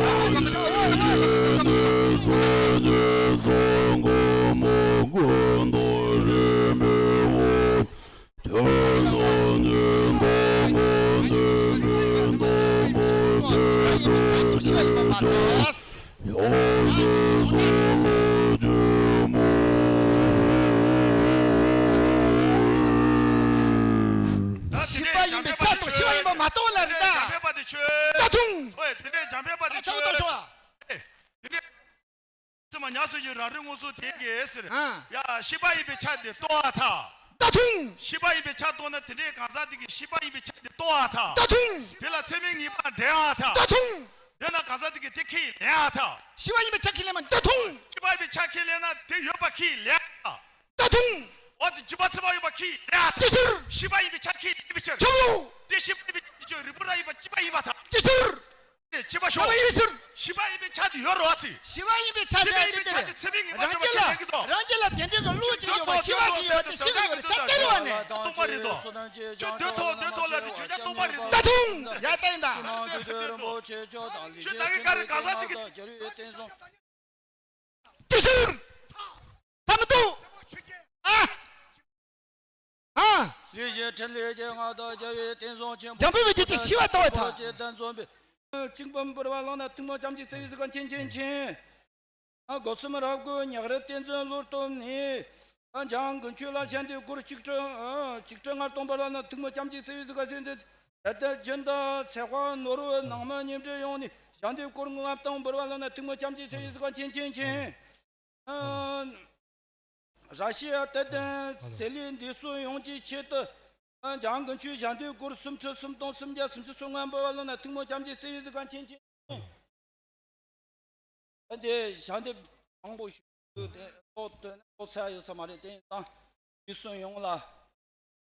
ཤེས་པ་ཡིན་པའི་ཆ་རྟོགས། ཤེས་པ་ཡིན་པ་མ་རྟོགས་ལ་རེད་ད། འཇམ་དཔལ་དཔལ་འདི་ཆོས། ད་ཐུང་། ཨོ་ཡ། དེ་འདྲའི་འཇམ་དཔལ་དཔལ་འདི་ཆོས། ད་ཐུང་། ཨེ། དེ་འདྲའི་ཚད་མ་ཉམས་སུ་མྱོང་རང་རིག་མངོན་སུམ་དེ་གིས་ཟེར། ཨ། ཡ། ཤེས་པ་ཡིན་པའི་ཆ་དེ་རྟོགས་པར་ཐལ། ད་ཐུང་། ཤེས་པ་ཡིན་པའི་ཆ་རྟོགས་ན་དེ་འདྲའི་གང་ཟག་དེ་གིས་ཤེས་པ་ཡིན་པའི་ཆ་དེ་རྟོགས་པར་ཐལ། ད་ཐུང་། དེ་ལ་ཚད་མའི་ངེས་པ་འདྲེན་པར་ཐལ། ད་ཐུང་། དེས་ན་གང་ཟག་དེ་གིས་དེ་ཁས་ལེན་པར་ཐལ། ཤེས་པ་ཡིན་པའི་ཆ་ཁས་ལེན་པ་ད་ཐུང་། ཤེས་པ་ཡིན་པའི་ཆ་ཁས་ལེན་ན་དེ་ཡོད་པ་ཁས་ལེན་པར་ཐལ། ད་ཐུང་། འོ་དེ་བྱེད་པ་ཚད་མ་ཡོད་པ་ཁས་ལེན་པར་ཐལ། ཅི་ཕྱིར། ཤེས་པ་ཡིན་པའི་ཆ་ཁས་ལེན་པའི་ཕྱིར། ཁྱོད་ལོ། དེ་ཤེས་པ་ཡིན་པའི་ཆ་ཁས་ལེན་པའི་ཕྱིར། རིགས་པ་ར་ཡིན་པ་སྐྱེས་པ་ཡིན་པར་ཐལ། ཅི་ཕྱིར། དེ་ཤེས་པ་ཤོག་ཤེས་པ་ཡིན་པའི་ཕྱིར། ཤེས་པ་ཡིན་པའི་ཆ་དེ་ཡོད་རེད་པ་ཚེ། ཤེས་པ་ཡིན་པའི་ཆ་དེ་ཡོད་དེ་དེ་རེད། རང་རྒྱལ་ལ་རང་རྒྱལ་ལ་དེ་འདྲའི་གི་བློ་ཅིག་ཡོད་པ་ཤེས་པ་ཅིག་ཡོད་དེ་ཤེས་པ་ཡོད་རེད། ཆ་དེ་རེད་པ་ནས། སྟོང་པ་རེད་དོ། ཁྱོད་འདོད་ཐོག་འདོད་ཐོག་ལ་དེ་ཁྱོད་ཅག་སྟོང་པ་རེད་དོ། ད་ཐུང་། ཡ་ད་ཡིན་ད། ཁྱོད་ད་གི་ག་རེ་གང་ཟག་དེ་གི། ཅི་ཕྱིར། ད་མི་འདུག་ཨ། ཨ། ཞེས་བྱའི་ཕྲིན་ལས་ཀྱི་མངའ་བདག་རྒྱལ་བའི་བསྟན་སྲུང་ཆེན་པོ། འཇམ་དཔལ་དཔལ་འབྱོར་གྱི་ཤེས་པ་རྟོགས་པར་ཐལ། ཅེས་བསྟན་རྩོམ་པའི། གཅིག་པུ་འབུལ་བ་བླངས་ན་ཐུན་མོང་བྱམས་ཀྱི་ཚེ་ཡི་གཟི་ཁ་མཁྱེན་མཁྱེན་མཁྱེན། སྒོ་གསུམ་རབ་དགོས་ཉག་རི་བསྟན་འཛིན་བློར་གཏོང་ནས། འཇང་དགུན་ཆོས་ལ་ཞལ་འདེབས་སྐོར་ཆིག་ཁྲི་ཨ། ཆིག་ཁྲི་ལྔ་སྟོང་འབུལ་བ་ན་ཐུན་མོང་བྱམས་ཀྱི་ཚེ་ཡི་གཟི་ཁ་མཁྱེན་མཁྱེན། ད་ལྟ་སྦྱིན་བདག་ཚེ་དཔག་ནོར་བུ་ནང་མི་ཉིན་བྲལ་ཡོང་ནས་ཞལ་འདེབས་སྐོར་ལྔ་སྟོང་འབུལ་བ་བླངས་ན་ཐུན་མོང་བྱམས་ཀྱི་ཚེ་ཡི་གཟི་ཁ་མཁྱེན་མཁྱེན་མཁྱེན། ཨ། ར་ཤི་ཡ་དད་ལྡན་ཚེ་ལས་འདས་གསོན་ཡོངས་ཀྱི་ཆེད་དུ། འཇང་དགུན་ཆོས་ཞལ་འདེབས་སྒོར་སུམ་ཁྲི་སུམ་སྟོང་སུམ་བརྒྱ་སུམ་ཅུ་སོ་ལྔ་འབུལ་བ་བླངས་ན་ཐུན་མོང་བྱམས་ཀྱི་ཚེ་ཡི་གཟི་ཁ་མཁྱེན་མཁྱེན། ད་འདི་ཞལ་འདེབས་མང་པོ་ཞུ་དེ་ཏོག་ཏོག་ཚད་ཡོད་ས་མ་རེད། དེ་ཡིན་ཙང་འདས་གསོན་ཡོངས་ལ་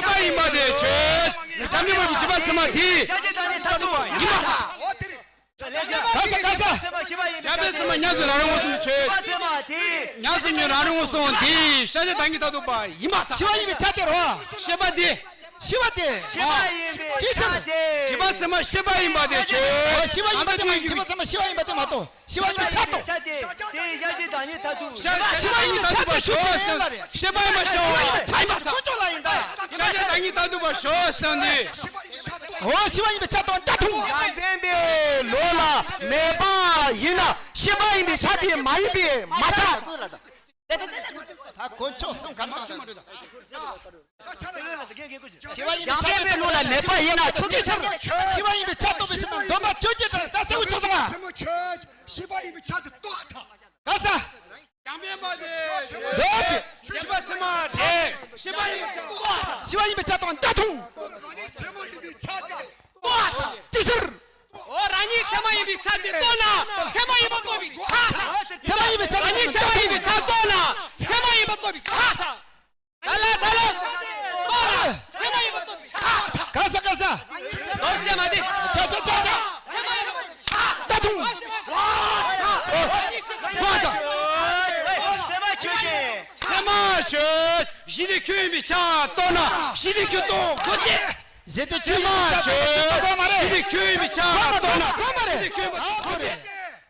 ཤེས་པ་ཡིན་པ་དེ་ཆོས། བྱམས་སྙིང་རྗེ་བའི་བྱེད་པ་ཚད་མ་དེ། ཡིན་པ། ག་ས་ག་ས། བྱམས་པའི་ཚད་མ་ཉམས་སུ་ལེན་རུང་གསུངས་ཏེ་ཆོས། ཉམས་སུ་ལེན་རུང་གསུངས་ཏེ། ཤེས་བྱ་བདག་ཉིད་མཐར་ཐུག་པ་ཡིན་པར་ཐལ། ཤེས་པ་ཡིན་པའི་ཆ་དེ་རོ། ཤེས་པ་དེ། ཤེས་པ་ཡིན་པའི་ཆ་དེ། བྱེད་པ་ཚད་མ་ཤེས་པ་ཡིན་པ་དེ་ཆོས། ཤེས་པ་ཡིན་པ་དེ་མ་ཡིན། བྱེད་པ་ཚད་མ་ཤེས་པ་ཡིན་པ་དེ་མ་གཏོགས། ཤེས་པ་ཡིན་པའི་ཆ་དེ། ཤེས་པ་ཡིན་པའི་ཆ་དེ་ཆོས་ཅན་ཡིན་ལ་རེད། ཤེས་པ་ཡིན་པའི་ཆ་དེ་ཆོས་ཅན་ཡིན་ད། ཤེས་བྱ་བདག་ཉིད་མཐར་ཐུག་པ་ཞོག་གསུངས་ཏེ། འོ་ཤེས་པ་ཡིན་པའི་ཆ་དང་ད་ཐུང་། འཇམ་དཔལ་བློ་ལ་མེད་པ་ཡིན་ན་ཤེས་པ་ཡིན་པའི་ཆ་དེ་མ་ཡིན་པས་མ་ཚད། ད་དཀོན་མཆོག་གསུམ་ག་རེ་གནང་། ཤེས་པ་ཡིན་པའི་ཆ་དེ་བློ་ལ་མེད་པ་ཡིན་ན་ཆོས་ཅན་ཆར། ཤེས་པ་ཡིན་པའི་ཆ་རྟོགས་པའི་ཕྱིར་ན་སྡོམ་པ་ཆོས་ཅན་ཆར་ད་གསལ་བོ་ཆགས་སོང་ང་། ཤེས་པ་ཡིན་པའི་ཆ་དེ་རྟོགས་ཐལ། ག་ས། འཇམ་དཔལ་དཔའ་དེ། འདོད་ཅི། ཤེས་པ་ཚད་མ་དེ། ཤེས་པ་ཡིན་པའི་ཆ་རྟོགས། ཤེས་པ་ཡིན་པའི་ཆ་དང་ད་ཐུང་། རང་ཉིད་ཚད་མ་ཡིན་པའི་ཆ་དེ་རྟོགས་ཐལ། ཅི་ཕྱིར། འོ་རང་ཉིད་ཚད་མ་ཡིན་པའི་ཆ་དེ་རྟོགས་ན་ཚད་མ་ཡིན་པ་རྟོགས་པའི་ཆ་དང་། ཚད་མ་ཡིན་པའི་ཆ་དེ་རང་ཉིད་ཚད་མ་ཡིན་པའི་ཆ་རྟོགས་ན་ཚད་མ་ཡིན་པ་རྟོགས་པའི་ཆ་དང་། ད་ལ་ད་ལ། ཚད་མ་ཡིན་པ་རྟོགས་པའི་ཆ་དང་། ག་ས་ག་ས། ལོག་བཤད་མ་དེ། ཆ་ཆ་ཆ་ཆ། ཚད་མ་ཡིན་པ་རྟོགས་པའི་ཆ་དང་། ད་ཐུང་། ཚད་མ་ཆོས་ཅན། ཚད་མ་ཆོས། གཞི་དེ་ཁྱོད་ཡིན་པའི་ཆ་རྟོགས་ན། གཞི་དེ་ཁྱོད་རྟོགས་དགོས་ཏེ། གཞི་དེ་ཁྱོད་ཡིན་པའི་ཆ་རྟོགས་དགོས་མ་རེད། གཞི་དེ་ཁྱོད་ཡིན་པའི་ཆ་རྟོགས་ན། དགོས་མ་རེད། གཞི་དེ་ཁྱོད་ཡིན་པ་རྟོགས་དགོས་ཏེ།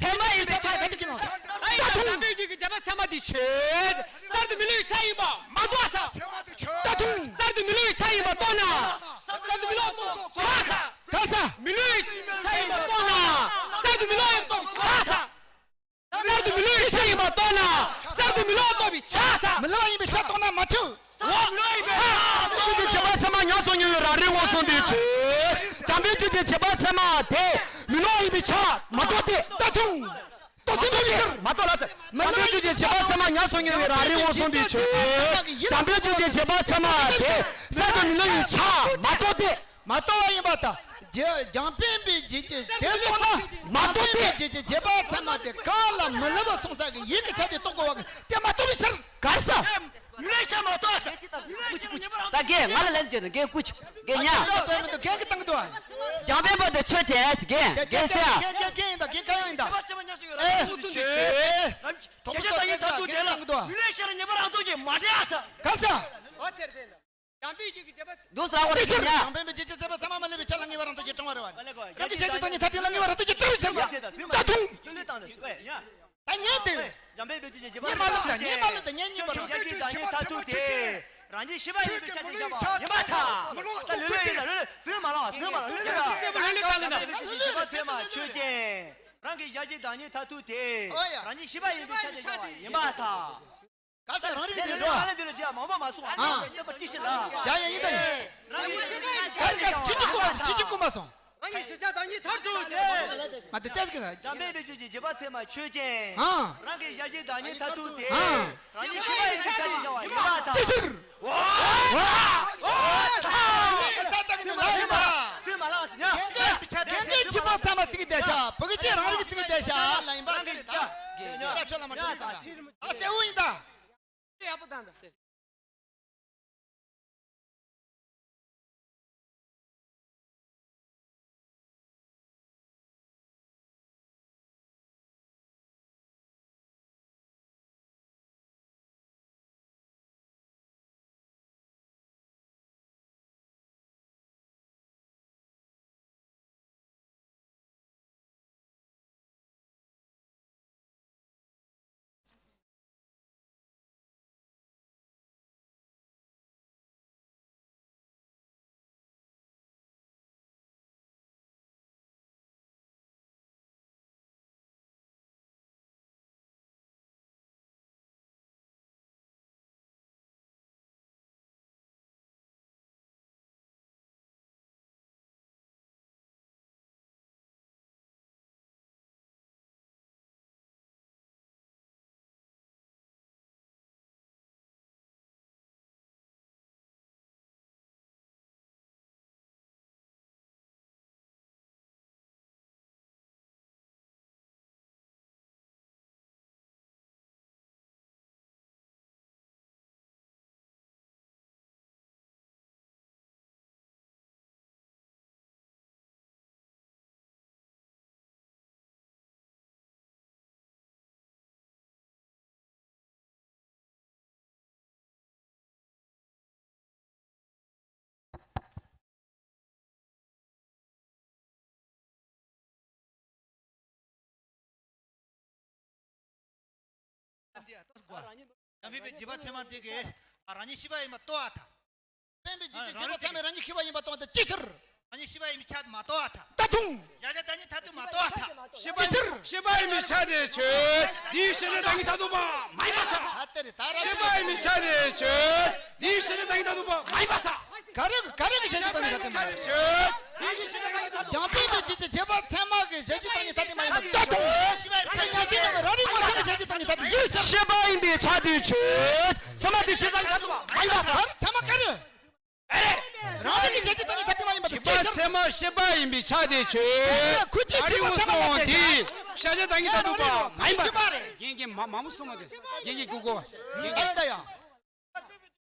ཚད་མ་ཡིན་པའི་ཆ་ནས་ག་དུས་ཀྱི་ནང་། ད་དུང་། འཇམ་པའི་རྒྱུད་ཀྱི་བྱེད་པ་ཚད་མ་དེ་ཆོས་ཅན། གསར་དུ་མི་སླུ་བའི་ཆ་ཡིན་པ་མ་རྟོགས་པར་ཐལ། ད་དུང་། གསར་དུ་མི་སླུ་བའི་ཆ་ཡིན་པ་རྟོགས་ན། གསར་དུ་མི་སླུ་བ་རྟོགས་པའི་ཆ་ཐལ། ག་ས། མི་སླུ་བའི་ཆ་ཡིན་པ་རྟོགས་ན། གསར་དུ་མི་སླུ་བ་རྟོགས་པའི་ཆ་ཐལ། གསར་དུ་མི་སླུ་བའི་ཆ་ཡིན་པ་རྟོགས་ན། གསར་དུ་མི་སླུ་བ་རྟོགས་པའི་ཆ་ཐལ། མི་སླུ་བ་ཡིན་པའི་ཆ་རྟོགས་ན་མ་ཆོག། འཇམ་པའི་རྒྱུད་ཀྱི་བྱེད་པ་ཚད་མ་ཉམས་སུ་མྱོང་བའི་རང་རིག་མངོན་སུམ་དེ་ཆོས། འཇམ་པའི་རྒྱུད་ཀྱི་བྱེད་པ་ཚད་མ་དེ་མི་སླུ་བ་ཡིན་པའི་ཆ་མ་རྟོགས་ཏེ། ད་དུང་། རྟོགས་ཏེ་མེད་པའི་ཕྱིར། མ་རྟོགས་ལ་ཟེར། འཇམ་པའི་རྒྱུད་ཀྱི་བྱེད་པ་ཚད་མ་ཉམས་སུ་མྱོང་བའི་རང་རིག་མངོན་སུམ་དེ་ཆོས། འཇམ་པའི་རྒྱུད་ཀྱི་བྱེད་པ་ཚད་མ་དེ་གསར་དུ་མི་སླུ་བའི་ཆ་མ་རྟོགས་ཏེ། མ་རྟོགས་པ་ཡིན་པར་ཐལ། རྒྱུ། འཇམ་དཔལ་དཔའི་རྒྱུད་ཀྱི་དེ་རྟོགས་ན་མ་རྟོགས་ཏེ། རྒྱུད་ཀྱི་བྱེད་པ་ཚད་མ་དེ་གང་ལ་མི་སླུ་བར་གསུངས་ས་གི་ཡིད་ཀྱི་ཆ་དེ་རྟོགས་དགོས་པ་གི་དེ་མ་རྟོགས་པའི་ཕྱིར། ག་རེ་ཟེར། མི་སླུ་བའི་ཆ་མ་རྟོགས་ས། མི་སླུ་བའི་ཆ་ཉན་པར་རང་ད་རྒན་ང་ལ་ལན་བརྒྱབ་ན་རྒན་སྐུ་མཁྱེན། རྒན་ཉ། རྒན་གྱི་བཏང་གི་འདུག་འཇམ་དཔལ་དཔའ་དེ་ཆོས་ཅན་ཟེར་རྒན། རྒན་ཟེར་ཡ། རྒན་རྒན་རྒན་ཡིན་ད་རྒན་གང་ཡང་ཡིན་ད། བྱེད་པ་ཚད་མ་ཉམས་སུ་མྱོང་བའི་རང་རིག་མངོན་སུམ་དེ་ཆོས། ཨེ། གཞལ་བྱ་བདག་ཉིད་མཐར་ཐུག་དེ་ལ་མི་སླུ་བའི་ཆ་ཉན་པར་རང་རྟོགས་ཀྱི་མ་འདྲེས་པར་ཐལ། ག་རེ་ཟེར། འོ་དེར་བརྟེན་ཏོ། འཇམ་དཔལ་རྒྱུད་ཀྱི་བྱེད་པ། འདུག་ཟེར་བ་ཅི་ཕྱིར། འཇམ་དཔལ་དཔའི་རྒྱུད་ཀྱི་བྱེད་པ་ཚད་མ་མི་སླུ་བའི་ཆ་ལ་ངེས་པ་རང་རྟོགས་ཀྱི་དྲང་བ་རེད་བ། རང་གི་གཞལ་བྱའི་བདག་ཉིད་མཐར་ཐུག་ལ་ངེས་པ་རང་རྟོགས་ཀྱི་བཏགས་པའི་ཕྱིར་བ། ད་དུང་། ད་ཉན་ཏེ། ད་ཉན་ཏེ། ཉན་མ་ལབ་ད་ཉན་གཉིས་པ་རེད། ཉན་མ་ལབ་ད་ཉན་གཉིས་པ་རེད། གཞལ་བྱའི་བདག་ཉིད་མཐར་ཐུག་དེ། རང་རྒྱུད་ཤེས་པ་ཡིན་པའི་ཆ་ནས་བཞག་པ་ཡིན་པར་ཐལ། ད་ལོས་ལོས་ཡིན་ད་ལོས་ལོས་ཟིན་མ་ལབ་ཟིན་མ་ལབ་ལོས་ལོས་ལ། ལོས་ལོས་ལ་ལོས་ལོས་ལ། བྱེད་པ་ཚད་མ་ཆོས་ཅན། རང་གི་གཞལ་བྱའི་བདག་ཉིད་མཐར་ཐུག་དེ། ཨོ་ཡ། རང་རྒྱུད་ཤེས་པ་ཡིན་པའི་ཆ་ནས་བཞག་པ་ཡིན་པར་ཐལ། ག་ས་རང་རིག་དེ་འགྲོ། ཨ་ལེ་འདི་ལ་རྒྱ་མང་པོ་མ་གསུངས། ཨ། རྣམ་པ་ཅི་ཞིག་ལ། ཡ་ཡ་ཡིན་ད་ཡིན། རང་གི་ཤེས་པ་ཡིན་པའི་ཆ་ནས་བཞག་པ་ཡིན་པར་ཐལ། ཕྱི་ཕྱི་ཀུན་མ་སོང་། ཕྱི་ཕྱི་ཀུན་མ་སོང་། རང་གི་གཞལ་བྱ་བདག་ཉིད་མཐར་ཐུག་དེ། མ་དེ་ལྟས་ཀྱི་ན། འཇམ་དཔལ་དཔའི་རྒྱུད་ཀྱི་བྱེད་པ་ཚད་མ་ཆོས་ཅན། ཨ། རང་གི་གཞལ་བྱའི་བདག་ཉིད་མཐར་ཐུག་དེ། ཨ། རང་གི་ཤེས་པ་ཡིན་པའི་ཆ་ནས་བཞག་པ་ཡིན་པར་ཐལ། ཅི་ཕྱིར། ཨོ། ཨོ། ཨོ། ཨོ། ཨོ། ཚ་ད་གི་ནི་ལ་ཡིན་པ། སེམས་མ་ལངས་སྙམ། རྒན་རྒན་རྒན་གྱི་བྱེད་པ་ཚད་མ་ཚིག་གི་བསྡད་བྱ། བུ་གི་ཅི་རང་རིག་ཚིག་གི་བསྡད་བྱ་ལ་ཡིན་པ་དེ་རེད་ད། རྒན་ཉ། ཁྲ་ཁྲ་ལ་མ་ཁྲ་ལ་ད། ཨ་གསལ་བོ་ཡིན་ད། ཡག་པོ་དང་ད། འཇམ་དཔལ་དཔའི་བྱེད་པ་ཚད་མ་དེ་གིས་རང་ཉིད་ཤེས་པ་ཡིན་པ་རྟོགས་པར་ཐལ། དཔལ་དཔའི་རྒྱུད་ཀྱི་བྱེད་པ་ཚད་མས་རང་ཉིད་ཤེས་པ་ཡིན་པ་རྟོགས་ཏེ་ཅི་ཕྱིར། རང་ཉིད་ཤེས་པ་ཡིན་པའི་ཆ་མ་རྟོགས་པར་ཐལ། ད་དུང་། གཞལ་བྱ་བདག་ཉིད་མཐར་ཐུག་མ་རྟོགས་པར་ཐལ། ཅི་ཕྱིར། ཤེས་པ་ཡིན་པའི་ཆ་དེ་ཆོས་དེའི་གཞལ་བྱ་བདག་ཉིད་མཐར་ཐུག་པ་མ་ཡིན་པར་ཐལ། ཨ་ཏེ་རེ་ད་ར་ཤེས་པ་ཡིན་པའི་ཆ་དེ་ཆོས་དེའི་གཞལ་བྱ་བདག་ཉིད་མཐར་ཐུག་པ་མ་ཡིན་པར་ཐལ། ག་རེ་ག་རེ་གི་གཞལ་བྱ་བདག་ཉིད་མཐར་ཐུག་མ་ཡིན་པར་ཐལ། འཇམ་དཔལ་དཔའི་རྒྱུད་ཀྱི་བྱེད་པ་ཚད་མ་གི་གཞལ་བྱ་བདག་ཉིད་མཐར་ཐུག་མ་ཡིན་པ་ད་དུང་། ཚད་མ་ཉམས་སུ་མྱོང་བའི་རང་རིག་མངོན་སུམ་གྱི་གཞལ་བྱ་བདག་ཉིད་མཐར་ཐུག་ཡིན་ཕྱིར། ཤེས་པ་ཡིན་པའི་ཆ་དེ་ཆོས་ཚད་མ་དེ་གཞལ་བྱ་བདག་ཉིད་མཐར་ཐུག་པ་མ་ཡིན་པར་ཐལ། ག་རེ་ཚད་མ་ག་རེ། རང་རིག་གི་གཞལ་བྱ་བདག་ཉིད་མཐར་ཐུག་མ་ཡིན་པ་དེ་ཅི་ཕྱིར། ཚད་མ་ཤེས་པ་ཡིན་པའི་ཆ་དེ་ཆོས། ཁུ་ཅི་ཆེས་པ་ཚད་མ་ལ་དེ་གཞལ་བྱ་བདག་ཉིད་མཐར་ཐུག་པ་མ་ཡིན་པ། རྒན་རྒན་མ་མ་མོ་གསུངས་མ་དེ་རྒན་རྒན་གུ་གོ་རྒན་རྒན། ཨ་ཡིན་ད་ཡ།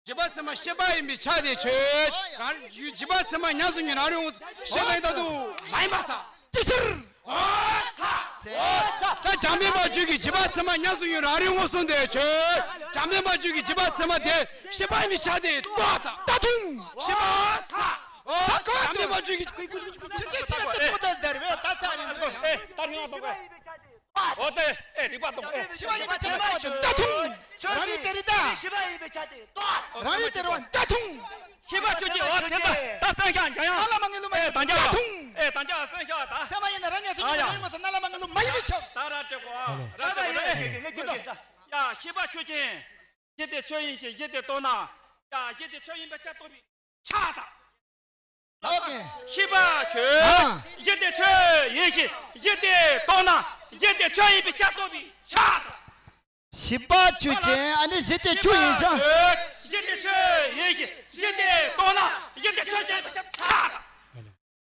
བྱེད་པ་ཚད་མ་ཤེས་པ་ཡིན་པའི་ཆ་དེ་ཆོས། རང་རིག་བྱེད་པ་ཚད་མ་ཉམས་སུ་མྱོང་རང་རིག་ཤེས་པ་ཡིན་མཐར་ཐུག་མ་ཡིན་པར་ཐལ། ཅི་ཕྱིར། ཨོ་ཚ། ཨོ་ཚ། ད་འཇམ་དཔལ་དཔལ་སྤྱོད་ཀྱི་བྱིས་པ་ཚད་མ་ཉམས་སུ་མྱོང་རང་རིག་མངོན་སུམ་དེ་ཆོས། འཇམ་དཔལ་དཔལ་སྤྱོད་ཀྱི་བྱིས་པ་ཚད་མ་དེ་ཤེས་པ་ཡིན་པའི་ཆ་དེ་རྟོགས་དང་། ད་ཐུང་། ཤེས་པ་ཚ། ཨོ། ད་གོ་འཇམ་དཔལ་དཔལ་སྤྱོད་ཀྱི་ཆུ་ཚོད་ཆུ་ཚོད་ཆུ་ཚོད་ད་ཚ་རིང་དུ། ཨེ་ད་རིང་ལ་གཏོང་གོ། ཨོ་དེ་ཨེ་རིག་པ་གཏོང་ཨེ། ཤེས་པ་ཡིན་པའི་ཆ་དེ་རྟོགས་དང་། ད་ཐུང་། རང་རིག་དེ་རིག་ད། ཤེས་པ་ཡིན་པའི་ཆ་དེ་རྟོགས། རང་རིག་དེ་རིག་པ་ད་ཐུང་། ཤེས་པ་ཆོས་ཅན། ཨོ་ཚེ་ད་ད་སེམས་ཤ་འཇམ་ཡང་། ལ་ལ་མ་ངེས་ལུགས་མ་ཨེ་ཡིན་ད་འཇམ་ད་ཐུང་། ཨེ་ད་འཇམ་སེམས་ཤ་ད། ཚད་མ་ཡིན་ན་རང་ཉིད་སུ་ཉིད་ཨ་ཡ། རང་ངོ་ཚ་ན་ལ་མ་ངེས་ལུགས་མ་ཡིན་པའི་ཆ། ད་ར་དྲེ་གོ་ཨ། ཚད་མ་ཡིན་ན་ངེས་ངེས་ངེས་ངེས་ངེས། ཡ་ཤེས་པ་ཆོས་ཅན། གཞི་དེ་ཆོས་ཡིན་ཞིང་གཞི་དེ་རྟོགས་ན། ཡ་གཞི་དེ་ཆོས་ཡིན་པའི་ཆ་རྟོགས་པའི་ཆ་དང་། ཨོ་ཀེ། ཤེས་པ་ཆོས། ཨ། གཞི་དེ་ཆོས་ཡིན་ཞིང་གཞི་དེ་རྟོགས་ན། གཞི་དེ་ཆོས་ཡིན་པའི་ཆ་རྟོགས་པའི་ཆ་དང་། ཤེས་པ་ཆོས་ཅན། ཨ་ནི་གཞི་དེ་ཆོས་ཡིན་ཞིང་། གཞི་དེ་ཆོས་ཡིན་ཞིང་གཞི་དེ་རྟོགས་ན། གཞི་དེ་ཆོས་ཅན་པའི་ཆ་དང་།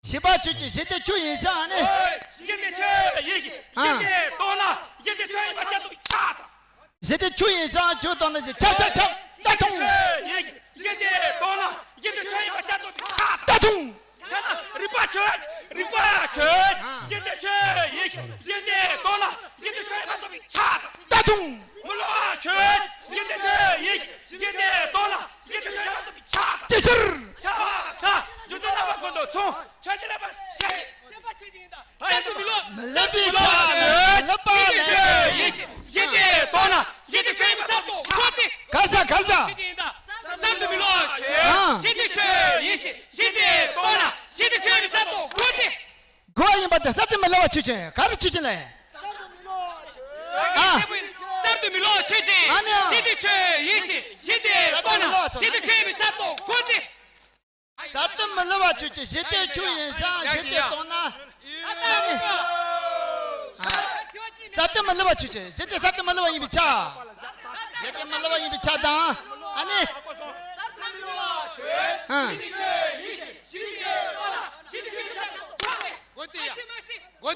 ཤེས་པ་ཆོས་ཅན། གཞི་དེ་ཆོས་ཡིན་ཞིང་། ཨ་ནི། གཞི་དེ་ཆོས་ཡིན་ཞིང་། ཨ། གཞི་དེ་རྟོགས་ན། གཞི་དེ་ཆོས་ཡིན་པའི་ཆ་དང་། གཞི་དེ་ཆོས་ཡིན་ཞིང་ཆོས་རྟོགས་ན། ཆབ་ཆབ་ཆབ་ད་ཐུང་། གཞི་དེ་རྟོགས་ན་གཞི་དེ་ཆོས་ཡིན་པའི་ཆ་རྟོགས་པའི་ཆ་དང་། ད་ཐུང་། ཆ་ན་རིག་པ་ཆོས། རིག་པ་ཆོས། གཞི་དེ་ཆོས་ཡིན་ཞིང་གཞི་དེ་རྟོགས་ན་གཞི་དེ་ཆོས་ཡིན་པ་རྟོགས་པའི་ཆ་དང་། ད་ཐུང་། མི་སླུ་བ་ཆོས། གཞི་དེ་ཆོས་ཡིན་ཞིང་གཞི་དེ་རྟོགས་ན་གཞི་དེ་ཆོས་ཡིན་པ་རྟོགས་པའི་ཆ་དང་། ཅི་ཕྱིར། ཆ་བ་ད་འཇུག་ཚུལ་རྣམ་པ་ཀུན་ཏུ་མཚུངས། ཆོས་ཅན་རྣམ་པ་ཤེས། གསར་དུ་མི་སླུ་བ། མི་སླུ་བའི་ཆ། མི་སླུ་བ་ལས། གཞི་དེ་རྟོགས་ན་གཞི་དེ་ཆོས་ཡིན་པའི་ཆ་རྟོགས་དགོས་ཏེ། ག་ས་ག་ས། གསར་དུ་མི་སླུ་བ་ཆོས། ཨ། གཞི་དེ་ཆོས་ཡིན་ཞིང་གཞི་དེ་རྟོགས་ན་གཞི་དེ་ཆོས་ཡིན་པའི་ཆ་རྟོགས་དགོས་ཏེ། དགོས་པ་ཡིན་པ་དེ་གསར་དུ་མི་སླུ་བ་ཆོས་ཅན། ག་རེ་ཆོས་ཅན་ལ། ཨ། གསར་དུ་མི་སླུ་བ་ཆོས་ཅན། ཨ་ནི། གཞི་དེ་ཆོས་ཡིན་ཞིང་གཞི་དེ་རྟོགས་ན་གཞི་དེ་ཆོས་ཡིན་པའི་ཆ་རྟོགས་དགོས་ཏེ། གསར་དུ་མི་སླུ་བ་ཆོས་ཅན། གཞི་དེ་ཆོས་ཡིན་ཞིང་གཞི་དེ་རྟོགས་ན། ཨ་ནི། ཨ། གསར་དུ་མི་སླུ་བ་ཆོས་ཅན། གཞི་དེ་གསར་དུ་མི་སླུ་བ་ཡིན་པའི་ཆ། གཞི་དེ་མི་སླུ་བ་ཡིན་པའི་ཆ་དང་། ཨ་ནི། ཨ།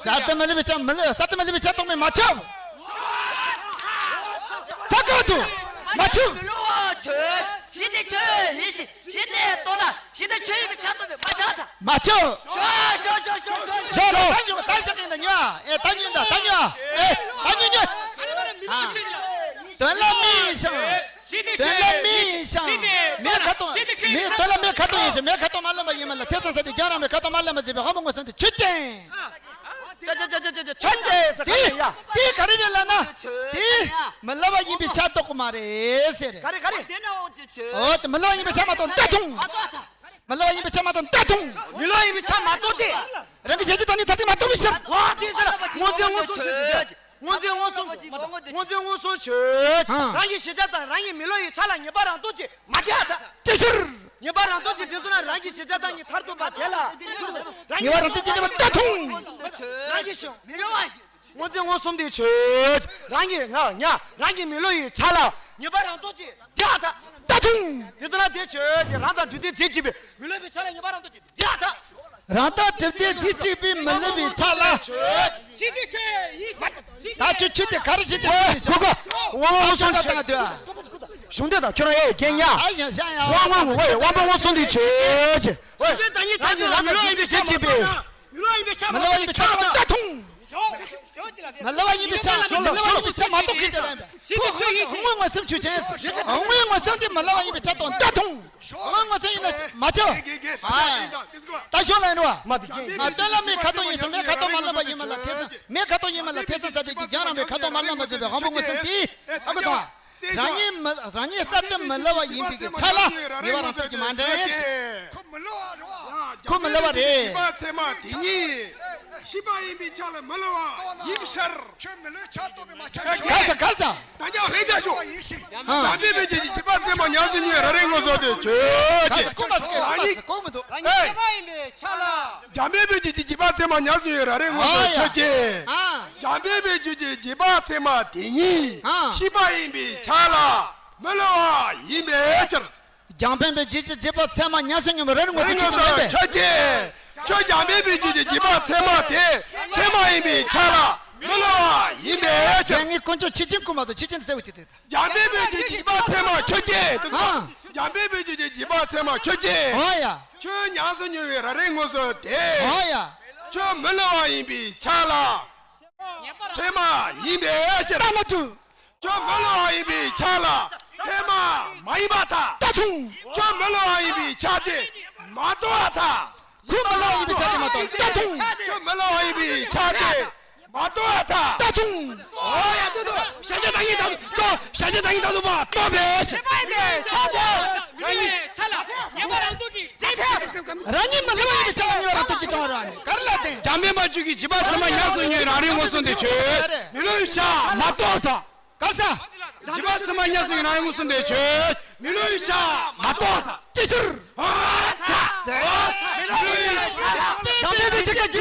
གསར་དུ་མི་སླུ་བའི་ཆ། མི་སླུ། གསར་དུ་མི་སླུ་བའི་ཆ་རྟོགས་མིན་མ་ཁྱབ། ད་གང་དུ་མ་ཁྱབ། མི་སླུ་བ་ཆོས། གཞི་དེ་ཆོས་ཡིན་ཞིང་གཞི་དེ་རྟོགས་ན་གཞི་དེ་ཆོས་ཡིན་པའི་ཆ་རྟོགས་པས་མ་ཁྱབ་ད། མ་ཁྱབ། ཞོ་ཞོ་ཞོ་ཞོ་ཞོ་ཞོ། ད་ཉོ་ད་ཞག་ཡིན་ད་ཉོ་ཨ། ཨེ་ད་ཉོ་ད་ད་ཉོ་ཨ། ཨེ་ད་ཉོ་ཉོ། ཨ། དོན་ལ་མི་ཡིན་ཞིང་། དོན་ལ་མི་ཡིན་ཞིང་། མི་ཁ་ཏོང་། མི་དོན་ལ་མི་ཁ་ཏོང་ཡིན་ཞིང་། མི་ཁ་ཏོང་མ་ལེན་པ་ཡིན་མ་ལ། དེ་ཚོ་ས་དེ་རྒྱང་རིང་བའི་ཁ་ཏོང་མ་ལེན་པ་ཟེར་བའི་དབང་པོ་མངོན་སུམ་དེ་ཆོས་ཅན། ཆོས་ཅན་ཟེར་ག་ཡ། དེ་དེ་ག་རེ་རེད་ལབ་ན། དེ་མི་སླུ་བ་ཡིན་པའི་ཆ་རྟོགས་ཀྱི་མ་རེད་ཟེར། ག་རེ་ག་རེ། ཨོ་དེ་མི་སླུ་བ་ཡིན་པའི་ཆ་མ་རྟོགས་ད་ཐུང་། མི་སླུ་བ་ཡིན་པའི་ཆ་མ་རྟོགས་ད་ཐུང་། མི་སླུ་བ་ཡིན་པའི་ཆ་མ་རྟོགས་ཏེ། རང་གི་གཞན་གཅེས་བདག་གཉིས་ཐ་དད་མ་རྟོགས་པའི་ཕྱིར། ཨོ་དེ་ཟེར། སྔོ་འཛིན་མངོན་སུམ་ཆོས་ཅན། སྔོ་འཛིན་མངོན་སུམ་ཆོས། སྔོ་འཛིན་མངོན་སུམ་ཆོས་ཅན། ཨ། རང་གི་གཞི་བྱ་དང་རང་གི་མི་སླུ་བའི་ཆ་ལ་ངེས་པ་རང་སྟོབས་ཀྱིས་མ་བདེ་བ་དང་། ཅི་ཕྱིར། ངེས་པ་རང་སྟོབས་ཀྱིས་འདྲེས་སོང་ན་རང་གི་གཞི་བྱ་དང་གཉིས་མཐར་ཐུག་པ་དེ་ལ། ངེས་པ་རང་སྟོབས་ཀྱིས་འདྲེས་པ་ད་ཐུང་། རང་གི་གཞི། སྔོ་འཛིན་མངོན་སུམ་དེ་ཆོས་ཅན། རང་གི་ང་ཉ་རང་གི་མི་སླུ་བའི་ཆ་ལ་ངེས་པ་རང་སྟོབས་ཀྱིས་བདེ་བ་དང་། ད་ཐུང་། འདྲེས་སོང་ན་དེ་ཆོས་ཅན། རང་དང་གྲུབ་བདེ་རྫས་གཅིག་པའི་མི་སླུ་བའི་ཆ་ལ་ངེས་པ་རང་སྟོབས་ཀྱིས་བདེ་བ་དང་། རང་དང་གྲུབ་བདེ་རྫས་གཅིག་པའི་མི་སླུ་བའི་ཆ་ལ། ད་ཁྱོད་ཆོས་དེ་ག་རེ་བྱེད་དེ་ཡིན་ཞིང་། གོ་གོ། དབང་པོ་མངོན་སུམ་ཆོས། གཞུང་འདི་དང་ཁྱོད་རང་ཨེ་རྒན་ཉ། ཨ་ཡ་ཡ་ཡ། དབང་པོ་དབང་པོ་མངོན་སུམ་དེ་ཆོས་ཅན། ད་ཉིད་ཐམས་ཅད་ལ་མི་སླུ་བ་ཡིན་པའི་ཆ་མ་རྟོགས་ན། མི་སླུ་བ་ཡིན་པའི་ཆ་མ་རྟོགས་ད་ཐུང་། མི་སླུ་བ་ཡིན་པའི་ཆ། མི་སླུ་བ་ཡིན་པའི་ཆ་མ་རྟོགས་མཁན་དེ་ལ་ཡིན་པས། ཁོ་དངོས་མངོན་སུམ་ཆོས་ཅན། དངོས་མངོན་སུམ་དེ་མི་སླུ་བ་ཡིན་པའི་ཆ་རྟོགས་ད་ཐུང་། དངོས་མངོན་སུམ་ཡིན་ན་མ་ཆོས། ཨ། ད་ཞོར་ལ་ཡིན་རོ། མ་དེ་ཨ། དོན་ལ་མི་ཁ་ཏོང་ཡིན་ཞིང་མི་ཁ་ཏོང་མ་ལེན་པ་ཡིན་མ་ལ། དེ་ཚོ་མི་ཁ་ཏོང་ཡིན་མ་ལ། དེ་ཚོ་ས་དེ་གི་རྒྱང་རིང་བའི་ཁ་ཏོང་མ་ལེན་པ་ཟེར་བའི་དབང་པོ་མངོན་སུམ་དེ། ཨ་ཁུ་དང་། རང་ཉིད་མི་རང་ཉིད་གསར་དུ་མི་སླུ་བ་ཡིན་པའི་གི་ཆ་ལ་ངེས་པ་རང་སྟོབས་ཀྱིས་མ་འདྲེས། ཁོ་མི་སླུ་བ་རེད། ཁོ་མི་སླུ་བ་རེད། བྱིས་པ་ཚད་མ་དེ་ཉིད་ཤེས་པ་ཡིན་པའི་ཆ་ལ་མི་སླུ་བ་ཡིན་ཕྱིར། ཁྱོད་མི་སླུ་ཆ་རྟོགས་པས་མ་ཁྱབ་ཅིང་། ག་ས་ག་ས། ད་ཀྱང་ལྷད་རྒྱ་ཤོག་ཨ། འཇམ་དཔལ་དཔལ་སྤྱོད་ཀྱི་བྱིས་པ་ཚད་མ་ཉམས་སུ་མྱོང་བའི་རང་རིག་མངོན་སུམ་དེ་ཆོས་ཅན། ག་ས་གོ་མ་ས་གོ་མ་ས་གོ་མི་འདུག་ཨེ། ཤེས་པ་ཡིན་པའི་ཆ་ལ། འཇམ་དཔལ་དཔལ་སྤྱོད་ཀྱི་བྱིས་པ་ཚད་མ་ཉམས་སུ་མྱོང་བའི་རང་རིག་མངོན་སུམ་ཨ་ཡ། ཆོས་ཅན། ཨ། འཇམ་དཔལ་དཔལ་སྤྱོད་ཀྱི་བྱིས་པ་ཚད་མ་དེ་ཉིད་ཨ། ཤེས་པ་ཡིན་པའི་ཆ་ལ་མི་སླུ་བ་ཡིན་པའི་ཕྱིར། འཇམ་དཔལ་དཔལ་སྤྱོད་ཀྱི་བྱིས་པ་ཚད་མ་ཉམས་སུ་མྱོང་བའི་རང་རིག་མངོན་སུམ་ཆོས་ཅན། ཆོས་ཅན། ཁྱོད་འཇམ་དཔལ་དཔལ་སྤྱོད་ཀྱི་བྱིས་པ་ཚད་མ་དེ་ཚད་མ་ཡིན་པའི་ཆ་ལ་མི་སླུ་བ་ཡིན་པའི་ཕྱིར། ངས་དཀོན་མཆོག་ཆོས་ཅན་བཀོད་མ་གཏོགས་ཆོས་ཅན་དུ་གསལ་བོ་བྱེད་དེ། འཇམ་དཔལ་དཔལ་སྤྱོད་ཀྱི་བྱིས་པ་ཚད་མ་ཆོས་ཅན། ཨ། འཇམ་དཔལ་དཔལ་སྤྱོད་ཀྱི་བྱིས་པ་ཚད་མ་ཆོས་ཅན། ཨོ་ཡ། ཁྱོད་ཉམས་སུ་མྱོང་བའི་རང་རིག་མངོན་སུམ་དེ། ཨོ་ཡ། ཁྱོད་མི་སླུ་བ་ཡིན་པའི་ཆ་ལ་ཚད་མ་ཡིན་པའི་ཕྱིར། ད་མ་འགྲོ། ཁྱོད་མི་སླུ་བ་ཡིན་པའི་ཆ་ལ་ཚད་མ་མ་ཡིན་པར་ཐལ། ད་ཐུང་། ཁྱོད་མི་སླུ་བ་ཡིན་པའི་ཆ་དེ་མ་རྟོགས་པར་ཐལ། ཁོ་མི་སླུ་བ་ཡིན་པའི་ཆ་དེ་མ་རྟོགས། ད་ཐུང་། ཁྱོད་མི་སླུ་བ་ཡིན་པའི་ཆ་དེ་མ་རྟོགས་པར་ཐལ། ད་ཐུང་། ཨོ་ཡ། ཏོ་ཏོ། བཤད་བྱ་བདག་ཉིད་དང་། ཏོ། བཤད་བྱ་བདག་ཉིད་དང་མཐུན་པ་རྟོགས་པའི་ཕྱིར། ཚད་མ་ཡིན་པའི་ཆ་དེ་མི་སླུ་བའི་ཆ་ལ་ངེས་པ་རང་སྟོབས་ཀྱིས་འདྲེན་པའི་ཕྱིར། རང་ཉིད་མི་སླུ་བ་ཡིན་པའི་ཆ་ལ་ངེས་པ་རང་སྟོབས་ཀྱིས་འདྲེན་པ་རེད། ག་རེ་ལབ་དེ། འཇམ་དཔལ་དཔལ་སྤྱོད་ཀྱིས་བྱིས་པ་ཚད་མ་ཉམས་སུ་མྱོང་བའི་རང་རིག་མངོན་སུམ་དེ་ཆོས་མི་སླུ་བའི་ཆ་མ་རྟོགས་པར་ཐལ། ག་རེ་ཟེར། བྱིས་པ་ཚད་མ་ཉམས་སུ་མྱོང་བའི་རང་རིག་མངོན་སུམ་དེ་ཆོས་མི་སླུ་བའི་ཆ་མ་རྟོགས་པར་ཐལ། ཅི་ཕྱིར། འཇམ་དཔལ་དཔལ་སྤྱོད་ཀྱིས་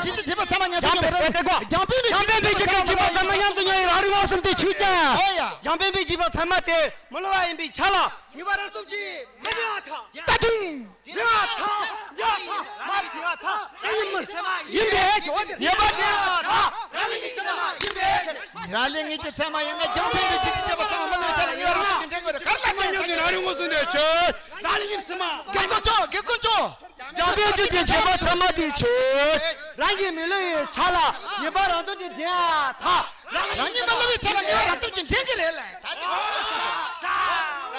བྱིས་པ་ཚད་མ་ཉམས་སུ་མྱོང་བའི་རང་རིག་མངོན་སུམ་དེ་ཆོས། འཇམ་དཔལ་དཔལ་སྤྱོད་ཀྱིས་བྱིས་པ་ཚད་མ་ཉམས་སུ་མྱོང་བའི་རང་རིག་མངོན་སུམ་དེ་ཆོས་ཀྱང་། ཨོ་ཡ། འཇམ་དཔལ་དཔལ་སྤྱོད་ཀྱིས་བྱིས་པ་ཚད་མ་དེ་མི་སླུ་བ་ཡིན་པའི་ཆ་ལ་ངེས་པ་རང་སྟོབས་ཀྱིས་མི་འདྲེན་པར་ཐལ། ད་ཐུང་། འདྲེན་པར་ཐལ། འདྲེན་པར་ཐལ། མ་འདྲེན་པར་ཐལ། རང་ཉིད་མི་སླུ་བ་ཡིན་པའི་ཆ་དེ་ངེས་པ་འདྲེན་པར་ཐལ། རང་ཉིད་ཀྱི་ཚད་མ་ཡིན་པའི་ཕྱིར། རང་ལས་ངེས་ཀྱི་ཚད་མ་ཡིན་ན། འཇམ་དཔལ་དཔལ་སྤྱོད་ཀྱིས་བྱིས་པ་ཚད་མ་མི་སླུ་བའི་ཆ་ལ་ངེས་པ་རང་སྟོབས་ཀྱིས་འདྲེན་དགོས་རེད། ག་རེ་ལབ་དེ། ཚད་མ་ཉམས་སུ་མྱོང་བའི་རང་རིག་མངོན་སུམ་དེ་ཆོས། རང་ཉིད་ཀྱི་ཚད་མ། དགེ་སྐོང་མཆོག། དགེ་སྐོང་མཆོག། འཇམ་དཔལ་དཔལ་སྤྱོད་ཀྱིས་བྱིས་པ་ཚད་མ་དེ་ཆོས། རང་གིས་མི་སླུ་བའི་ཆ་ལ་ངེས་པ་རང་སྟོབས་ཀྱིས་འདྲེན་པར་ཐལ། རང་ཉིད་མི་སླུ་བའི་ཆ་ལ་ངེས་པ་རང་སྟོབས་ཀྱིས་འདྲེན་གྱི་རེད་ལ། ད་དེ་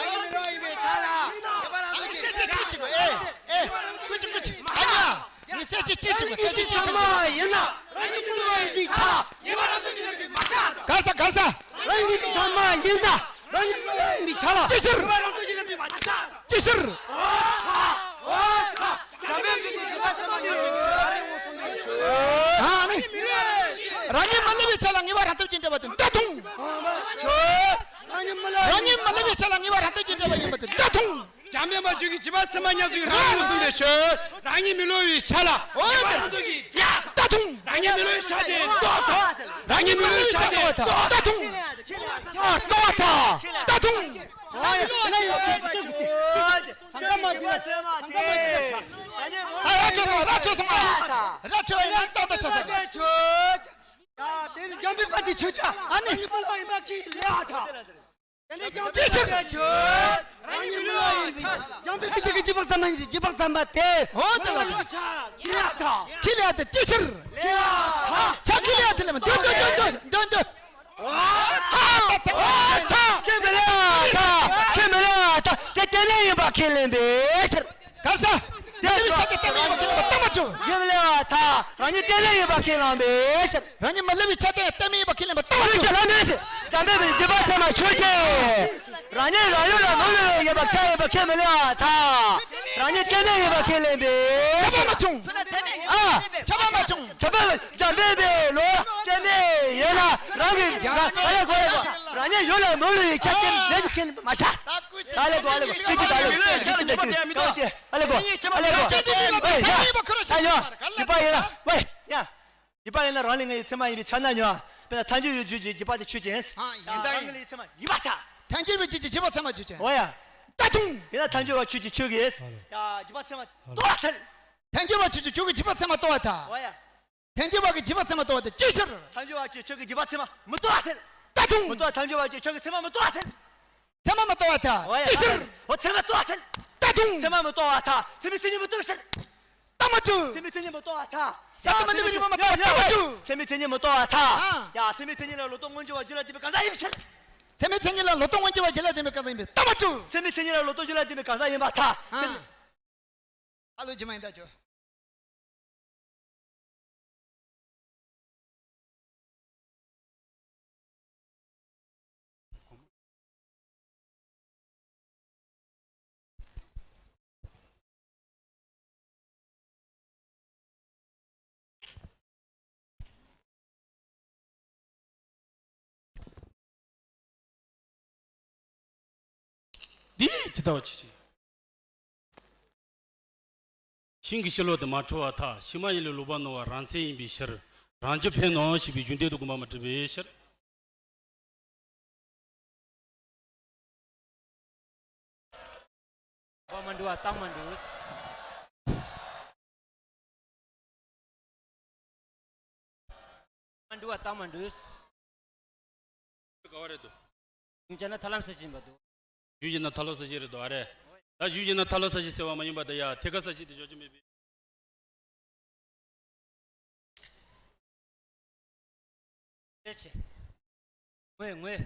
རང་ཉིད་མི་སླུ་བ་ཡིན་པའི་ཆ་ལ་ངེས་པ་རང་སྟོབས་ཀྱིས་འདྲེན་གྱི་རེད། ཨེ་ཨེ། ཀུ་ཅི་ཀུ་ཅི། ཨ་ཡ། ངས་གསལ་བྱེད་གཅིག་བྱེད་དགོས། གསལ་བྱེད་གཅིག་བྱེད་དགོས། ཚད་མ་ཡིན་ན་རང་ཉིད་མི་སླུ་བ་ཡིན་པའི་ཆ་ལ་ངེས་པ་རང་སྟོབས་ཀྱིས་འདྲེན་པར་མ་ཆགས། ག་རེ་ཟེར། ག་རེ་ཟེར། རང་ཉིད་ཚད་མ་ཡིན་ན་རང་ཉིད་མི་སླུ་བ་ཡིན་པའི་ཆ་ལ། ཅི་ཕྱིར། ངེས་པ་རང་སྟོབས་ཀྱིས་འདྲེན་པར་མ་ཆགས། ཅི་ཕྱིར། འོ་ཚ། འོ་ཚ། འཇམ་དཔལ་དཔལ་སྤྱོད་ཀྱིས་བྱིས་པ་ཚད་མ་ཉམས་སུ་མྱོང་བའི་རང་རིག་མངོན་སུམ་དེ་ཆོས། ཨ་ནི། རང་ཉིད་མི་སླུ་བའི་ཆ་ལ་ངེས་པ་རང་སྟོབས་ཀྱིས་འདྲེན་པ་དེ་ད་ཐུང་། ཆོས། རང་ཉིད་མི་སླུ། རང་ཉིད་མི་སླུ་བའི་ཆ་ལ་ངེས་པ་རང་སྟོབས་ཀྱིས་འདྲེན་པ་ཡིན་པ་དེ་ད་ཐུང་། འཇམ་དཔལ་དཔལ་སྤྱོད་ཀྱིས་བྱིས་པ་ཚད་མ་ཉམས་སུ་མྱོང་བའི་རང་རིག་མངོན་སུམ་དེ་ཆོས། རང་ཉིད་མི་སླུ་བའི་ཆ་ལ། འོ་དེ་ལ། རང་སྟོབས་ཀྱིས་འདྲེན་པར་ཐལ། ད་ཐུང་། རང་ཉིད་མི་སླུ་བའི་ཆ་དེ་རྟོགས་ཐལ། རང་ཉིད་མི་སླུ་བའི་ཆ་དེ་རྟོགས་ཐལ། ད་ཐུང་། ཆ་རྟོགས་ཐལ། ད་ཐུང་། ཨ་ར་ཁྲོད་སོང་། ར་ཁྲོད་སོང་། ཨ་ར་ཁྲོད་ཡིན་ན་ཏག་ཏག་ཆ་ས་རེད། ཡ་དེ་ནི་འཇམ་དཔལ་དཔལ་དེ་ཆོས་ཀྱང་། ཨ་ནི། རང་ཉིད་མི་སླུ་བ་ཡིན་པ་ཁས་ལེན་པར་ཐལ། ཅི་ཕྱིར། རང་ཉིད་མི་སླུ་བ་ཡིན་པའི་འཇམ་དཔལ་དཔལ་སྤྱོད་ཀྱིས་བྱིས་པ་ཚད་མ་ཡིན། བྱིས་པ་ཚད་མ་དེ། འོ་དེ་ལ། མི་སླུ་བའི་ཆ་ཁས་ལེན་པར་ཐལ། ཁས་ལེན་པར་ཐལ། ཅི་ཕྱིར། ལེན་པར་ཐལ། ཆ་ཁས་ལེན་པར་ཐལ། འདོད་འདོད་འདོད་འདོད་འདོད། འོ་ཚ། འོ་ཚ། ཁས་མི་ལེན་པར་ཐལ། ཁས་མི་ལེན་པར་ཐལ། དེ་གཏན་མེད་ཡིན་པ་ཁས་ལེན་པའི་ཕྱིར། ག་རེ་ཟེར། མི་སླུ་བའི་ཆ་དེ་གཏན་མེད་ཡིན་པ་ཁས་ལེན་པ་ལྟ་མ་བྱུང་། ཁས་མི་ལེན་པར་ཐལ། རང་ཉིད་གཏན་མེད་ཡིན་པ་ཁས་བླངས་པའི་ཕྱིར། རང་ཉིད་མི་སླུ་བའི་ཆ་དེ་གཏན་མེད་ཡིན་པ་ཁས་ལེན་པ་ལྟ་བ་ཆོས་ཀྱི་ལམ་ནི། འཇམ་དཔལ་དཔལ་སྤྱོད་ཀྱིས་བྱིས་པ་ཚད་མ་ཆོས་ཅན། རང་ཉིད་རང་ཡུལ་ལ་མི་སླུ་བའི་ཡིན་པ་ཆ་ཡིན་པ་ཁས་མི་ལེན་པར་ཐལ། རང་ཉིད་གཏན་མེད་ཡིན་པ་ཁས་ལེན་པའི་ཕྱིར། ཁྱབ་པ་མ་བྱུང་། ཨ། ཁྱབ་པ་མ་བྱུང་། ཁྱབ་པ་འཇམ་དཔལ་དཔལ་ལོ་གཏན་མེད་ཡིན་ལ་རང་གི་ག་ལེ་གོ་ལེ་གོ། རང་ཉིད་ཡུལ་ལ་མི་སླུ་བའི་ཆ་རྐྱེན་མེད་དུ་ཁས་ལེན་པ་མ་ཆགས། ག་ལེ་གོ་ལེ་གོ། ཚིག་གཅིག་ད་ལེ་ཚིག་གཅིག་ད་ལེ། ཨ་ལེ་གོ། ཨ་ལེ་གོ། ཨེ་ཡ། བྱིས་པ་ཡིན་ན་རང་ལས་ངེས་ཡི་ཚད་མ་ཡིན་པའི་ཆ་ན་ཉོ། དཔེར་ན་ཐལ་འགྱུར་བའི་རྒྱུད་ཀྱི་བྱིས་པ་དེ་ཆོས་ཅན། ཨ་ཡིན་ད་རང་ཡིན། ལས་ངེས་ཡི་ཚད་མ་ཡིན་པར་ཐལ། ཐལ་འགྱུར་བའི་རྒྱུད་ཀྱི་བྱིས་པ་ཚད་མ་ཆོས་ཅན། འོ་ཡ། ད་ཐུང་། དེ་ན་ཐལ་འགྱུར་བ་ཆོས་ཀྱི་ཆོས་ཀྱིས། ཡ་བྱིས་པ་ཚད་མ་རྟོགས་པར་ཐལ། ཐལ་འགྱུར་བ་ཆོས་ཀྱི་ཆོས་ཀྱིས་བྱིས་པ་ཚད་མ་རྟོགས་པར་ཐལ། འོ་ཡ། ཐལ་འགྱུར་བ་གིས་བྱིས་པ་ཚད་མ་རྟོགས་པར་ཐལ། ཅི་ཕྱིར། ཐལ་འགྱུར་བ་ཆོས་ཀྱིས་བྱིས་པ་ཚད་མ་མི་རྟོགས་པར་ཐལ། ད་ཐུང་། མི་རྟོགས། ཐལ་འགྱུར་བ་ཆོས་ཀྱིས་ཚད་མ་མི་རྟོགས་པར་ཐལ། ཚད་མ་མི་རྟོགས་པར་ཐལ། འོ་ཡ། ཅི་ཕྱིར། འོ་ཚད་མ་རྟོགས་པར་ཐལ། ད་ཐུང་། ཚད་མ་མི་རྟོགས་པར་ཐལ། ཚད་མའི་མཚན་ཉིད་མི་རྟོགས་པའི་ཕྱིར། ལྟ་མ་གྲུབ། ཚད་མའི་མཚན་ཉིད་མི་རྟོགས་པར་ཐལ། གསར་དུ་མི་སླུ་བའི་རིག་པ་མི་རྟོགས་པར་ཐལ། ལྟ་མ་གྲུབ། ཚད་མའི་མཚན་ཉིད་མི་རྟོགས་པར་ཐལ། ཨ། ཡ་ཚད་མའི་མཚན་ཉིད་ལ་ལོག་རྟོག་མངོན་གྱུར་བ་བརྗོད་ལ་ལྡན་པའི་གང་ཟག་ཡིན་པའི་ཕྱིར། ཚད་མའི་མཚན་ཉིད་ལ་ལོག་རྟོག་མངོན་གྱུར་བ་བརྗོད་ལ་ལྡན་པའི་གང་ཟག་ཡིན་པའི། ལྟ་མ་གྲུབ། ཚད་མའི་མཚན་ཉིད་ལ་ལོག་རྟོག་བརྗོད་ལ་ལྡན་པའི་གང་ཟག་ཡིན་པར་ཐལ། ཨ། ཚད་མའི། ཨ་ལོ་རྗེས་མ་ཡིན་ད་ཁྱོད། འདི་ཇི་ལྟ་བ་ཇི་བཞིན། ཤིང་གི་ཕྱི་ལོགས་དེ་མ་འཁྲུལ་བར་ཐལ། ཕྱི་མ་ཡིན་ལས་ལོག་པར་སྣང་བ་རང་མཚན་ཡིན་པའི་ཕྱིར། རང་རྒྱུད་ཕན་ནོ་ཞེས་པའི་རྒྱུ་མཐུན་དུ་དགོངས་པ་མི་འགྲིག་པའི་ཕྱིར། བ་མ་འགྲུབ་པ་རྟགས་མ་འགྲུབ། མ་འགྲུབ་པ་རྟགས་མ་འགྲུབ། ག་བ་རེད་འདུག་ཡིན་ན་ཐར་ལམ་ས་གཞི་ཡིན་པ་འདུག་ཞུས་ཡིན་ན་ཐར་ལམ་ས་གཞི་རེད་འདུག་ཨ་རེད། ད་ཞུས་ཡིན་ན་ཐར་ལམ་ས་གཞི་ཟེར་བ་མ་ཡིན་པ་དང་ཡ་ཐད་ཀར་ས་གཞི་དེ་ཞོག་ཅི་མེད་པའི། ཆེ། ངོས་ངོས།